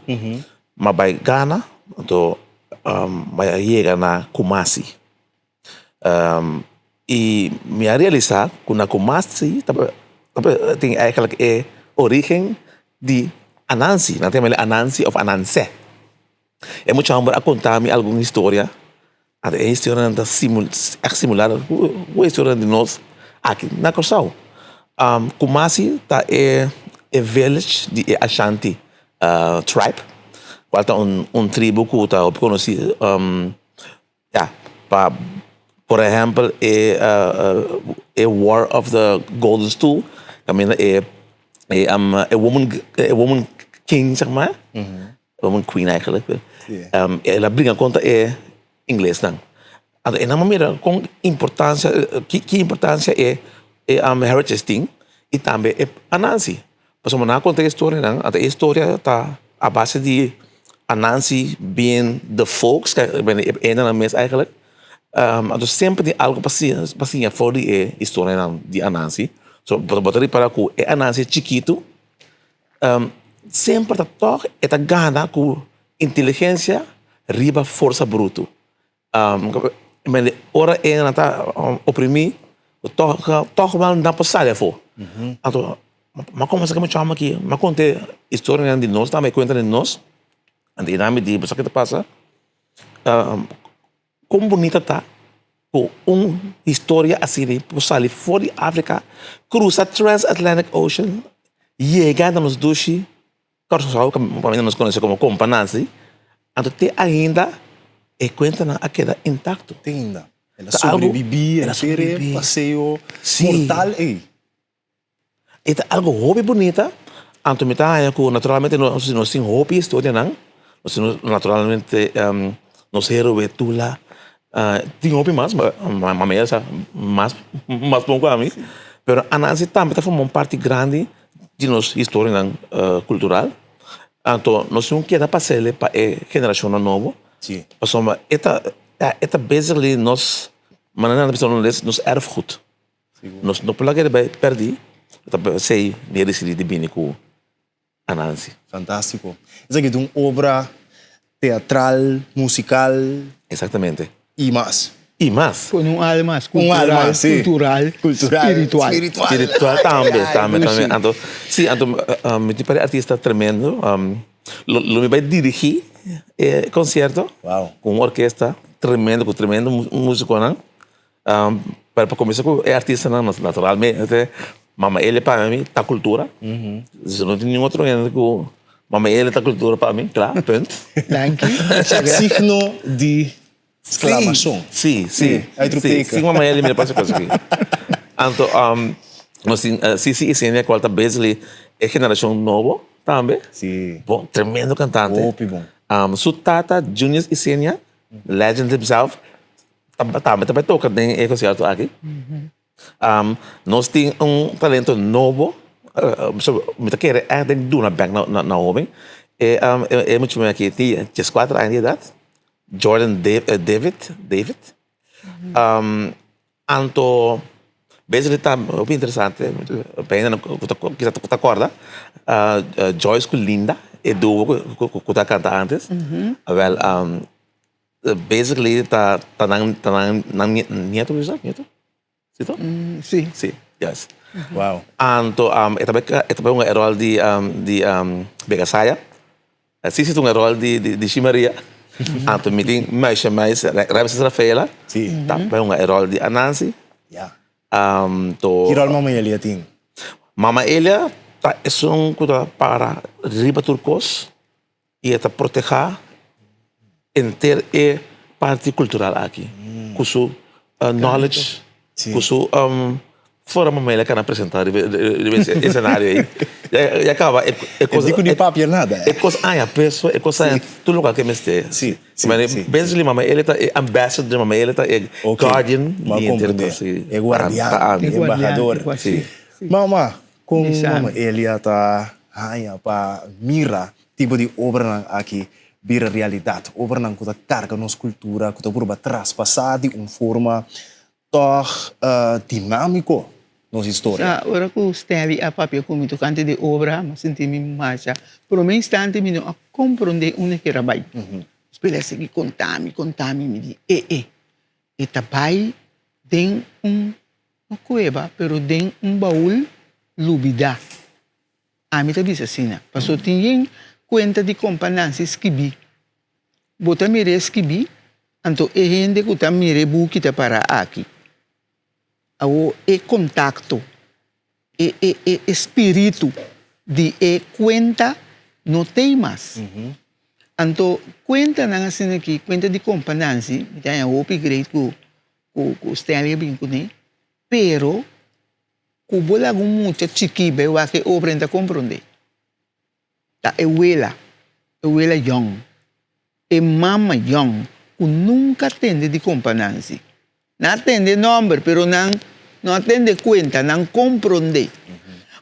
ma bay Ghana, anto mi a yega na Kumasi. I mi a realisá ku na Kumasi tin eigenlijk e orígen di Anansi. Nan ta yama el Anansi òf Anansè. E mucha hòmber a konta mi algun historia. Anto e historianan ta ègt simular ku e historianan di nos aki na Kòrsou. Kumasi ta e village di e Ashanti tribe, kual ta un tribu ku ta hopi konosí. Ya, pa por ehempel e e war of the golden stool kaminda e e e woman e woman king zeg maar, woman queen eigenlijk, el a bringa kontra e inglesnan. Anto e nan a mira kon importansia ki ki importansia e e heritage tin i tambe e Anansi. Pasobra nan a konta e historianan, anto e historia ta a base di Anansi being the folks, e hendenan mes eigenlijk. Anto semper tin algu pa siña, pa siña for di e historianan di Anansi. So bo ta ripara ku e Anansi chikitu semper ta tòg e ta gana ku inteligensia riba forsa brutu. Ora e nan ta oprimí, tòg tòg nan no por sali afó. Anto mi a komensá ku mi chòm aki, mi a konta e historianan di nos tambe, e kuentanan di nos. Anto e nan mi di, bo sa ke ta pasa? Kon bunita ta ku un historia asina por sali for di Afrika, krusa Trans-Atlantic Ocean, yega na nos dushi Kòrsou, kaminda nos konosé komo Kompa Nancy, anto te ainda e kuentanan a keda intakto. Te ainda. El a sobrebibí henter e paseo mortal ei. E ta algu hopi bunita, anto mi ta haña ku naturalmente nos nos tin hopi historianan, nos tin naturalmente nos héroe Tula, tin hopi mas, ma mi sa mas mas bon ku ami, pero Anansi tambe ta forma un parti grandi di nos historianan kultural, anto nos tin ku keda pas'el pa e generashonnan nobo, pasobra e ta e ta basically nos manera nan ta bisa nos erfgoed, nos no por laga e bai pèrdí, ta p'esei mi a disidí di bini ku Anansi. Fantástiko. Esaki ta un obra teatral, musikal. Exactamente. I mas. I mas. Con un alma cultural, un alma, sí. cultural, cultural, spiritual. Spiritual. Spiritual tambe, tambe, tambe. Anto, sí, anto mi tin par di artista tremendo. Lo, lo mi bai dirigí e concierto. Wow. Cu un orkesta tremendo, cu tremendo musiconan. Pero pa kuminsá ku e artistanan naturalmente Mama Elia pa mi ta kultura. Si no tin ningun otro hende ku Mama Elia ta kultura pa mi, kla, punt. Danki. Signo di sklamashon. Si, si. Si, Mama Elia mi no pasa kos aki. Anto nos tin Sisi Isenia kual ta basically e generashon nobo tambe. Si. Bon, tremendo kantante. Hopi bon. Su tata Junius Isenia, legend himself, Tambe ta bai toka den e konsierto aki. Nos tin un talento nobo, mi ta kere ègt den duna bèk na hoben. E e muchacho aki tin dieskuater aña di edat, Jordan David, David. Anto basically ta hopi interesante, pa hende ku ta kisas ku ta kòrda, Joyce ku Linda, e duo ku ta kanta ántes, awèl Basically ta ta nan ta nan nan nieto bisa nieto si to si si yes wow anto e ta bai e ta bai hunga e rol di di Begasaya si si ta hunga e rol di di Shi Maria anto mi tin meisje meis Ramses Rafaela si ta bai hunga e rol di Anansi ya anto ki rol mama Elia tin mama Elia ta esun ku ta para riba tur kos. I e ta protehá henter e parti kultural aki ku su knowledge. Ku su forma mama el a kana presentá riba e esenario ei. Ya kaba e kos. E di ku ni papia nada. E kos haña peso, e kos haña tur loke ke mester. Sí, sí, sí. Basically mama Elia ta e ambassador, mama Elia ta e guardian di henter. E guardian, e embahador. Mama, kon mama Elia ta haña pa mira tipo di obranan aki bira realidat? Obranan ku ta karga nos kultura, ku ta purba traspasá di un forma Tòg dinámiko nos historia. Sa, ora ku Stanley a papia ku mi tokante di obra, mi a sinti mi masha. Promé instante mi no a komprondé unda ku era bai. Despues el a sigui konta mi, konta mi, mi di, e e, e ta bai den un, no kueba, pero den un baul lubidá. Ami ta bisa asina, pasobra tin yen kuenta di kompa Nancy skibí. Bo ta mir'é skibí, anto e hende ku ta mira e buki ta pará aki. Awor e kontakto, e e e e spiritu di e kuenta no t'ei mas. Anto kuentanan asina aki, kuenta di kompa Nancy, mi ta haña hopi great ku ku Stanley a bin kuné, pero ku bo laga un mucha chikí bai wak e obra e no ta komprondé. Ta e wela, e wela yòn, e mama yòn ku nunka tende di Kompa Nancy. Nan a tende e nòmber pero nan no a tende kuenta, nan komprondé.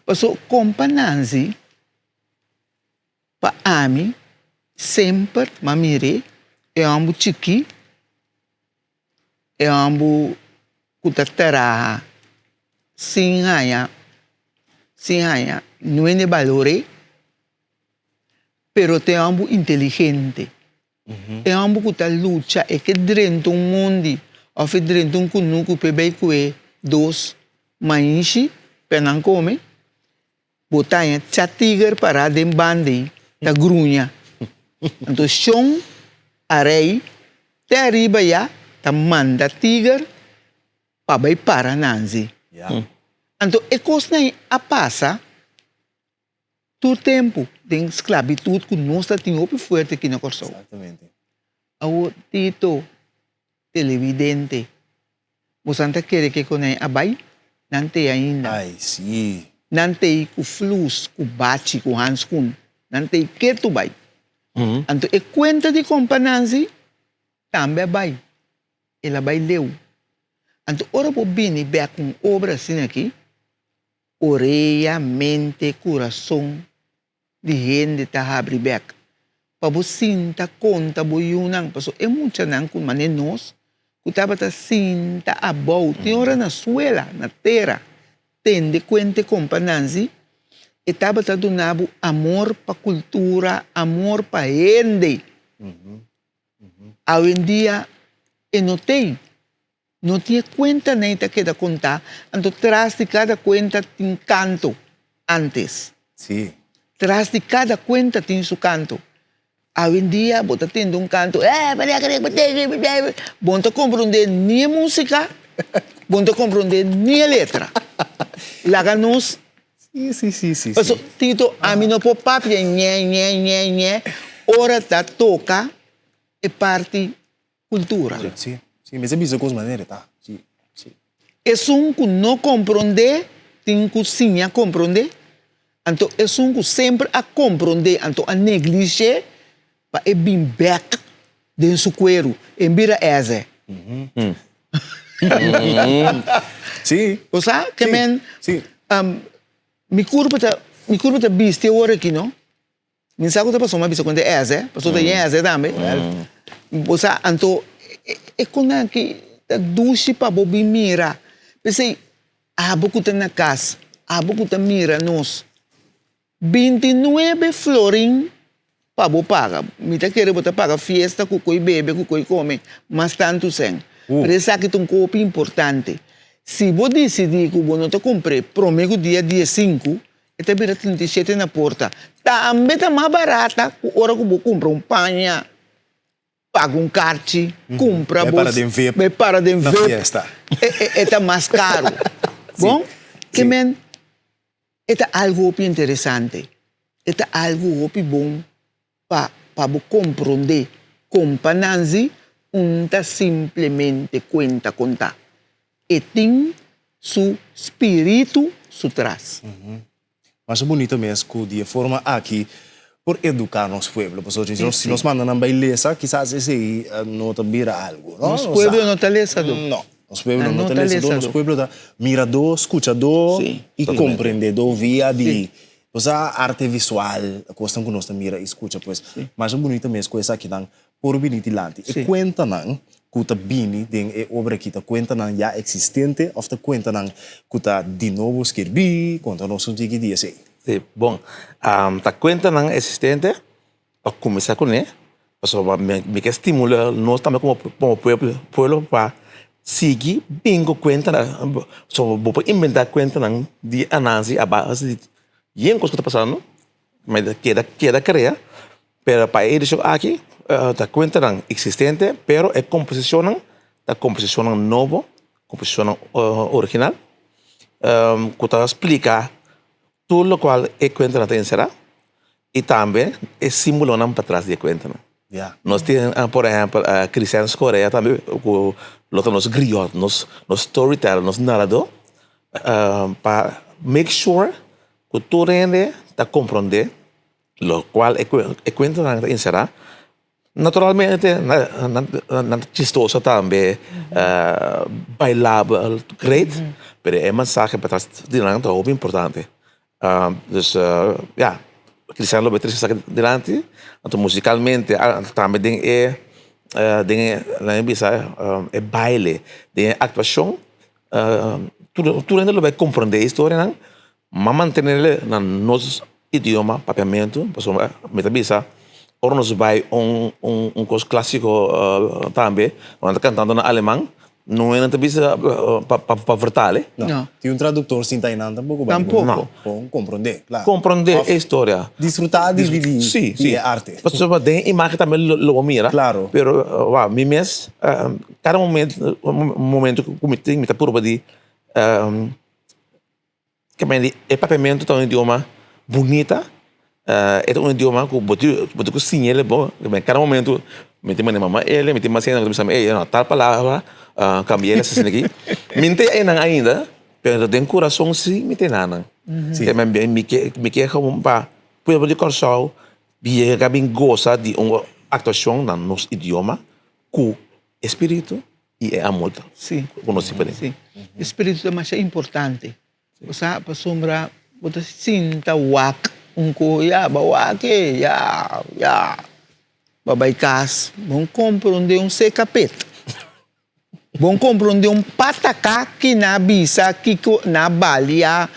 Pasobra Kompa Nancy pa ami semper m'a mir'é e hòmber chikí. E hòmber ku ta traha sin haña sin haña no hende balor'é, pero ta e hòmber inteligente. E hòmber ku ta lucha, e ke drenta un mondi òf e drenta un kunuku pa e bai kue dos maishi pa nan kome. Bo ta haña cha tiger pará den banda ei ta gruña. Anto shon a rei te ariba ya ta manda tiger pa bai para Nanzi. Anto e kosnan ei a pasa tur tempu den sklabitut ku nos ta tin hopi fuerte aki na Kòrsou. Awor Tito televidente Bosan ta kere ke konai a bai? Nan tei ainda. Ai, si. Nan tei ku flus, ku bachi, ku hanskun. Nan tei ketu bai. Anto e kuenta di kompa Nanzi tambe a bai. El a bai leu. Anto ora bo bini bek ku un obra asina aki, orea, mente, kurason di hende ta habri bek pa bo sinta konta bo yunan pasobra e muchanan ku mane nos ku tabata sinta abou tin ora na suela na tera tende kuente kompa Nanzi e tabata duna bo amor pa kultura amor pa hende awendia e no tei. No tin e kuentanan ei ta keda kontá, anto tras di kada kuenta tin kanto antes. Sí. Tras di kada kuenta tin su kanto. Awendia bo ta tende un kanto, bo no ta komprondé ni e músika, bo no ta komprondé ni e letra. Laga nos. Sí, sí, sí, sí. Paso, Tito, ami no por papia ñe, ñe, ñe, ñe, ora ta toka e parti Cultura. Sí, sí, mester bisa cos manera ta, sí, sí. Esun cu no comprende tin cu siña comprende, anto esun cu semper a comprende anto a neglishe pa e bin bek den su cueru, e bira eze. Sí. Bo sa? Ke men, Sí. mi curpa ta, mi curpa ta bisti awor aki no. Mi sa ku ta pasobra mi a bisa ku ta eze, pasobra ta yen eze tambe. Bo sa, anto e konan aki ta dushi pa bo bin mira. P'esei abo ku ta na kas, abo ku ta mira nos, bintinuebe florin pa bo paga. Mi ta kere bo ta paga fiesta ku koi bebe, ku koi kome, mas tantu sèn. Pero esaki ta un kopi importante. Si bo disidí ku bo no ta kumpr'é promé ku dia diesinku, E ta bira 37 na porta. Tambe ta mas barata ku ora ku bo kumpra un paña, paga un karchi, kumpra Bai bo para den vip. Bai para den Na vip. fiesta. E, e, e ta mas karu. Bon? Ke men, e ta algu hopi interesante. E ta algu hopi bon pa pa bo komprondé kon pa Nanzi un ta simplemente kuenta kontá. E tin su spiritu su tras. Masha bunito mes ku di e forma aki por eduká nos pueblo. Pasobra si nos si nos manda nan bai lesa kisas esei no ta bira algu, no? Nos pueblo no ta lesadó. No, nos pueblo no ta lesadó. Nos pueblo ta miradó, skuchadó i komprendedó via di bo sa arte visual, kosnan ku nos ta mira i skucha. Pues masha bunito mes ku esakinan por bini dilanti. E kuentanan ku ta bini den e obra aki ta kuentanan ya eksistente òf ta kuentanan ku ta di nobo skirbí? Konta nos un tiki di esei. Sí, bon. Ta kuentanan eksistente pa kuminsá kuné, pasobra mi ke stimulá nos tambe komo pueblo pa sigui bin ku kuentanan. Pasobra bo por inventá kuentanan di Anansi a base di yen kos ku ta pasando, ma keda keda krea. Pero pa e edishon aki ta kuentanan eksistente, pero e komposishonnan ta komposishonnan nobo, komposishonnan original, ku ta splika tur lokual e kuentanan ta enserá i tambe e símbolonan patras di e kuentanan. Nos tin por ehèmpel Crescens Correa tambe ku lo ta nos griot, nos storyteller, nos naradó, pa make sure ku tur hende ta komprondé Locual e cuentanan ta encerá. Naturalmente nan ta chistoso tambe, bailabel, great, pero e mensahe patras di nan ta hopi importante. Dus ya, Cristian lo bay trece esaki dilanti, anto musicalmente tambe den e den e nan a bisa e baile, den e actuacion tur hende lo bay comprende e historianan. M'a mantenele na nos idioma papiamentu pasobra mi ta bisa ora nos bai un un kos klasiko tambe nan ta kantando na aleman no hende ta bisa pa pa vertale. No. Tin un traduktor sinta einan tampoko bai Tampoko. Bon komprondé, klaro. Komprondé e historia. Disfrutá di di di e arte. Pasobra den imagen tambe lo bo mira. Klaro. Pero wou mi mes kada momento momento ku mi tin mi ta purba di E papiamentu ta un idioma bunita, e ta un idioma ku bo tin bo tin ku siña el bo. Kada momentu mi tin manda mama el, mi tin mas hende ku ta bisa mi ey tal palabra kambia el asina aki. Mi no ta einan ainda, pero den kurason si mi ta einan. Mi ke mi ke pa pueblo di Kòrsou yega bin gosa di un aktuashon na nos idioma ku e spiritu I e amor ta ku nos tin pa den. Sí, e spiritu ta masha importante. Bo sa, pasobra bo ta sinta wak un ko, ya, bo a wak e, ya, ya. Bo a bai kas, bo a komprondé un sekapet. Bo a komprondé un pataka ki nan a bisa, kiko nan a balia,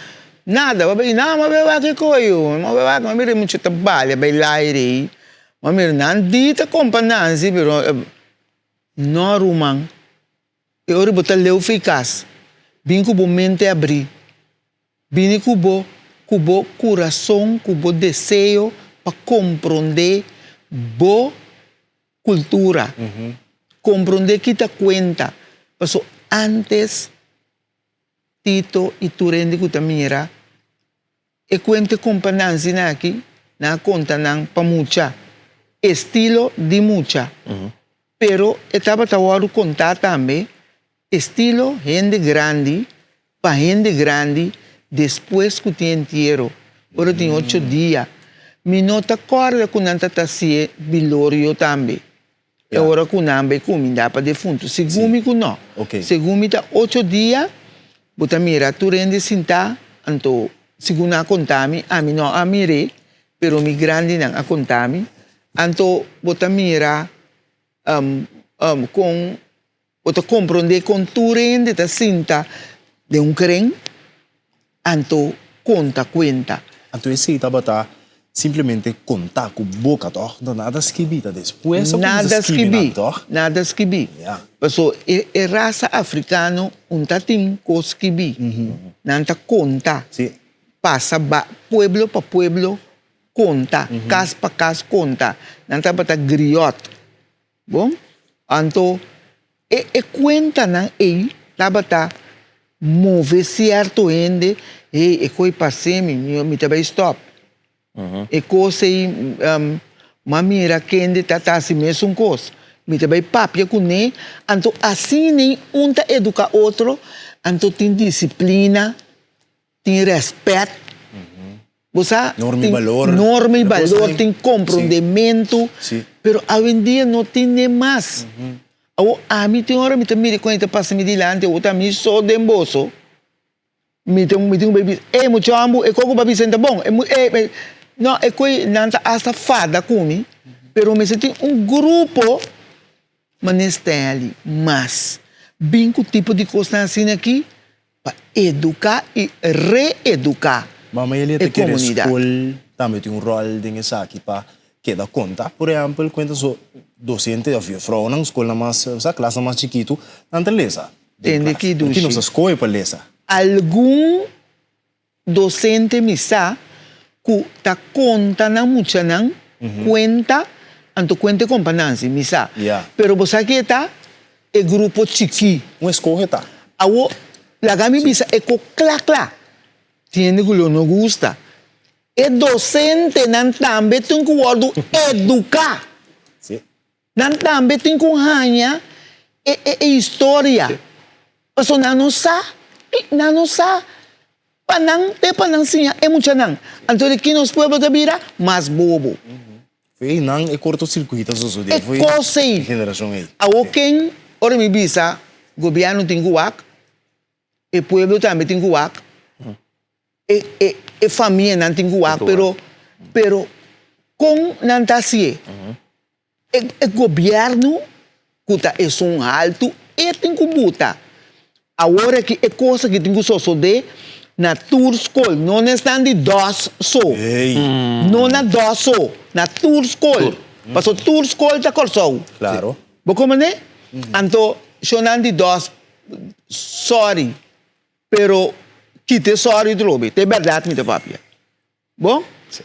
nada. Bo a bai, nan, bo a bai wak e ko yu, bo a bai wak, bo a mira e mucha ta balia bai laire ei. Bo a mira nan di ta kompa Nancy, pero. No, ruman. E ora bo ta leu fi kas, bin ku bo mente abrí. Bini ku bo ku bo kurason, ku bo deseo pa komprondé bo kultura. Komprondé ki ta kuenta. Paso ántes Tito i tur hende ku ta mira E kuente kompa Nancy na aki, nan a konta nan pa mucha, estilo di mucha. Pero e tabata wòrdu kontá tambe estilo hende grandi pa hende grandi despues ku tin entiero, ora tin ocho dia. Mi no ta kòrda ku nan ta ta hasié bilorio tambe. E ora ku nan bai kumindá pa defuntu. Segun mi ku no. Segun mi ta ocho dia bo ta mira tur hende sintá, anto segun nan a konta mi, ami no a mir'é, pero mi grandinan a konta mi, anto bo ta mira kon Bo ta komprondé kon tur hende ta sinta den un kren, anto konta kuenta. Anto esei tabata simplemente kontá ku boka, tòg? No nada skibí, ta despues a kuminsá skibi nan, tòg? Nada skibí. Paso e rasa afrikano un ta tin kos skibí. Nan ta konta. Pasa pueblo pa pueblo konta, kas pa kas konta. Nan tabata griòt. Bon, anto e e kuentanan ei tabata move sierto hende, hey, e koi pas'é mi, mi ta bai stòp. E kos ei, m'a mira kende ta ta hasi mesun kos. Mi ta bai papia kuné, anto asina un ta eduká otro, anto tin disiplina, tin rèspèt, bo sa, Norma i balor. Norma i balor, tin komprondementu, pero awendia no tin ne mas. Awor ami tin ora mi ta mira kon e ta pasa mi dilanti, awor ta mi so den boso, mi ta mi tin ku bai bisa, ey muchombo e kos ku bo a bisa no ta bon, e no e koe nan ta asta fada ku mi, pero mester tin un grupo manera Stanley mas bin ku tipo di kosnan asina aki pa eduká i reeduká Mama Elia e ta kere komunidat. skol tambe tin un ròl den esaki pa keda konta. Por ehèmpel, kuenta so dosente òf yùfrounan, skolnan mas, sa klasnan mas chikitu, nan ta lesa den Tende klas. ki Ki nos dushi. a skohe pa lesa? Algun Docente mi sa cu ta conta nan muchanan cuenta anto cuenta e compa Nancy mi sa pero bo sa ke ta e grupo chiki. Un escoge ta. Awo laga mi bisa e co cla cla tin hende cu lo no gusta e docentenan tambe tin cu wordo educa. Nan tambe tin ku haña e e historia. Pasobra nan no sa, nan no sa pa nan te pa nan siña e muchanan. Anto di ki nos pueblo ta bira mas bobo. Fe nan e kortosirkuit a sosodé E fo'i kos ei. e generashon ei. Awor ken ora mi bisa gobièrnu tin ku wak, e pueblo tambe tin ku wak, E e e famianan tin ku wak pero pero kon nan ta hasié? E e gobièrnu ku ta esun haltu e tin ku buta. Awor aki e kos aki tin ku sosodé na tur skol, no na esnan di dòs so, no na dòs so, na tur skol, pasobra tur skol ta Kòrsou. Bo komprendé? Anto shownan di dòs sòri. Pero kita e sòri trobe, ta e bèrdat mi ta papia. Bon?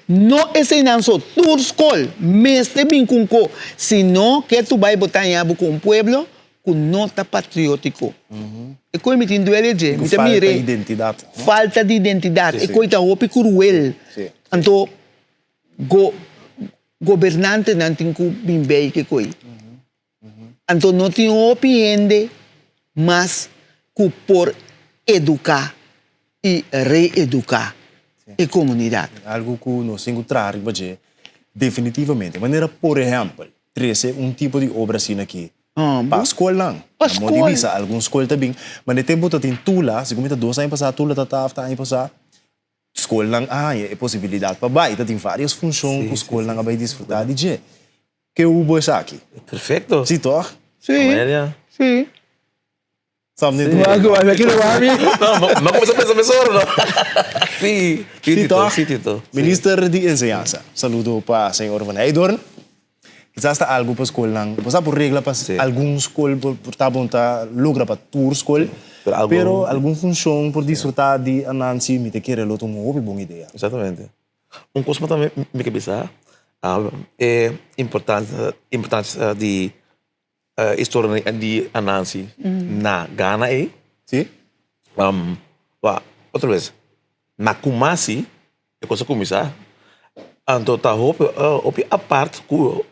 No eseinan so, tur skol mester bin ku un ko, si no ke tu bai bo ta haña bo ku un pueblo ku no ta patriótiko. E koi mi tin duele dje, mi ta mir'é. Falta identidat. Falta di identidat, e koi ta hopi kruel. Anto go gobernantenan tin ku bin bei ke koi. Anto no tin hopi hende mas ku por eduká i reeduká e komunidat. Algu ku nos tin ku traha riba dje definitivamente. Manera por ehèmpel, trese un tipo di obra asina aki pa skolnan. Pa Na modo di skol. bisa algun skol ta bin, ma den tempu ta tin Tula, segun mi ta dos aña pasá Tula ta ta afta aña pasá, skolnan a haña e posibilidat pa bai. Ta tin vários funshon ku skolnan a bai disfrutá di dje. Ke hubo esaki? Perfecto. Si toch? Sí. Amelia. Sí. Something Sí. to Wak, wak, wak, wak. No, no kuminsá pensa mesora no. Sí, sí Sí, Tito, toch? sí Tito. Sí. Minister di Enseñansa, saludo pa señor Van Heydoorn. Kisas ta algu pa skolnan, bo sa por regla pa Sí. algun skol por por ta bon ta logra pa tur skol, Pero algun- pero algun funshon por disfruta di Anansi mi ta kere lo ta un hopi bon idea. Exactamente. Un kos ku tambe mi ke bisa, e importancia importancia di historia di Anansi na Ghana ei. Si. Wak, otro bes, na Kumasi e kos a kuminsá, anto ta hopi hopi apart ku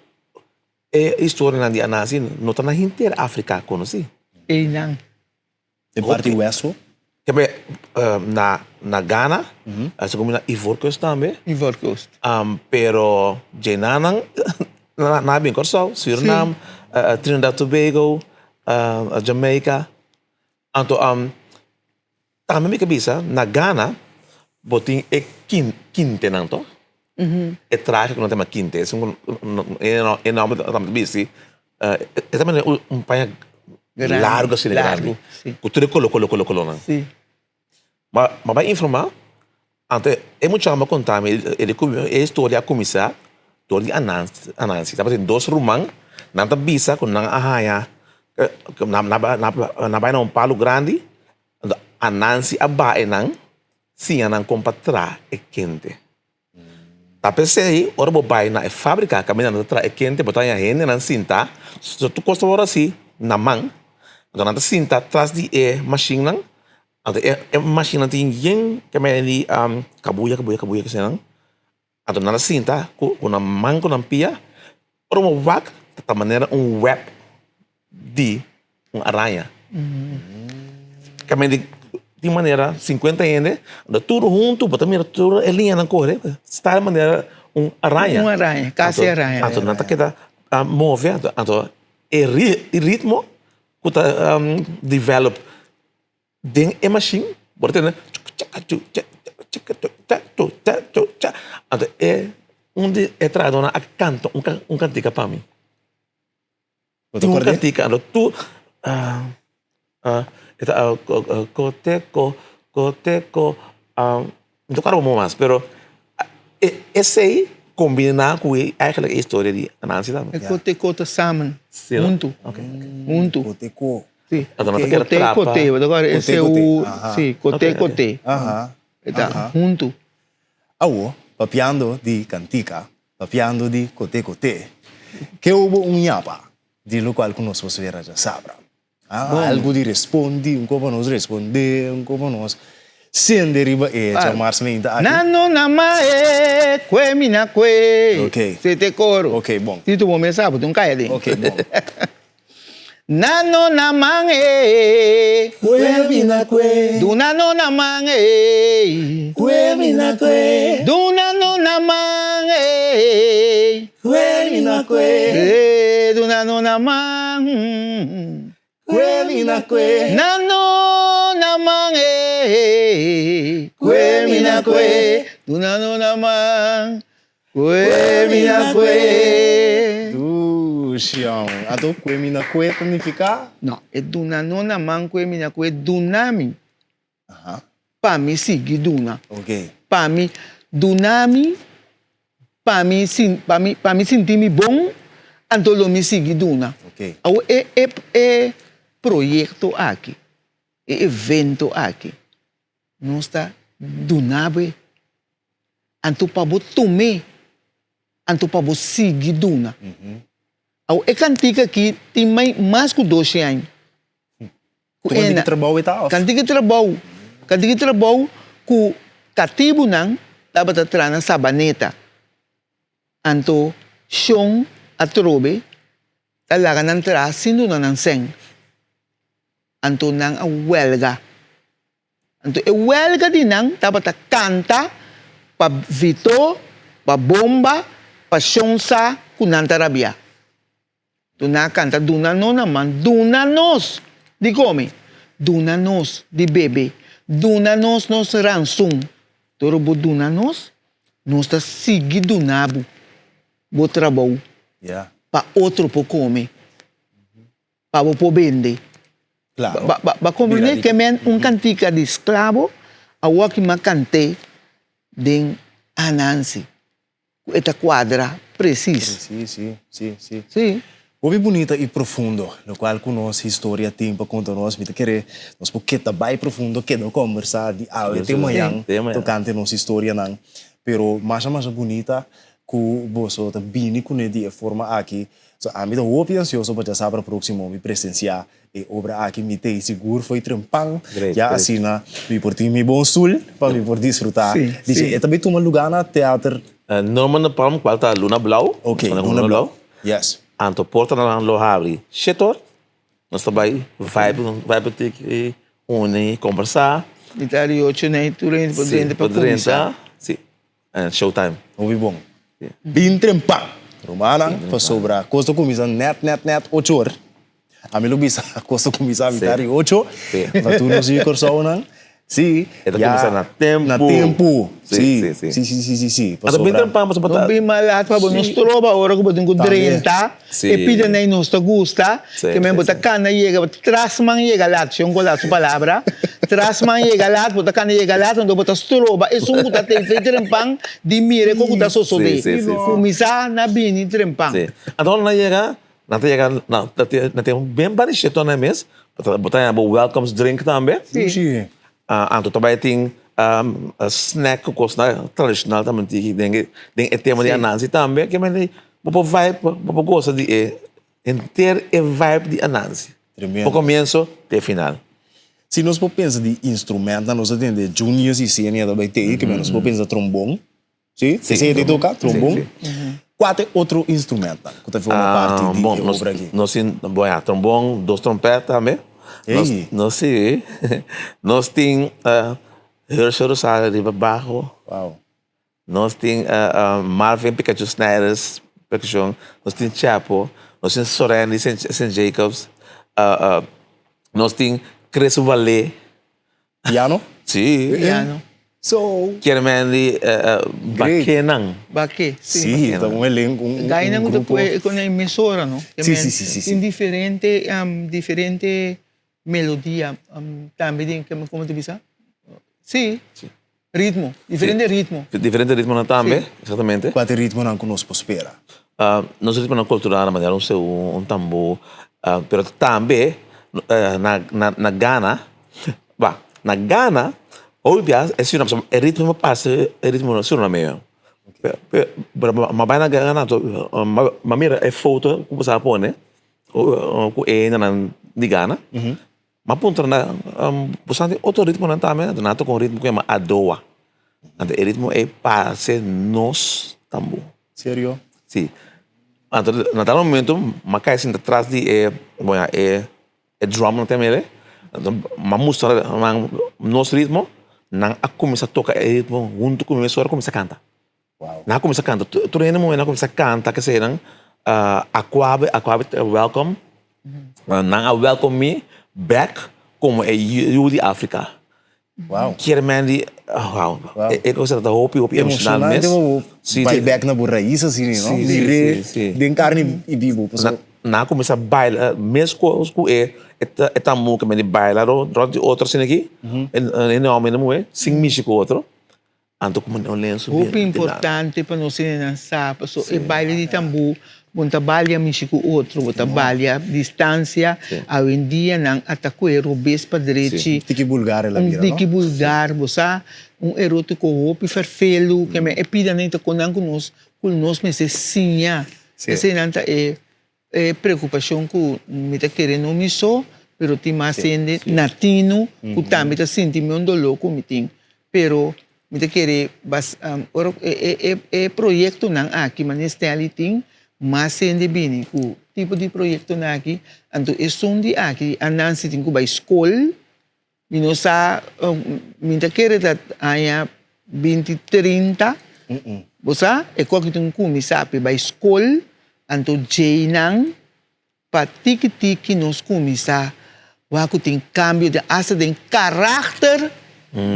e historianan di Anansi no ta na henter Afrika konosí. Einan. Den parti weso. Kebe na na Ghana, a segun mi na Ivory Coast tambe. Ivory Coast. Pero djenanan nan a bin Kòrsou, Surinam, Trinidad Tobago, Jamaica. Anto tambe mi ke bisa na Ghana bo tin e kintenan to. E trahe ku nan ta yama kinte esun e nòmber ta bisti e ta manera un paña largu asina grandi ku tur e kolo kolo kolo kolonan. Ma mi a bai informá anto e muchanan a konta mi e historia a kuminsá dor di Anansi tabatin dos ruman nan ta bisa ku nan a haña nan a bai na un palu grandi anto Anansi a baha nan siña nan kon pa traha e kente. Ta p'esei ora bo bai na e fábrika kaminda nan ta traha e kente bo ta haña hendenan sinta, so tur kos ta wòrdu hasi na man, anto nan ta sinta tras di e mashinnan, anto e mashinnan tin yen kemey di kabuya kabuya kabuya kese nan, anto nan ta sinta ku nan man ku nan pia, ora bo wak ta manera un wèp. di un araña. Kaminda di manera 50 hende, anda tur huntu, bo ta mira tur e liñanan kore, sta manera un araña. Un araña, kasi araña. Anto nan ta keda move, anto e ritmo ku ta develop den e mashin, bo ta tende anto e un di e trahadónan a kanta un kantika pa mi. Bo ta Tin un kord'é? kantika anto tur e ta koteko koteko mi ta kòrda bo mas pero esei kombiná ku e eigenlijk e historia di Anansi tambe. E koteko ta samen, huntu, huntu. Koteko. Si, Anto nan ta kere kote trapa. kote, bo ta kòrda Kote ese kote, u, aha. si, kote kote. Aha, E ta aha. huntu. Awo, papiando di kantika, Papiando di kote kote, ke hubo un yapa di lokual ku nos por spera djasabra? Ah, algu di respondi, un kopa nos respondé, un kopa nos sende riba e djamars meinta aki. Na no na ma e, kue mi na kue. Ok. Se te koro. Ok, bon. Si tu bo mes sa, bo tin un kaya den. Ok, bon. Na no na man e. Kue mi na kue. Duna no na man e. Kue mi na kue. Duna no na man e. Kue mi na kue. E duna no na man. Kue mi na kue. Na no na man e. Kue mi na kue. Duna no na man. Kue mi na kue. Dushi amo. Anto kue mi na kue ta nifiká? No, e duna no na man kue mi na kue duna mi. Aha. Pa mi sigui duna. Ok. Pa mi duna mi, pa mi sin, pa mi, pa mi sinti mi bon, anto lo mi sigui duna. Ok. Awor e, e, e proyekto aki, e evento aki, Nos ta duna bo e. Anto pa bo tum'é, anto pa bo sigui duna. Awor e kantika aki tin mai mas ku doce aña. Ku kantika trabou e ta òf? Kantika trabou, kantika trabou ku katibunan tabata traha na Sabaneta. Anto shon atrobe ta laga nan traha sin duna nan sèn. Anto nan a wèlga. Anto e wèlga di nan tabata kanta pa Vito, pa Bomba, pa Shon sa ku nan ta rabiá. Anto nan a kanta duna nos na man, duna nos di kome, duna nos di bebe, duna nos nos ransun. Ora bo duna nos, nos ta sigui duna bo bo trabou pa otro por kome. Pa bo por bende. Claro. Ba, ba, ba comprende que men un cantica di esclavo awor ki m'a cant'é den Anansi. Cu e ta cuadra precies. Sí, sí, sí, sí. Sí. Hopi bunita y profundo, locual cu nos historia tin pa conta nos. Mi ta kere nos por keda bay profundo, keda combersa di awe te mañan tocante nos historianan. Pero masha masha bunita cu boso ta bini cune di e forma aki. So ami ta hopi ansioso pa djasabra proximo mi presencia e obra aki. Mi ta sigur fo'i trempan ya asina mi por tin mi bon stoel pa mi por disfruta di dje. E ta bay tuma luga na teater. Norman de Palm cual ta Luna Blauw. Ok, Luna Blauw. Yes. Anto portanan lo habri shete or. Nos ta bay vibe vibe tiki uni combersa. Mitad di ocho nei tur hende por drenta pa cuminsa. Si. En showtime. Hopi bon. Bin trempan. Rumannan, pasobra kos ta kuminsá nèt nèt nèt ocho or. Ami lo bisa kos ta kuminsá mitar di ocho. Pa tur nos yu Kòrsounan. Sí. E ta kuminsá na tempu. Na tempu. Sí. Sí, sí, sí, sí, sí. Pasobra. Bin trempan pasobra ta. No bin malat pa bo no stroba ora ku bo tin ku drenta. E pida nei nos ta gusta. Ke men bo ta kana yega, bo ta tras man yega lat, shon Golat su palabra, tras man yega lat, bo ta kana yega lat, anto bo ta stroba esun ku ta tei trempan di mira e kon ku ta sosodé. Kuminsá na bini trempan. Sí. Anto ora nan yega, nan ta yega, nan ta nan tin bien barisheto nan mes, bo ta haña bo welcomes drink tambe. Sí. Anto ta bai tin snack ku kosnan tradishonal tambe den e tema di Anansi tambe, ke men bo por vibe, bo por gosa di e Henter e vibe di Anansi. Tremendo. Pa comienzo te final. Si nos por pensa di instrumentnan, nos a tende juniors y senior ta bay tei, kimen nos por pensa trombon, si? Si. Esey ta toca, trombon. Si, si. Kua ta e otro instrumentnan ku ta forma parti di e obra aki? Nos tin, bon ya, trombon, dos trompèt tambe. Ey! Nos si, nos tin Hershel Rosario riba baho. Wow! Nos tin Marvin Pikachu Snijders percusion, nos tin Chapo, nos tin Sorendi Sint Jacobs, nos tin Chris Wallé. Piano? Sí. Piano. So. Kier men di bakenan. Bake, sí. Sí, ta un elenco, un grupo. Gainan ku ta pue ku na emisora, no? Sí, sí, sí, sí. Tin diferente, diferente melodia tambe den, como ta bisa? Sí. Ritmo, diferente ritmo. Diferente ritmonan tambe, exactamente. Kua ta e ritmonan ku nos por spera? Nos ritmonan kultural manera un seú, un tambú, pero tambe na Ghana, bah, na Ghana hopi biaha e sirbi pasobra e ritmo parse e ritmo surinameo. Pero mi a bai na Ghana anto mi a mira e foto ku bo sa pone ku e hendenan di Ghana. M'a puntra nan, bo sa tin otro ritmonan tambe? Anto nan a toka un ritmo ku yama adowa. Anto e ritmo ei parse nos tambú. Serio? Si. Anto na tal momento m'a kai sinta tras di e, bon ya, e drum nan ta yama el. Anto m'a mustra nan nos ritmo, nan a kuminsá toka e ritmo huntu ku mi mesora a kuminsá kanta. Nan a kuminsá kanta, tur hende muhé nan a kuminsá kanta kesenan Akwabe, Akwabe ta welcome, nan a welcome mi bek komo e yu di Afrika. Kier men di, wow, e kos ta hopi hopi emoshonal mes. Emoshonante bo bai bek na bo rais asina, no? Mir'é den karni i bibu. Nan a kuminsá baila meskos ku e tambú ke men di baila rònt di otro asina aki, hende hòmber hende muhé, sin mishi ku otro. Anto como un lenso bien Hopi importante pa nos hendenan sa paso e baile di tambú bo no ta balia mishi ku otro bo ta balia distancia awendia nan a ta kohe robes pa drechi Un tiki bulgar el a un bira no? tiki bulgar bo sa un erotico hopi ferfelu ke men e pidanan ta konan ku nos ku nos mester siña eseinan ta e E preokupashon ku mi ta kere no mi so, pero tin mas hende na tinu ku tambe ta sinti mi un doló ku mi tin. Pero mi ta kere bas ora e e proyektonan aki manera Stanley tin, mas hende bini ku tipo di proyektonan aki. Anto esun di aki a Nancy tin ku bai skol. Mi no sa, mi ta kere ta aña binti trinta, bo sa, e koki tin kuminsá p'e bai skol, anto djeinan pa tiki tiki nos kuminsá wak ku tin kambio den asta den karakter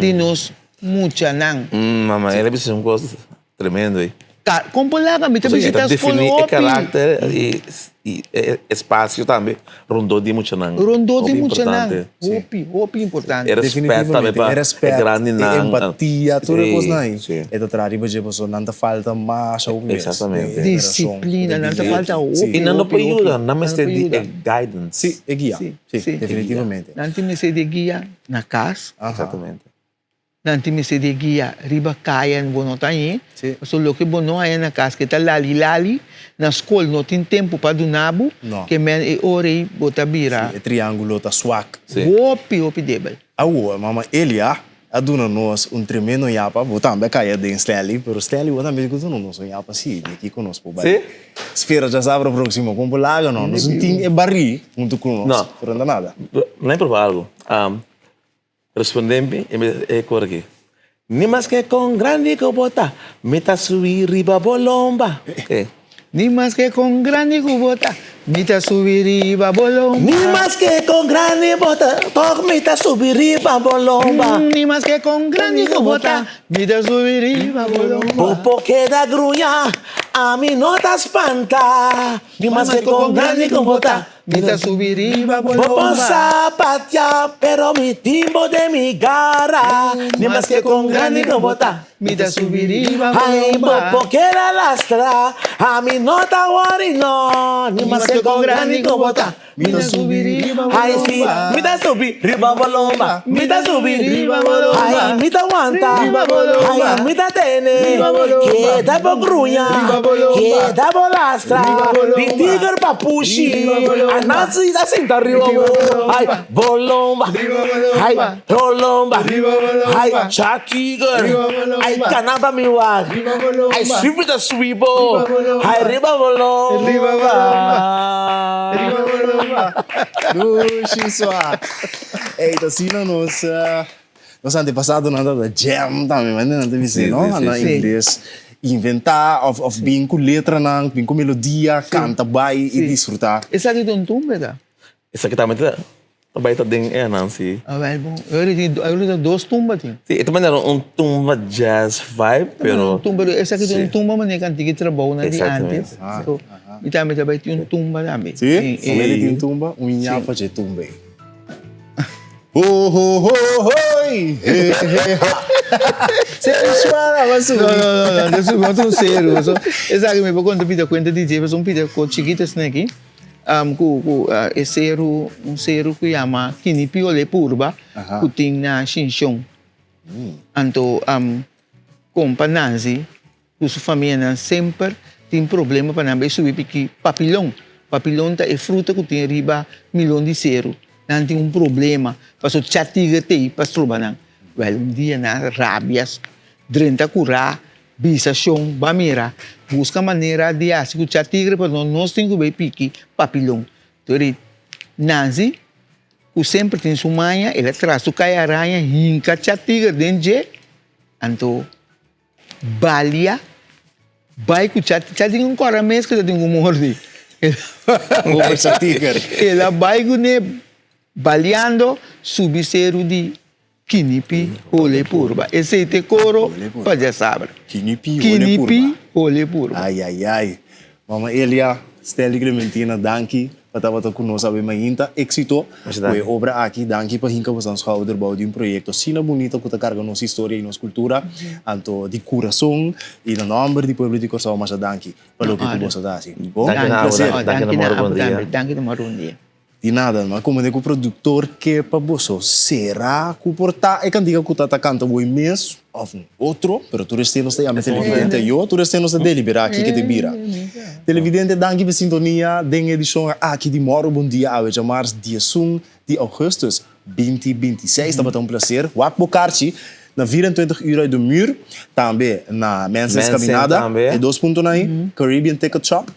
di nos muchanan. Mama, el a bisa un kos Tremendo ei. Ta, kon por laga? Mi ta Pasobra e bishita ta skol definí e hopi. karakter i i e espasio tambe rondó di muchanan. Rondó di Hopi muchanan. importante. Hopi, hopi importante. E respèt tambe Definitivamente, pa e e respèt, e grandinan. empatia, tur e kosnan ei. Sí, sí. E ta traha riba dje pasobra nan ta falta masha hopi bes. Exactamente. Den e generashon ku ta Disiplina, nan ta bini falta aki. hopi, Sí. I nan no hopi, por hopi. yuda, nan Nan no mester por di yuda. e guidance. Sí, e guia. Sí, Sí, sí. definitivamente. Nan tin mester di e guia na kas. Exactamente. Nan tin mester di guia riba kaya bo no ta hañ'é, pasobra loke bo no haña na kas ke ta lali lali, na skol no tin tempu pa duna bo, ke men e ora ei bo ta bira. E triángulo ta swak. Hopi hopi debel. Awor, mama Elia a duna nos un tremendo yapa, bo tambe a kai aden Stanley, pero Stanley bo tambe ku duna nos un yapa si, di aki ku nos por bai. Spera djasabra próksimo, kon por laga no, nos no tin e barí huntu ku nos, pero no ta nada. Nan proba algu. Respondé mi e kor aki. Ni maske kon grandi ku bo ta, mi ta subi riba bo lomba. Ni maske kon grandi ku bo ta, mi ta subi riba bo lomba. Ni maske kon grandi bo ta, tòg mi ta subi riba bo lomba. Ni maske kon grandi ku bo ta, mi ta subi riba bo lomba. Bo por keda gruña, ami no ta spanta. Ni maske kon grandi ku bo ta, Mi ta subi riba bo Bo por lomba. sapatia, pero mi tin bo den mi gara. Ni maske kon grandi ku bo ta. Mi ta subi riba bo Ai, bo lomba. por keda lastra, ami no ta wori no. Ni maske kon grandi ku bo ta. Mi ta subi riba bo Ai, si, lomba. mi ta subi riba bo lomba. Mi ta subi Riba bo lomba. Ai, mi ta wanta. Riba bo lomba. Ai, mi ta tene. Riba bo lomba. Keda bo gruña. Riba bo. Keda bo lastra di tiger pa pushi Anansi ta sinta riba bo Ay bo lomba Ay bo lomba Ay cha tiger Ay kana pa mi wak Ay sweep ta sweep bo Ay riba bo lomba Dushi sua. Ey ta asina nos Nos antepasadonan tabata jam tambe, manera nan ta bisa, no? Na ingles. Inventá òf òf bin ku letranan, bin ku melodia, kanta bai i disfrutá. Esaki ta un tumba ta? Esaki tambe ta ta bai ta den e anansi. Awel bon. Awor ta dos tumba tin. Si, e ta manera un tumba jazz vibe, pero. Un tumba, esaki ta un tumba manera kanti ki trabounan di antes. So, mi tambe ta bai tin un tumba tambe. Si? Family tin tumba, un ñapa dje tumba ei. Ho ho ho hoi he he ha. Sensual a subi. No no no no, no no ta un seru. So, esaki mi por konta pida kuenta di dje, pasobra un pida kos chikito asina aki, ku ku e seru, un seru ku yama Kinipi Olé Purba ku tin na Shinshon. Anto kompa Nancy Ku su famianan semper tin problema pa nan bai subi piki papilon. Papilon ta e fruta ku tin riba milon di seru. Nan tin un problema paso cha tiger t'ei pa stroba nan. Wèl un dia nan rabia drenta kurá bisa shon ba mira buska manera di hasi ku cha tigre pasobra nos tin ku bai piki papilon. Tori Nancy ku semper tin su maña el a traha su kai araña hinka cha tiger den dje anto Balia bai ku cha cha tin un kora mes ku ta tin ku mordi. Pober cha tiger. El a bai kuné baliando subi seru di Kinipi Hole Purba. Esei ta e koro pa djasabra. Kinipi Hole Purba. Kinipi Hole Purba. Ai ai ai. Mama Elia, Stanley Clementina danki pa tabata ku nos awe mainta. Éxito ku e obra aki. Danki pa hinka boso schouder bou di un proyekto asina bunita ku ta karga nos historia i nos kultura. Anto di kurason i na nòmber di pueblo di Kòrsou masha danki pa loke ku boso ta hasi. Bon, un plaser. Danki na abo tambe. Danki na moro un dia. Di nada, ma como cu productor ke pa boso sera cu por ta e cantica cu ta ta canta bo mes of un otro, pero tur esei nos ta yama televidente ayo, tur esei nos ta delibera aki ke ta bira. Televidente danki pa e sintonia den edicion aki di Moro Bon Dia awe djamars diesun di augustus binti 26. Tabata un placer. Wak bo karchi na 24 uur uit de muur, tambe na Mensens Caminada, e dos puntonan ayi, Caribbean Ticket Shop.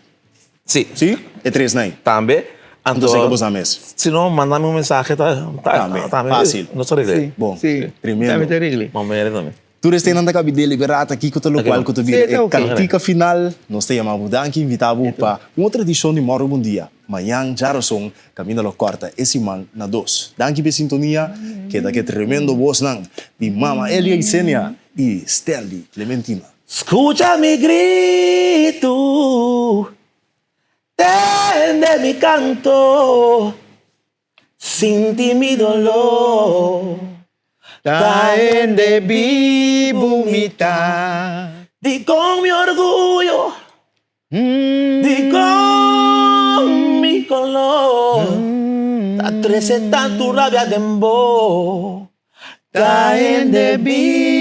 Sí. Sí? E tres nai. Tambe. Anto seka boso mes. Si no, manda mi un mensahe ta. Tambe. Fácil. Nos ta regle. Bon. Sí. Tremendo. Tambe ta regle. Mama Mary tambe. Tur eseinan ta kabi deliberá ta kiko ta lokual ku ta bira e kantika final. Nos ta yama bo danki, invitá bo pa un otro edishon di Mòrgo Bon Dia. Mañan djarason kaminda lo kòrta e siman na dos. Danki pa e sintonia. Keda ku e tremendo bosnan di Mama Elia Isenia i Stanley Clementina. Skucha mi gritu, tende mi kanto, sinti mi doló. Ta hende bibu mi ta. Dikon mi orguyo, dikon mi koló ta trese tantu rabia den bo? Ta hende bibu.